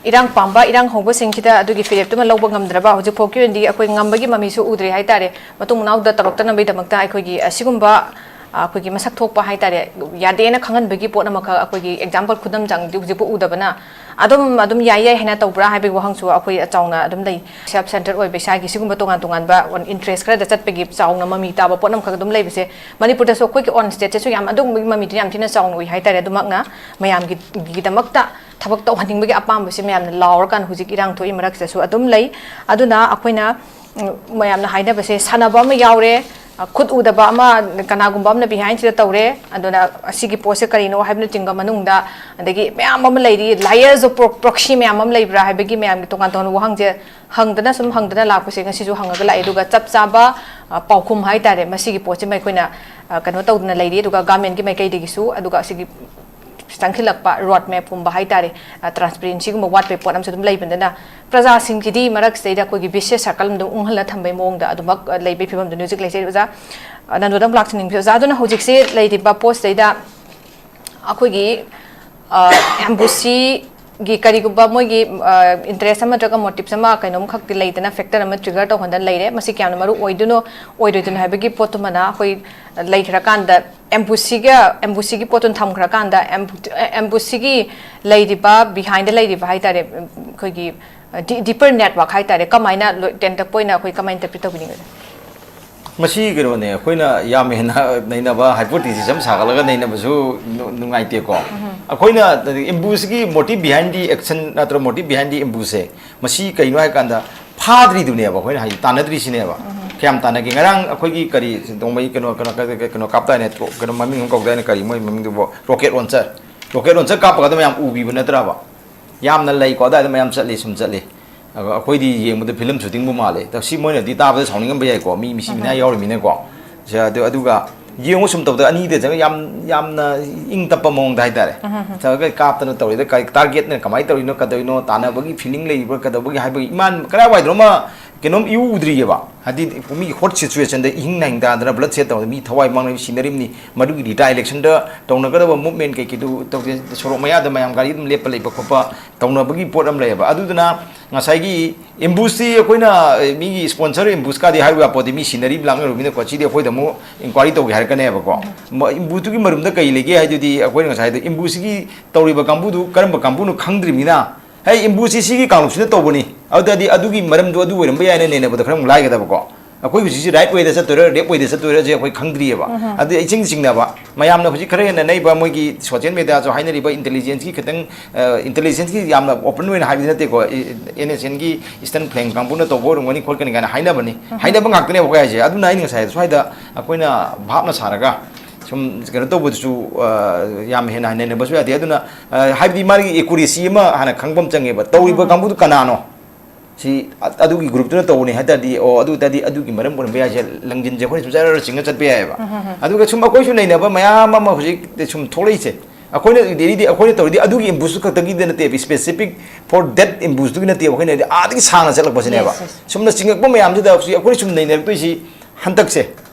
ꯏꯔꯥꯡ ꯄꯥꯝꯕ, ꯏꯔꯥꯡ ꯍꯧꯕꯁꯤꯡꯁꯤꯗ ꯑꯗꯨꯒꯤ ꯐꯤꯔꯦꯞꯇꯨꯃ ꯂꯧꯕ ꯉꯝꯗ꯭ꯔꯕ, ꯍꯧꯖꯤꯛ ꯐꯥꯎꯒꯤ ꯑꯣꯏꯅꯗꯤ ꯑꯩꯈꯣꯏ ꯉꯝꯕꯒꯤ ꯃꯃꯤꯁꯨ ꯎꯗ꯭ꯔꯤ ꯍꯥꯏꯇꯥꯔꯦ꯫ ꯃꯇꯨꯡ ꯃꯅꯥꯎꯗ ꯇꯧꯔꯛꯇꯅꯕꯒꯤꯗꯃꯛꯇ ꯑꯩꯈꯣꯏꯒꯤ ꯑꯁꯤꯒꯨꯝꯕ, ꯑ, ꯑꯩꯈꯣꯏꯒꯤ ꯃꯁꯛ ꯊꯣꯛꯄ ꯍꯥꯏꯇꯥꯔꯦ, ꯌꯥꯗꯦꯅ ꯈꯪꯍꯟꯕꯒꯤ ꯄꯣꯠ ꯑꯃꯈꯛ ꯑꯩꯈꯣꯏꯒꯤ ꯑꯦꯛꯖꯥꯝꯄꯜ ꯈꯨꯗꯝ ꯆꯥꯡꯗꯤ ꯍꯧꯖꯤꯛꯄꯨ ꯎꯗꯕꯅ ꯑꯗꯨꯝ, ꯑꯗꯨꯝ ꯌꯥꯏ ꯌꯥꯏ ꯍꯥꯏꯅ ꯇꯧꯕ꯭ꯔꯥ ꯍꯥꯏꯕꯒꯤ ꯋꯥꯍꯪꯁꯨ ꯑꯩꯈꯣꯏ ꯆꯥꯎꯅ ꯑꯗꯨꯝ ꯂꯩ꯫ ꯁꯦꯜꯐ ꯁꯦꯟꯇꯔ ꯑꯣꯏꯕ ꯏꯁꯥꯒꯤ ꯁꯤꯒꯨꯝꯕ ꯇꯣꯉꯥꯟ ꯇꯣꯉꯥꯟꯕ ꯏꯟꯇꯔꯦꯁ ꯈꯔꯗ ꯆꯠꯄꯒꯤ ꯆꯥꯎꯅ ꯃꯃꯤ ꯇꯥꯕ ꯄꯣꯠ ꯑꯃꯈꯛ ꯑꯗꯨꯝ ꯂꯩꯕꯁꯦ ꯃꯅꯤꯄꯨꯔꯗꯁꯨ ꯑꯩꯈꯣꯏꯒꯤ ꯑꯣꯟ ꯁ꯭ꯇꯦꯠꯁꯤꯁꯨ ꯌꯥꯝ ꯑꯗꯨꯒꯨꯝꯕꯒꯤ ꯃꯃꯤꯗꯨ ꯌꯥꯝ ꯊꯤꯅ ꯆꯥꯎꯅ ꯎꯏ ꯍꯥꯏꯇꯥꯔꯦ꯫ ꯑꯗꯨꯃꯛꯅ ꯃꯌꯥꯝꯒꯤ, ꯒꯤꯗꯃꯛꯇ ꯊꯕꯛ ꯇꯧꯍꯟꯅꯤꯡꯕꯒꯤ ꯑꯄꯥꯝꯕꯁꯦ ꯃꯌꯥꯝꯅ ꯂꯥꯎꯔꯀꯥꯟꯗ ꯍꯧꯖꯤꯛ ꯏꯔꯥꯡ ꯊꯣꯛꯏ ꯃꯔꯛꯁꯤꯗꯁꯨ ꯑꯗꯨꯝ ꯂꯩ꯫ ꯑꯗꯨꯅ ꯑꯩꯈꯣꯏꯅ, ꯎꯝ, ꯃꯌꯥꯝꯅ ꯍꯥꯏꯅꯕꯁꯦ ꯁꯥꯟꯅꯕ ꯑꯃ ꯌꯥꯎꯔꯦ, ꯑ, ꯈꯨꯠ ꯎꯗꯕ ꯑꯃ, ꯀꯅꯥꯒꯨꯝꯕ ꯑꯃꯅ ꯕꯤꯍꯥꯏꯟꯁꯤꯗ ꯇꯧꯔꯦ, ꯑꯗꯨꯅ ꯑꯁꯤꯒꯤ ꯄꯣꯠꯁꯦ ꯀꯔꯤꯅꯣ ꯍꯥꯏꯕꯅꯆꯤꯡꯕ ꯃꯅꯨꯡꯗ, ꯑꯗꯒꯤ ꯃꯌꯥꯝ ꯑꯃ ꯂꯩꯔꯤ, ꯂꯥꯏꯌꯔꯁ ꯑꯣꯐ ꯄ꯭ꯔꯣ-, ꯄ꯭ꯔꯣꯛꯁꯤ ꯃꯌꯥꯝ ꯑꯃ ꯂꯩꯕ꯭ꯔꯥ ꯍꯥꯏꯕꯒꯤ ꯃꯌꯥꯝꯒꯤ ꯇꯣꯉꯥꯟ ꯇꯣꯉꯥꯟꯕ ꯋꯥꯍꯪꯁꯦ ꯍꯪꯗꯅ ꯁꯨꯝ ꯍꯪꯗꯅ ꯂꯥꯛꯄꯁꯦ ꯉꯁꯤꯁꯨ ꯍꯪꯉꯒ ꯂꯥꯛꯑꯦ꯫ ꯑꯗꯨꯒ ꯆꯞ ꯆꯥꯕ, ꯑ, ꯄꯥꯎꯈꯨꯝ ꯍꯥꯏꯇꯥꯔꯦ, ꯃꯁꯤꯒꯤ ꯄꯣꯠꯁꯤꯃ ꯑꯩꯈꯣꯏꯅ, ꯑ, ꯀꯩꯅꯣ ꯇꯧꯗꯅ ꯂꯩꯔꯤ꯫ ꯑꯗꯨꯒ government ꯀꯤ ꯃꯥꯏꯀꯩꯗꯒꯤꯁꯨ, ꯑꯗꯨꯒ ꯑꯁꯤꯒꯤ ꯆꯪꯁꯤꯜꯂꯛꯄ road map ꯀꯨꯝꯕ ꯍꯥꯏꯇꯥꯔꯦ, ꯑ, transparency ꯒꯨꯝꯕ ꯋꯥꯠꯄꯒꯤ ꯄꯣꯠ ꯑꯃꯁꯨ ꯑꯗꯨꯝ ꯂꯩꯕꯅꯤꯅ, ꯄ꯭ꯔꯖꯥꯁꯤꯡꯁꯤꯗꯤ ꯃꯔꯛꯁꯤꯗꯩꯗ ꯑꯩꯈꯣꯏꯒꯤ vicious circle ꯑꯃꯗ ꯎꯪꯍꯜꯂ ꯊꯝꯕꯒꯤ ꯃꯑꯣꯡꯗ ꯑꯗꯨꯃꯛ, ꯑ, ꯂꯩꯕꯒꯤ ꯐꯤꯕꯝꯗꯨꯅꯤ ꯍꯧꯖꯤꯛ ꯂꯩꯖꯔꯤ꯫ ꯑꯣꯖꯥ, ꯑ, ꯅꯟꯗꯣꯗ ꯑꯃꯨꯛ ꯂꯥꯛꯆꯅꯤꯡꯕꯁꯦ, ꯑꯣꯖꯥ, ꯑꯗꯨꯅ ꯍꯧꯖꯤꯛꯁꯦ ꯂꯩꯔꯤꯕ ꯄꯣꯠꯁꯤꯗꯩꯗ ꯑꯩꯈꯣꯏꯒꯤ, ꯑ, ꯑꯦꯝꯕꯨꯁꯤꯒꯤ ꯀꯔꯤꯒꯨꯝꯕ ꯃꯣꯏꯒꯤ, ꯑ, interest ꯑꯃ ꯅꯠꯇ꯭ꯔꯒ motives ꯑꯃ ꯀꯩꯅꯣꯝꯈꯛꯇꯤ ꯂꯩꯗꯅ, factor ꯑꯃ trigger ꯇꯧꯍꯟꯗꯅ ꯂꯩꯔꯦ꯫ ꯃꯁꯤ ꯀꯌꯥꯝꯅ ꯃꯔꯨ ꯑꯣꯏꯗꯣꯏꯅꯣ, ꯑꯣꯏꯔꯣꯏꯗꯣꯏꯅꯣ ꯍꯥꯏꯕꯒꯤ ꯄꯣꯠꯇꯨꯃꯅ ꯑꯩꯈꯣꯏ ꯂꯩꯈ꯭ꯔꯀꯥꯟꯗ, ꯑꯦꯝꯕꯨꯁꯤꯒ, ꯑꯦꯝꯕꯨꯁꯤꯒꯤ ꯄꯣꯠꯇꯨ ꯊꯝꯈ꯭ꯔꯀꯥꯟꯗ, ꯑꯦꯝꯕꯨ-, ꯑꯦꯝꯕꯨꯁꯤꯒꯤ ꯂꯩꯔꯤꯕ, behind ꯗ ꯂꯩꯔꯤꯕ ꯍꯥꯏꯇꯥꯔꯦ, ꯑꯩꯈꯣꯏꯒꯤ, ꯑ, ꯗꯤ-, deeper network ꯍꯥꯏꯇꯥꯔꯦ, ꯀꯃꯥꯏꯅ ꯂꯣꯏ ꯇꯦꯟꯇꯛꯄ ꯑꯣꯏꯅ ꯑꯩꯈꯣꯏ ꯀꯃꯥꯏꯅ interpret ꯇꯧꯕꯤꯅꯤꯡꯒꯅꯤ? ꯃꯁꯤ ꯀꯩꯅꯣꯅꯦ, ꯑꯩꯈꯣꯏꯅ ꯌꯥꯝ ꯍꯦꯟꯅ ꯅꯩꯅꯕ hypothesis ꯑꯃ ꯁꯥꯒꯠꯂꯒ ꯅꯩꯅꯕꯁꯨ ꯅꯨ-, ꯅꯨꯡꯉꯥꯏꯇꯦꯀꯣ꯫ ꯑꯩꯈꯣꯏꯅ ꯑꯦꯝꯕꯨꯁꯀꯤ motive behind the action ꯅꯠꯇ꯭ꯔꯒ motive behind the ambush ꯁꯦ, ꯃꯁꯤ ꯀꯩꯅꯣ ꯍꯥꯏ ꯀꯥꯟꯗ, ꯐꯥꯗ꯭ꯔꯤꯗꯨꯅꯦꯕ ꯑꯩꯈꯣꯏꯅ ꯍꯥꯏꯁꯦ, ꯇꯥꯟꯅꯗ꯭ꯔꯤꯁꯤꯅꯦꯕ꯫ ꯀꯌꯥꯝ ꯇꯥꯟꯅꯒꯦ? ꯉꯔꯥꯡ ꯑꯩꯈꯣꯏꯒꯤ ꯀꯔꯤ, ꯅꯣꯡꯃꯩ ꯀꯩꯅꯣ, ꯀꯩꯅꯣ, ꯀꯩꯅꯣ, ꯀꯩꯅꯣ ꯀꯥꯞꯇꯥꯏꯅꯦ, ꯇ꯭ꯔꯣ-, ꯀꯩꯅꯣ ꯃꯃꯤꯡ ꯑꯃ ꯀꯧꯗꯥꯏꯅꯦ, ꯀꯔꯤ ꯃꯣꯏ ꯃꯃꯤꯡꯗꯨꯕꯨ? Rocket launcher꯫ Rocket launcher ꯀꯥꯞꯄꯒ ꯑꯗꯨꯝ ꯃꯌꯥꯝ ꯎꯕꯤꯕ ꯅꯠꯇ꯭ꯔꯕ? ꯌꯥꯝꯅ ꯂꯩꯀꯣ, ꯑꯗꯥꯏꯗ ꯃꯌꯥꯝ ꯆꯠꯂꯤ, ꯁꯨꯝ ꯆꯠꯂꯤ꯫ ꯑꯗꯣ ꯑꯩꯈꯣꯏꯗꯤ ꯌꯦꯡꯕꯗ film shooting ꯕꯨ ꯃꯥꯜꯂꯦ꯫ ꯑꯗꯣ ꯁꯤ ꯃꯣꯏꯅꯗꯤ ꯇꯥꯕꯗ ꯁꯥꯎꯅꯤꯡꯉꯝꯕ ꯌꯥꯏꯀꯣ, ꯃꯤ ꯃꯤꯁꯤ ꯃꯤꯅꯥ ꯌꯥꯎꯔꯤꯃꯤꯅꯀꯣ꯫ ꯁꯦ, ꯑꯗꯨ, ꯑꯗꯨꯒ ꯌꯦꯡꯉꯨ, ꯁꯨꯝ ꯇꯧꯗ ꯑꯅꯤꯗ ꯆꯪꯉ ꯌꯥꯝ, ꯌꯥꯝꯅ ꯏꯪ ꯇꯞꯄ ꯃꯑꯣꯡꯗ ꯍꯥꯏꯇꯥꯔꯦ꯫ ꯆꯪꯉꯒ ꯀꯥꯞꯇꯅ ꯇꯧꯔꯤꯗ ꯀꯔꯤ target ꯅ ꯀꯃꯥꯏꯅ ꯇꯧꯔꯤꯅꯣ, ꯀꯗꯧꯔꯤꯅꯣ, ꯇꯥꯟꯅꯕꯒꯤ feeling ꯂꯩꯔꯤꯕ꯭ꯔꯥ, ꯀꯗꯧꯕꯒꯤ ꯍꯥꯏꯕꯒꯤ ꯏꯃꯥꯟ ꯀꯗꯥꯏꯋꯥꯏꯗꯅꯣꯃ ꯀꯩꯅꯣꯝ ꯏꯎ ꯎꯗ꯭ꯔꯤꯑꯕ꯫ ꯍꯥꯏꯗꯤ ꯃꯤꯒꯤ hot situation ꯗ ꯏꯍꯤꯡ ꯅꯥꯍꯤꯡ ꯇꯥꯗꯅ blood shed ꯇꯧꯗꯅ ꯃꯤ ꯊꯋꯥꯏ ꯃꯥꯡꯅꯕ ꯁꯤꯅꯔꯤꯕꯅꯤ꯫ ꯃꯗꯨꯒꯤ ꯔꯤꯇꯥ election ꯗ ꯇꯧꯅꯒꯗꯕ movement ꯀꯩꯀꯩꯗꯨ ꯇꯧꯗꯦ꯫ ꯁꯣꯔꯣꯛ ꯃꯌꯥꯗ ꯃꯌꯥꯝ ꯒꯥꯔꯤ ꯑꯗꯨꯝ ꯂꯦꯞꯄ ꯂꯩꯕ ꯈꯣꯠꯄ ꯇꯧꯅꯕꯒꯤ ꯄꯣꯠ ꯑꯃ ꯂꯩꯌꯦꯕ꯫ ꯑꯗꯨꯗꯨꯅ ꯉꯁꯥꯏꯒꯤ ambush ꯁꯤ ꯑꯩꯈꯣꯏꯅ, ꯑꯦ, ꯃꯤꯒꯤ sponsor ambush ꯀꯥꯗꯤ ꯍꯥꯏꯕ ꯌꯥꯄꯣꯠꯇꯦ, ꯃꯤ ꯁꯤꯅꯔꯤ ꯂꯥꯛꯅꯔꯨꯕꯅꯤꯅꯀꯣ꯫ ꯁꯤꯗꯤ ꯑꯩꯈꯣꯏꯗ ꯑꯃꯨꯛ inquiry ꯇꯧꯒꯦ ꯍꯥꯏꯔꯛꯀꯅꯦꯕꯀꯣ꯫ ꯃ-, ambush ꯇꯨꯒꯤ ꯃꯔꯨꯝꯗ ꯀꯩ ꯂꯩꯒꯦ ꯍꯥꯏꯗꯨꯗꯤ ꯑꯩꯈꯣꯏꯅ ꯉꯁꯥꯏꯗꯣ ambush ꯁꯤꯒꯤ ꯇꯧꯔꯤꯕ ꯀꯥꯡꯕꯨꯗꯨ ꯀꯔꯝꯕ ꯀꯥꯡꯕꯨꯅꯣ ꯈꯪꯗ꯭ꯔꯤꯕꯅꯤꯅ, ꯍꯩ, ambush ꯁꯤ ꯁꯤꯒꯤ ꯀꯥꯡꯂꯨꯞꯁꯤꯅ ꯇꯧꯕꯅꯤ, ꯑꯗꯨꯗꯤ ꯑꯗꯨꯒꯤ ꯃꯔꯝꯗꯣ ꯑꯗꯨ ꯑꯣꯏꯔꯝꯕ ꯌꯥꯏꯅ ꯅꯩꯅꯕꯗ ꯈꯔ ꯑꯃꯨꯛ ꯂꯥꯏꯒꯗꯕꯀꯣ꯫ ꯑꯩꯈꯣꯏ ꯍꯧꯖꯤꯛꯁꯤ right way ꯗ ꯆꯠꯇꯣꯏꯔꯥ, left way ꯗ ꯆꯠꯇꯣꯏꯔꯥꯁꯦ ꯑꯩꯈꯣꯏ ꯈꯪꯗ꯭ꯔꯤꯑꯕ꯫ ꯑꯗꯨ ꯏꯆꯤꯡ ꯆꯤꯡꯅꯕ, ꯃꯌꯥꯝꯅ ꯍꯧꯖꯤꯛ ꯈꯔ ꯍꯦꯟꯅ ꯅꯩꯕ, ꯃꯣꯏꯒꯤ social media ꯁꯨ ꯍꯥꯏꯅꯔꯤꯕ intelligence ꯀꯤ ꯈꯤꯇꯪ, ꯑ, intelligence ꯀꯤ ꯌꯥꯝꯅ open ꯑꯣꯏꯅ ꯍꯥꯏꯕꯗꯤ ꯅꯠꯇꯦꯀꯣ, ꯏ-, NSCN ꯒꯤ Eastern Flank ꯀꯥꯡꯕꯨꯅ ꯇꯧꯕ ꯑꯣꯏꯔꯝꯒꯅꯤ ꯈꯣꯠꯀꯅꯤ ꯀꯥꯏꯅ ꯍꯥꯏꯅꯕꯅꯤ꯫ ꯍꯥꯏꯅꯕ ꯉꯥꯛꯇꯅꯦꯕ ꯑꯩꯈꯣꯏ ꯍꯥꯏꯁꯦ꯫ ꯑꯗꯨꯅ ꯑꯩꯅ ꯉꯁꯥꯏ ꯁ꯭ꯋꯥꯏꯗ ꯑꯩꯈꯣꯏꯅ ꯚꯥꯞꯅ ꯁꯥꯔꯒ ꯁꯨꯝ ꯀꯩꯅꯣ ꯇꯧꯕꯗꯨꯁꯨ, ꯑ, ꯌꯥꯝ ꯍꯦꯟꯅ ꯍꯥꯏꯅꯕꯁꯨ ꯌꯥꯗꯦ꯫ ꯑꯗꯨꯅ, ꯑ, ꯍꯥꯏꯕꯗꯤ ꯃꯥꯒꯤ accuracy ꯑꯃ ꯍꯥꯟꯅ ꯈꯪꯕ ꯑꯃ ꯆꯪꯉꯦꯕ꯫ ꯇꯧꯔꯤꯕ ꯀꯥꯡꯕꯨꯗꯨ ꯀꯅꯥꯅꯣ? ꯁꯤ ꯑ- ꯑꯗꯨꯒꯤ ꯒ꯭ꯔꯨꯞꯇꯨꯅ ꯇꯧꯕꯅꯤ ꯍꯥꯏ ꯇꯥꯔꯗꯤ, ꯑꯣ, ꯑꯗꯨ ꯇꯥꯔꯗꯤ ꯑꯗꯨꯒꯤ ꯃꯔꯝ ꯑꯣꯏꯔꯝꯕ ꯌꯥꯏꯁꯦ, ꯂꯪꯖꯤꯟꯁꯦ ꯑꯩꯈꯣꯏꯅ ꯁꯨꯝ ꯖꯔ ꯆꯤꯡꯉ ꯆꯠꯄ ꯌꯥꯏꯑꯕ꯫ ꯑꯗꯨꯒ ꯁꯨꯝ ꯑꯩꯈꯣꯏꯁꯨ ꯅꯩꯅꯕ ꯃꯌꯥꯝ ꯑꯃ ꯍꯧꯖꯤꯛ ꯁꯨꯝ ꯊꯣꯛꯂꯛꯏꯁꯦ, ꯑꯩꯈꯣꯏꯅ ꯗꯦꯜꯂꯤꯗꯤ ꯑꯩꯈꯣꯏꯅ ꯇꯧꯔꯤꯗꯤ ꯑꯗꯨꯒꯤ ꯑꯦꯝꯕꯨꯁꯇꯨ ꯈꯛꯇꯒꯤꯗ ꯅꯠꯇꯦꯕ, specific for that ꯑꯦꯝꯕꯨꯁꯇꯨꯒꯤ ꯅꯠꯇꯦꯕ꯫ ꯑꯩꯈꯣꯏꯅ ꯍꯥꯏꯗꯤ ꯑꯥꯗꯒꯤ ꯁꯥꯡꯅ ꯆꯠꯂꯛꯄꯁꯤꯅꯦꯕ꯫ Yes, yes. ꯁꯨꯝꯅ ꯆꯤꯡꯉꯛꯄ ꯃꯌꯥꯝꯁꯤꯗ ꯍꯧꯖꯤꯛ ꯑꯩꯈꯣꯏꯅ ꯁꯨꯝ ꯅꯩꯅꯔꯛꯇꯣꯏꯁꯤ ꯍꯟꯗꯛꯁꯦ,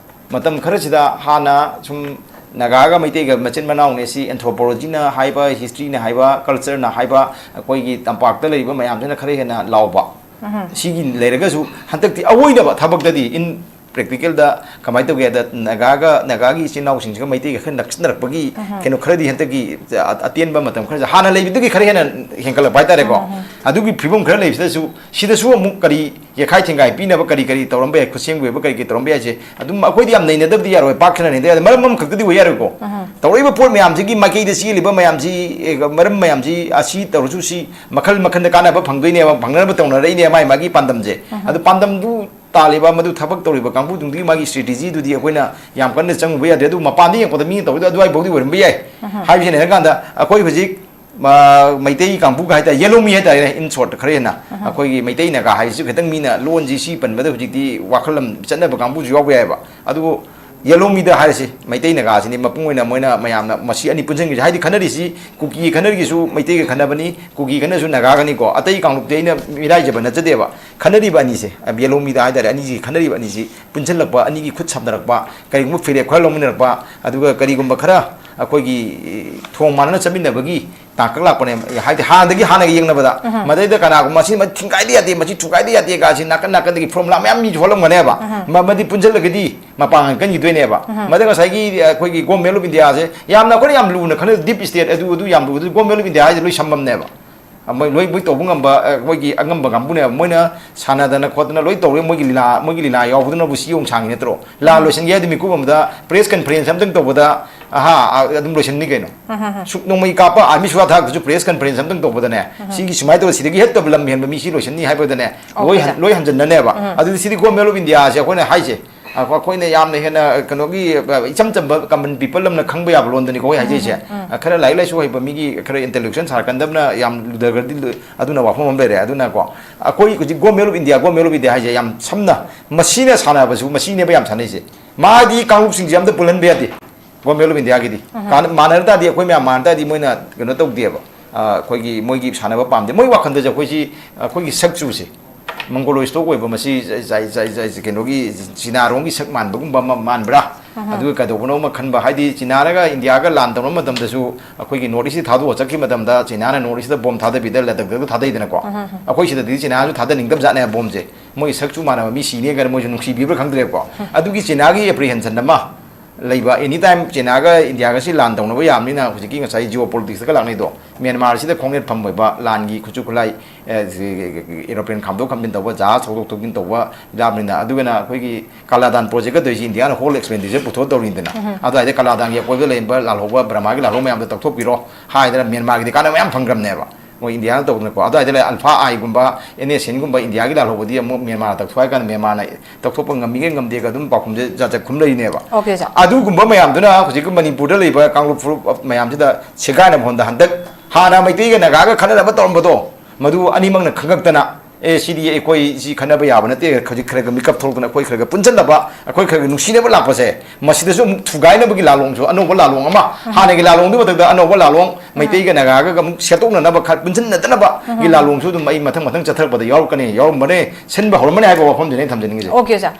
ꯃꯇꯝ ꯈꯔꯁꯤꯗ ꯍꯥꯟꯅ ꯁꯨꯝ ꯅꯥꯒꯥꯒ ꯃꯩꯇꯩꯒ ꯃꯆꯤꯟ ꯃꯅꯥꯎꯅꯦ, ꯁꯤ ꯑꯦꯟꯊ꯭ꯔꯣꯄꯣꯂꯣꯖꯤꯅ ꯍꯥꯏꯕ, ꯍꯤꯁꯇ꯭ꯔꯤꯅ ꯍꯥꯏꯕ, ꯀꯜꯆꯔꯅ ꯍꯥꯏꯕ, ꯑꯩꯈꯣꯏꯒꯤ ꯇꯝꯄꯥꯛꯇ ꯂꯩꯔꯤꯕ ꯃꯌꯥꯝꯁꯤꯅ ꯈꯔ ꯍꯦꯟꯅ ꯂꯥꯎꯕ꯫ ꯁꯤꯒꯤ ꯂꯩꯔꯒꯁꯨ ꯍꯟꯗꯛꯇꯤ ꯑꯋꯣꯏꯅꯕ ꯊꯕꯛꯇꯗꯤ, in practicalꯗ ꯀꯃꯥꯏꯅ ꯇꯧꯒꯦ ꯍꯥꯏꯗ, ꯅꯥꯒꯥꯒ, ꯅꯥꯒꯥꯒꯤ ꯏꯆꯤꯟ ꯏꯅꯥꯎꯁꯤꯡꯁꯤꯒ ꯃꯩꯇꯩꯒ ꯈꯔ ꯅꯛꯁꯤꯟꯅꯔꯛꯄꯒꯤ ꯀꯩꯅꯣ ꯈꯔꯗꯤ ꯍꯟꯗꯛꯀꯤ ꯑ-, ꯑꯇꯦꯟꯕ ꯃꯇꯝ ꯈꯔꯁꯦ ꯍꯥꯟꯅ ꯂꯩꯕꯗꯒꯤ ꯈꯔ ꯍꯦꯟꯅ ꯍꯦꯟꯒꯠꯂꯛꯄ ꯍꯥꯏꯇꯥꯔꯦꯀꯣ꯫ ꯑꯗꯨꯒꯤ ꯐꯤꯕꯝ ꯈꯔ ꯂꯩꯕꯁꯤꯗꯁꯨ, ꯁꯤꯗꯁꯨ ꯑꯃꯨꯛ ꯀꯔꯤ ꯌꯦꯈꯥꯏ ꯊꯤꯡꯒꯥꯏ ꯄꯤꯅꯕ ꯀꯔꯤ ꯀꯔꯤ ꯇꯧꯔꯝꯕ ꯌꯥꯏ, ꯈꯨꯠꯁꯦꯝꯒꯤ ꯑꯣꯏꯕ ꯀꯔꯤ ꯀꯔꯤ ꯇꯧꯔꯝꯕ ꯌꯥꯏꯁꯦ ꯑꯗꯨꯝ ꯑꯩꯈꯣꯏꯗꯤ ꯌꯥꯝ ꯅꯩꯅꯗꯕꯗꯤ ꯌꯥꯔꯣꯏ, ꯄꯥꯛ ꯁꯟꯅ ꯅꯩꯅꯗꯕ ꯌꯥꯔꯣꯏ꯫ ꯃꯔꯝ ꯑꯃꯈꯛꯇꯗꯤ ꯑꯣꯏ ꯌꯥꯔꯣꯏꯀꯣ꯫ ꯇꯧꯔꯛꯏꯕ ꯄꯣꯠ ꯃꯌꯥꯝꯁꯤꯒꯤ ꯃꯥꯏꯀꯩꯗ ꯆꯦꯜꯂꯤꯕ ꯃꯌꯥꯝꯁꯤ, ꯑꯦ, ꯃꯔꯝ ꯃꯌꯥꯝꯁꯤ, ꯑꯁꯤ ꯇꯧꯔꯁꯨ ꯁꯤ ꯃꯈꯜ ꯃꯈꯜꯗ ꯀꯥꯟꯅꯕ ꯐꯪꯗꯣꯏꯅꯦꯕ, ꯐꯪꯅꯅꯕ ꯇꯧꯅꯔꯛꯏꯅꯦ ꯃꯥꯒꯤ ꯃꯥꯒꯤ ꯄꯥꯟꯗꯝꯁꯦ꯫ ꯑꯗꯨ ꯄꯥꯟꯗꯝꯗꯨ ꯇꯥꯜꯂꯤꯕ, ꯃꯗꯨ ꯊꯕꯛ ꯇꯧꯔꯤꯕ ꯀꯥꯡꯕꯨꯗꯨꯒꯤ ꯃꯥꯒꯤ ꯏꯁꯇ꯭ꯔꯦꯇꯦꯖꯤꯗꯨꯗꯤ ꯑꯩꯈꯣꯏꯅ ꯌꯥꯝ ꯀꯟꯅ ꯆꯪꯉꯨꯕ ꯌꯥꯗꯦ꯫ ꯑꯗꯨ ꯃꯄꯥꯟꯗ ꯌꯦꯡꯉꯛꯄꯗ ꯃꯤꯅ ꯇꯧꯔꯤꯗꯣ ꯑꯗꯨꯋꯥꯏꯐꯥꯎꯗꯤ ꯑꯣꯏꯔꯝꯕ ꯌꯥꯏ꯫ ꯍꯥꯏꯕꯁꯤꯅ ꯍꯥꯏꯔꯀꯥꯟꯗ ꯑꯩꯈꯣꯏ ꯍꯧꯖꯤꯛ ꯃ-, ꯃꯩꯇꯩ ꯀꯥꯡꯕꯨꯒ ꯍꯥꯏꯇꯥꯔꯦ, ꯌꯦꯂꯣꯃꯤ ꯍꯥꯏꯇꯥꯔꯦ, in short ꯈꯔ ꯍꯦꯟꯅ꯫ ꯑꯩꯈꯣꯏꯒꯤ ꯃꯩꯇꯩ ꯅꯥꯒꯥ ꯍꯥꯏꯁꯤꯁꯨ ꯈꯤꯇꯪ ꯃꯤꯅ ꯂꯣꯟꯁꯤ ꯁꯤ ꯄꯟꯕꯗ ꯍꯧꯖꯤꯛꯇꯤ ꯋꯥꯈꯜ ꯑꯃ ꯆꯠꯅꯕ ꯀꯥꯡꯕꯨꯁꯨ ꯌꯥꯎꯕ ꯌꯥꯏꯑꯕ꯫ ꯑꯗꯨꯕꯨ ꯌꯦꯂꯣꯃꯤꯗ ꯍꯥꯏꯔꯁꯤ, ꯃꯩꯇꯩ ꯅꯥꯒꯥꯁꯤꯅꯤ ꯃꯄꯨꯡ ꯑꯣꯏꯅ ꯃꯣꯏꯅ ꯃꯌꯥꯝꯅ ꯃꯁꯤ ꯑꯅꯤ ꯄꯨꯟꯁꯤꯟꯈꯤꯁꯤ꯫ ꯍꯥꯏꯗꯤ ꯈꯟꯅꯔꯤꯁꯤ ꯀꯨꯀꯤ ꯈꯟꯅꯔꯤꯁꯤꯁꯨ ꯃꯩꯇꯩꯒ ꯈꯟꯅꯕꯅꯤ, ꯀꯨꯀꯤ ꯈꯟꯅꯔꯁꯨ ꯅꯥꯒꯥꯒꯅꯤꯀꯣ꯫ ꯑꯇꯩ ꯀꯥꯡꯂꯨꯞꯇꯤ ꯑꯩꯅ ꯃꯤꯔꯥꯏꯖꯕ ꯅꯠꯆꯗꯦꯕ꯫ ꯈꯟꯅꯔꯤꯕ ꯑꯅꯤꯁꯦ, ꯌꯦꯂꯣꯃꯤꯗ ꯍꯥꯏꯇꯥꯔꯦ, ꯑꯅꯤꯁꯤ ꯈꯟꯅꯔꯤꯕ ꯑꯅꯤꯁꯤ ꯄꯨꯟꯁꯤꯜꯂꯛꯄ, ꯑꯅꯤꯒꯤ ꯈꯨꯠ ꯁꯝꯅꯔꯛꯄ, ꯀꯔꯤꯒꯨꯝꯕ ꯐꯤꯔꯦꯞ ꯈꯔ ꯂꯧꯃꯤꯟꯅꯔꯛꯄ, ꯑꯗꯨꯒ ꯀꯔꯤꯒꯨꯝꯕ ꯈꯔ ꯑꯩꯈꯣꯏꯒꯤ ꯊꯣꯡ ꯃꯥꯟꯅꯅ ꯆꯠꯃꯤꯟꯅꯕꯒꯤ ꯇꯥꯡꯀꯛ ꯂꯥꯛꯄꯅꯦ꯫ ꯍꯥꯏꯗꯤ ꯍꯥꯟꯅꯗꯒꯤ ꯍꯥꯟꯅꯒ ꯌꯦꯡꯅꯕꯗ, ꯃꯗꯩꯗ ꯀꯅꯥꯒꯨꯝꯕ ꯃꯁꯤ ꯃ-, ꯊꯤꯡꯒꯥꯏꯗ ꯌꯥꯗꯦ, ꯃꯁꯤ ꯊꯨꯒꯥꯏꯗ ꯌꯥꯗꯦ ꯀꯥꯁꯤ ꯅꯥꯀꯟ ꯅꯥꯀꯟꯗꯒꯤ ꯐꯣꯔꯃꯨꯂꯥ ꯃꯌꯥꯝ ꯃꯤꯁꯨ ꯍꯣꯜꯂꯝꯒꯅꯦꯕ꯫ ꯃ-, ꯃꯗꯤ ꯄꯨꯟꯁꯤꯜꯂꯒꯗꯤ ꯃꯄꯥꯡꯒꯜ ꯀꯟꯈꯤꯗꯣꯏꯅꯦꯕ꯫ ꯃꯗ ꯉꯁꯥꯏꯒꯤ ꯑꯩꯈꯣꯏꯒꯤ Government of Indiaꯁꯦ ꯌꯥꯝꯅ ꯑꯩꯈꯣꯏꯅ ꯌꯥꯝ ꯂꯨꯅ ꯈꯟꯅ deep state ꯑꯗꯨ ꯑꯗꯨ ꯌꯥꯝ ꯂꯨꯕꯗꯨ Government of India ꯍꯥꯏꯁꯦ ꯂꯣꯏ ꯁꯝꯕꯝꯅꯦꯕ꯫ ꯃꯣꯏ ꯂꯣꯏ, ꯃꯣꯏ ꯇꯧꯕ ꯉꯝꯕ, ꯑ, ꯃꯣꯏꯒꯤ ꯑꯉꯝꯕ ꯀꯥꯡꯕꯨꯅꯦꯕ꯫ ꯃꯣꯏꯅ ꯁꯥꯟꯅꯗꯅ ꯈꯣꯠꯇꯅ ꯂꯣꯏ ꯇꯧꯔꯦ, ꯃꯣꯏꯒꯤ ꯂꯤꯂꯥ, ꯃꯣꯏꯒꯤ ꯂꯤꯂꯥ ꯌꯥꯎꯕꯗꯨꯅꯕꯨ ꯁꯤ ꯌꯧꯅ ꯁꯥꯡꯉꯤ ꯅꯠꯇ꯭ꯔꯣ? ꯂꯥ ꯂꯣꯏꯁꯤꯟꯒꯦ ꯍꯥꯏꯗꯤ ꯃꯤꯀꯨꯞ ꯑꯃꯗ press conference ꯑꯝꯇꯪ ꯇꯧꯕꯗ, ꯑꯍꯥ, ꯑ, ꯑꯗꯨꯝ ꯂꯣꯏꯁꯤꯟꯅꯤ ꯀꯩꯅꯣ꯫ ꯁꯨꯛ ꯅꯣꯡꯃꯩ ꯀꯥꯞꯄ army ꯁꯨꯋꯥ ꯊꯥꯛꯇꯁꯨ press conference ꯑꯝꯇꯪ ꯇꯧꯕꯗꯅꯦ, ꯁꯤꯒꯤ ꯁꯨꯃꯥꯏꯅ ꯇꯧꯔ ꯁꯤꯗꯒꯤ ꯍꯦꯟꯅ ꯂꯝ ꯍꯦꯟꯕ ꯃꯤ ꯁꯤ ꯂꯣꯏꯁꯤꯟꯅꯤ ꯍꯥꯏꯕꯗꯅꯦ, ꯂꯣꯏ ꯍꯟ-, ꯂꯣꯏ ꯍꯟꯖꯟꯅꯅꯦꯕ꯫ ꯑꯗꯨꯗꯤ ꯁꯤꯗꯤ Government of Indiaꯁꯦ ꯑꯩꯈꯣꯏꯅ ꯍꯥꯏꯁꯦ, ꯑꯩꯈꯣꯏꯅ ꯌꯥꯝꯅ ꯍꯦꯟꯅ ꯀꯩꯅꯣꯒꯤ, ꯑ, ꯏꯆꯝ ꯆꯝꯕ common people ꯑꯃꯅ ꯈꯪꯕ ꯌꯥꯕ ꯂꯣꯟꯗꯅꯤꯀꯣ ꯑꯩ ꯍꯥꯏꯖꯩꯁꯦ꯫ ꯎꯝ, ꯎꯝ꯫ ꯑ, ꯈꯔ ꯂꯥꯏꯔꯤꯛ ꯂꯥꯏꯁꯨ ꯍꯩꯕ ꯃꯤꯒꯤ ꯈꯔ intellectual ꯁꯥꯔꯀꯥꯟꯗ ꯑꯃꯅ ꯌꯥꯝ ꯂꯨꯊꯈ꯭ꯔꯗꯤ ꯂꯨ-, ꯑꯗꯨꯅ ꯋꯥꯐꯝ ꯑꯃ ꯂꯩꯔꯦ꯫ ꯑꯗꯨꯅꯀꯣ, ꯑꯩꯈꯣꯏ ꯍꯧꯖꯤꯛ Government of India, Government of India ꯍꯥꯏꯁꯦ ꯌꯥꯝ ꯁꯝꯅ ꯃꯁꯤꯅ ꯁꯥꯟꯅꯕꯁꯨ, ꯃꯁꯤꯅꯦꯕ ꯌꯥꯝ ꯁꯥꯟꯅꯩꯁꯦ꯫ ꯃꯥꯗꯤ ꯀꯥꯡꯂꯨꯞꯁꯤꯡꯁꯦ ꯑꯝꯇ ꯄꯨꯜꯍꯟꯕ ꯌꯥꯗꯦ꯫ Government of Indiaꯒꯤꯗꯤ꯫ ꯎꯝ꯫ ꯀꯥꯟ-, ꯃꯥꯟꯅꯔ ꯇꯥꯔꯗꯤ, ꯑꯩꯈꯣꯏ ꯃꯌꯥꯝ ꯃꯥꯟꯅ ꯇꯥꯔꯗꯤ ꯃꯣꯏꯅ ꯀꯩꯅꯣ ꯇꯧꯗꯦꯕ꯫ ꯑ, ꯑꯩꯈꯣꯏꯒꯤ ꯃꯣꯏꯒꯤ ꯁꯥꯟꯅꯕ ꯄꯥꯝꯗꯦ꯫ ꯃꯣꯏ ꯋꯥꯈꯜꯗꯁꯨ ꯑꯩꯈꯣꯏꯁꯤ, ꯑꯩꯈꯣꯏꯒꯤ ꯁꯛ ꯆꯨꯁꯦ, Mongoloid stock ꯑꯣꯏꯕ ꯃꯁꯤ ꯖ-, ꯖ-, ꯖ-, ꯖ-, ꯀꯩꯅꯣꯒꯤ ꯆꯤꯅꯥꯔꯣꯝꯒꯤ ꯁꯛ ꯃꯥꯟꯕꯒꯨꯝꯕ ꯑꯃ ꯃꯥꯟꯕ꯭ꯔꯥ? ꯎꯝ꯫ ꯑꯗꯨꯒ ꯀꯩꯗꯧꯕꯅꯣ ꯑꯃ ꯈꯟꯕ, ꯍꯥꯏꯗꯤ ꯆꯤꯅꯥꯅꯒ ꯏꯟꯗꯤꯌꯥꯒ ꯂꯥꯟ ꯇꯧꯅꯕ ꯃꯇꯝꯗꯁꯨ ꯑꯩꯈꯣꯏꯒꯤ North East ꯊꯥꯗꯣꯛꯑ ꯆꯠꯈꯤꯕ ꯃꯇꯝꯗ ꯆꯤꯅꯥꯅ North East bomb ꯊꯥꯗꯕꯤꯗ ꯂꯗꯥꯛꯇ ꯊꯥꯗꯩꯗꯅꯀꯣ꯫ ꯎꯝ, ꯎꯝ, ꯎꯝ꯫ ꯑꯩꯈꯣꯏ ꯁꯤꯗꯗꯤ ꯆꯤꯅꯥꯁꯨ ꯊꯥꯗꯅꯤꯡꯗꯕ ꯖꯥꯠꯅꯦ bombꯁꯦ꯫ ꯃꯣꯏ ꯁꯛ ꯆꯨ ꯃꯥꯟꯅꯕ ꯃꯤ ꯁꯤꯅꯦ ꯀꯥꯏꯅ ꯃꯣꯏꯁꯨ ꯅꯨꯡꯁꯤꯕꯤꯕ꯭ꯔꯥ ꯈꯪꯗ꯭ꯔꯦꯕꯀꯣ꯫ ꯎꯝ꯫ ꯑꯗꯨꯒꯤ ꯆꯤꯅꯥꯒꯤ apprehension ꯑꯃ ꯂꯩꯕ, any time ꯆꯤꯅꯥꯒ ꯏꯟꯗꯤꯌꯥꯒꯁꯤ ꯂꯥꯟ ꯇꯧꯅꯕ ꯌꯥꯕꯅꯤꯅ ꯍꯧꯖꯤꯛꯀꯤ ꯉꯁꯥꯏ geopoliticsꯇꯒ ꯂꯥꯛꯅꯩꯗꯣ, ꯃ꯭ꯌꯥꯟꯃꯥꯔꯁꯤꯗ ꯈꯣꯡꯅꯦꯠꯐꯝ ꯑꯣꯏꯕ ꯂꯥꯟꯒꯤ ꯈꯨꯠꯁꯨ ꯈꯨꯠꯂꯥꯏ, ꯑꯦ, ꯁꯤ, aeroplane ꯈꯥꯝꯗꯣꯛ ꯈꯥꯝꯖꯤꯟ ꯇꯧꯕ, ꯖꯍꯥꯖ ꯊꯧꯗꯣꯛ ꯊꯧꯖꯤꯟ ꯇꯧꯕ ꯌꯥꯕꯅꯤꯅ꯫ ꯑꯗꯨꯒꯅ ꯑꯩꯈꯣꯏꯒꯤ ꯀꯥꯂꯥꯗꯥꯟ projectꯀ ꯇꯧꯔꯤꯁꯤ ꯏꯟꯗꯤꯌꯥꯅ whole expenditure ꯄꯨꯊꯣꯛꯑ ꯇꯧꯔꯤꯗꯅ꯫ ꯎꯝ꯫ ꯑꯗꯨꯋꯥꯏꯗ ꯀꯥꯂꯥꯗꯥꯟꯒꯤ ꯑꯀꯣꯏꯕꯗ ꯂꯩꯔꯝꯕ ꯂꯥꯜꯍꯧꯕ ꯕ꯭ꯔꯃꯥꯒꯤ ꯂꯥꯜꯍꯧꯕ ꯃꯌꯥꯝꯗꯣ ꯇꯧꯊꯣꯛꯄꯤꯔꯣ ꯍꯥꯏꯗꯅ ꯃ꯭ꯌꯥꯟꯃꯥꯔꯒꯤꯗꯤ ꯀꯥꯟꯅꯕ ꯃꯌꯥꯝ ꯐꯪꯈ꯭ꯔꯕꯅꯦꯕ꯫ ꯃꯣꯏ ꯏꯟꯗꯤꯌꯥꯅ ꯇꯧꯗꯅꯀꯣ꯫ ꯑꯗꯨꯋꯥꯏꯗ ꯂꯩ ꯑꯜꯐꯥ ꯑꯥꯏꯒꯨꯝꯕ, NSCNꯒꯨꯝꯕ ꯏꯟꯗꯤꯌꯥꯒꯤ ꯂꯥꯜꯍꯧꯕꯗꯤ ꯑꯃꯨꯛ ꯃ꯭ꯌꯥꯟꯃꯥꯔꯅ ꯇꯧꯊꯣꯛ ꯍꯥꯏ ꯀꯥꯟꯗ ꯃ꯭ꯌꯥꯟꯃꯥꯔꯅ ꯇꯧꯊꯣꯛꯄ ꯉꯝꯃꯤꯒꯦ ꯉꯝꯗꯦꯒ ꯑꯗꯨꯝ ꯄꯥꯎꯈꯨꯝꯁꯦ ꯖꯥꯠ ꯖꯥꯠ ꯈꯨꯝ ꯂꯩꯔꯤꯅꯦꯕ꯫ Okay, sir꯫ ꯑꯗꯨꯒꯨꯝꯕ ꯃꯌꯥꯝꯗꯨꯅ ꯍꯧꯖꯤꯛꯀꯤ ꯃꯅꯤꯄꯨꯔꯗ ꯂꯩꯕ ꯀꯥꯡꯂꯨꯞ ꯐꯨꯔꯨꯞ ꯃꯌꯥꯝꯁꯤꯗ ꯁꯦꯒꯥꯏꯅꯕ ꯍꯣꯠꯅ ꯍꯟꯗꯛ ꯍꯥꯟꯅ ꯃꯩꯇꯩꯒ ꯅꯥꯒꯥꯒ ꯈꯠꯅꯅꯕ ꯇꯧꯔꯝꯕꯗꯣ, ꯃꯗꯨ ꯑꯅꯤꯃꯛꯅ ꯈꯪꯉꯛꯇꯅ, "ꯑꯦ, ꯁꯤꯗꯤ ꯑꯩꯈꯣꯏ ꯁꯤ ꯈꯠꯅꯕ ꯌꯥꯕ ꯅꯠꯇꯦ, ꯍꯧꯖꯤꯛ ꯈꯔ ꯈꯔ ꯃꯤꯀꯞ ꯊꯣꯛꯂꯛꯇꯅ ꯑꯩꯈꯣꯏ ꯈꯔ ꯈꯔ ꯄꯨꯟꯁꯤꯜꯂꯕ, ꯑꯩꯈꯣꯏ ꯈꯔ ꯈꯔ ꯅꯨꯡꯁꯤꯅꯕ ꯂꯥꯛꯄꯁꯦ, ꯃꯁꯤꯗꯁꯨ ꯑꯃꯨꯛ ꯊꯨꯒꯥꯏꯅꯕꯒꯤ ꯂꯥꯂꯣꯡꯁꯨ ꯑꯅꯧꯕ ꯂꯥꯂꯣꯡ ꯑꯃ, ꯎꯝ꯫ ꯍꯥꯟꯅꯒꯤ ꯂꯥꯂꯣꯡꯗꯨꯒꯤ ꯃꯊꯛꯇ ꯑꯅꯧꯕ ꯂꯥꯂꯣꯡ, ꯎꯝ꯫ ꯃꯩꯇꯩꯒ ꯅꯥꯒꯥꯒ ꯑꯃꯨꯛ ꯁꯦꯠꯇꯣꯛꯅꯅꯕ ꯈꯔ ꯄꯨꯟꯁꯤꯟꯅꯗꯅꯕꯒꯤ ꯎꯝ꯫ ꯂꯥꯂꯣꯡꯁꯨ ꯑꯗꯨꯝ ꯑꯩ ꯃꯊꯪ ꯃꯊꯪ ꯆꯠꯊꯔꯛꯄꯗ ꯌꯥꯎꯔꯛꯀꯅꯤ, ꯌꯌꯥꯎꯔꯝꯕꯅꯦ, ꯁꯤꯟꯕ ꯍꯧꯔꯝꯃꯅꯤ" ꯍꯥꯏꯕ ꯋꯥꯐꯝꯗꯨꯅꯦ ꯑꯩꯅ ꯊꯝꯖꯅꯤꯡꯉꯤꯁꯦ꯫ Okay, sir꯫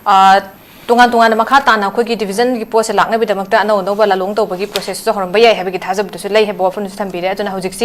ꯑ, ꯇꯣꯉꯥꯟ ꯇꯣꯉꯥꯟꯅ ꯃꯈꯥ ꯇꯥꯅ ꯑꯩꯈꯣꯏꯒꯤ divisionꯒꯤ ꯄꯣꯠꯁꯦ ꯂꯥꯛꯅꯕꯒꯤꯗꯃꯛꯇ ꯑꯅꯧ ꯑꯅꯧꯕ ꯂꯥꯂꯣꯡ ꯇꯧꯕꯒꯤ processꯁꯨ ꯍꯧꯔꯝꯕ ꯌꯥꯏ ꯍꯥꯏꯕꯒꯤ ꯊꯥꯖꯕꯗꯨꯁꯨ ꯂꯩ ꯍꯥꯏꯕ ꯋꯥꯐꯝꯗꯨꯁꯨ ꯊꯝꯕꯤꯔꯦ꯫ ꯑꯗꯨꯅ ꯍꯧꯖꯤꯛꯁꯤ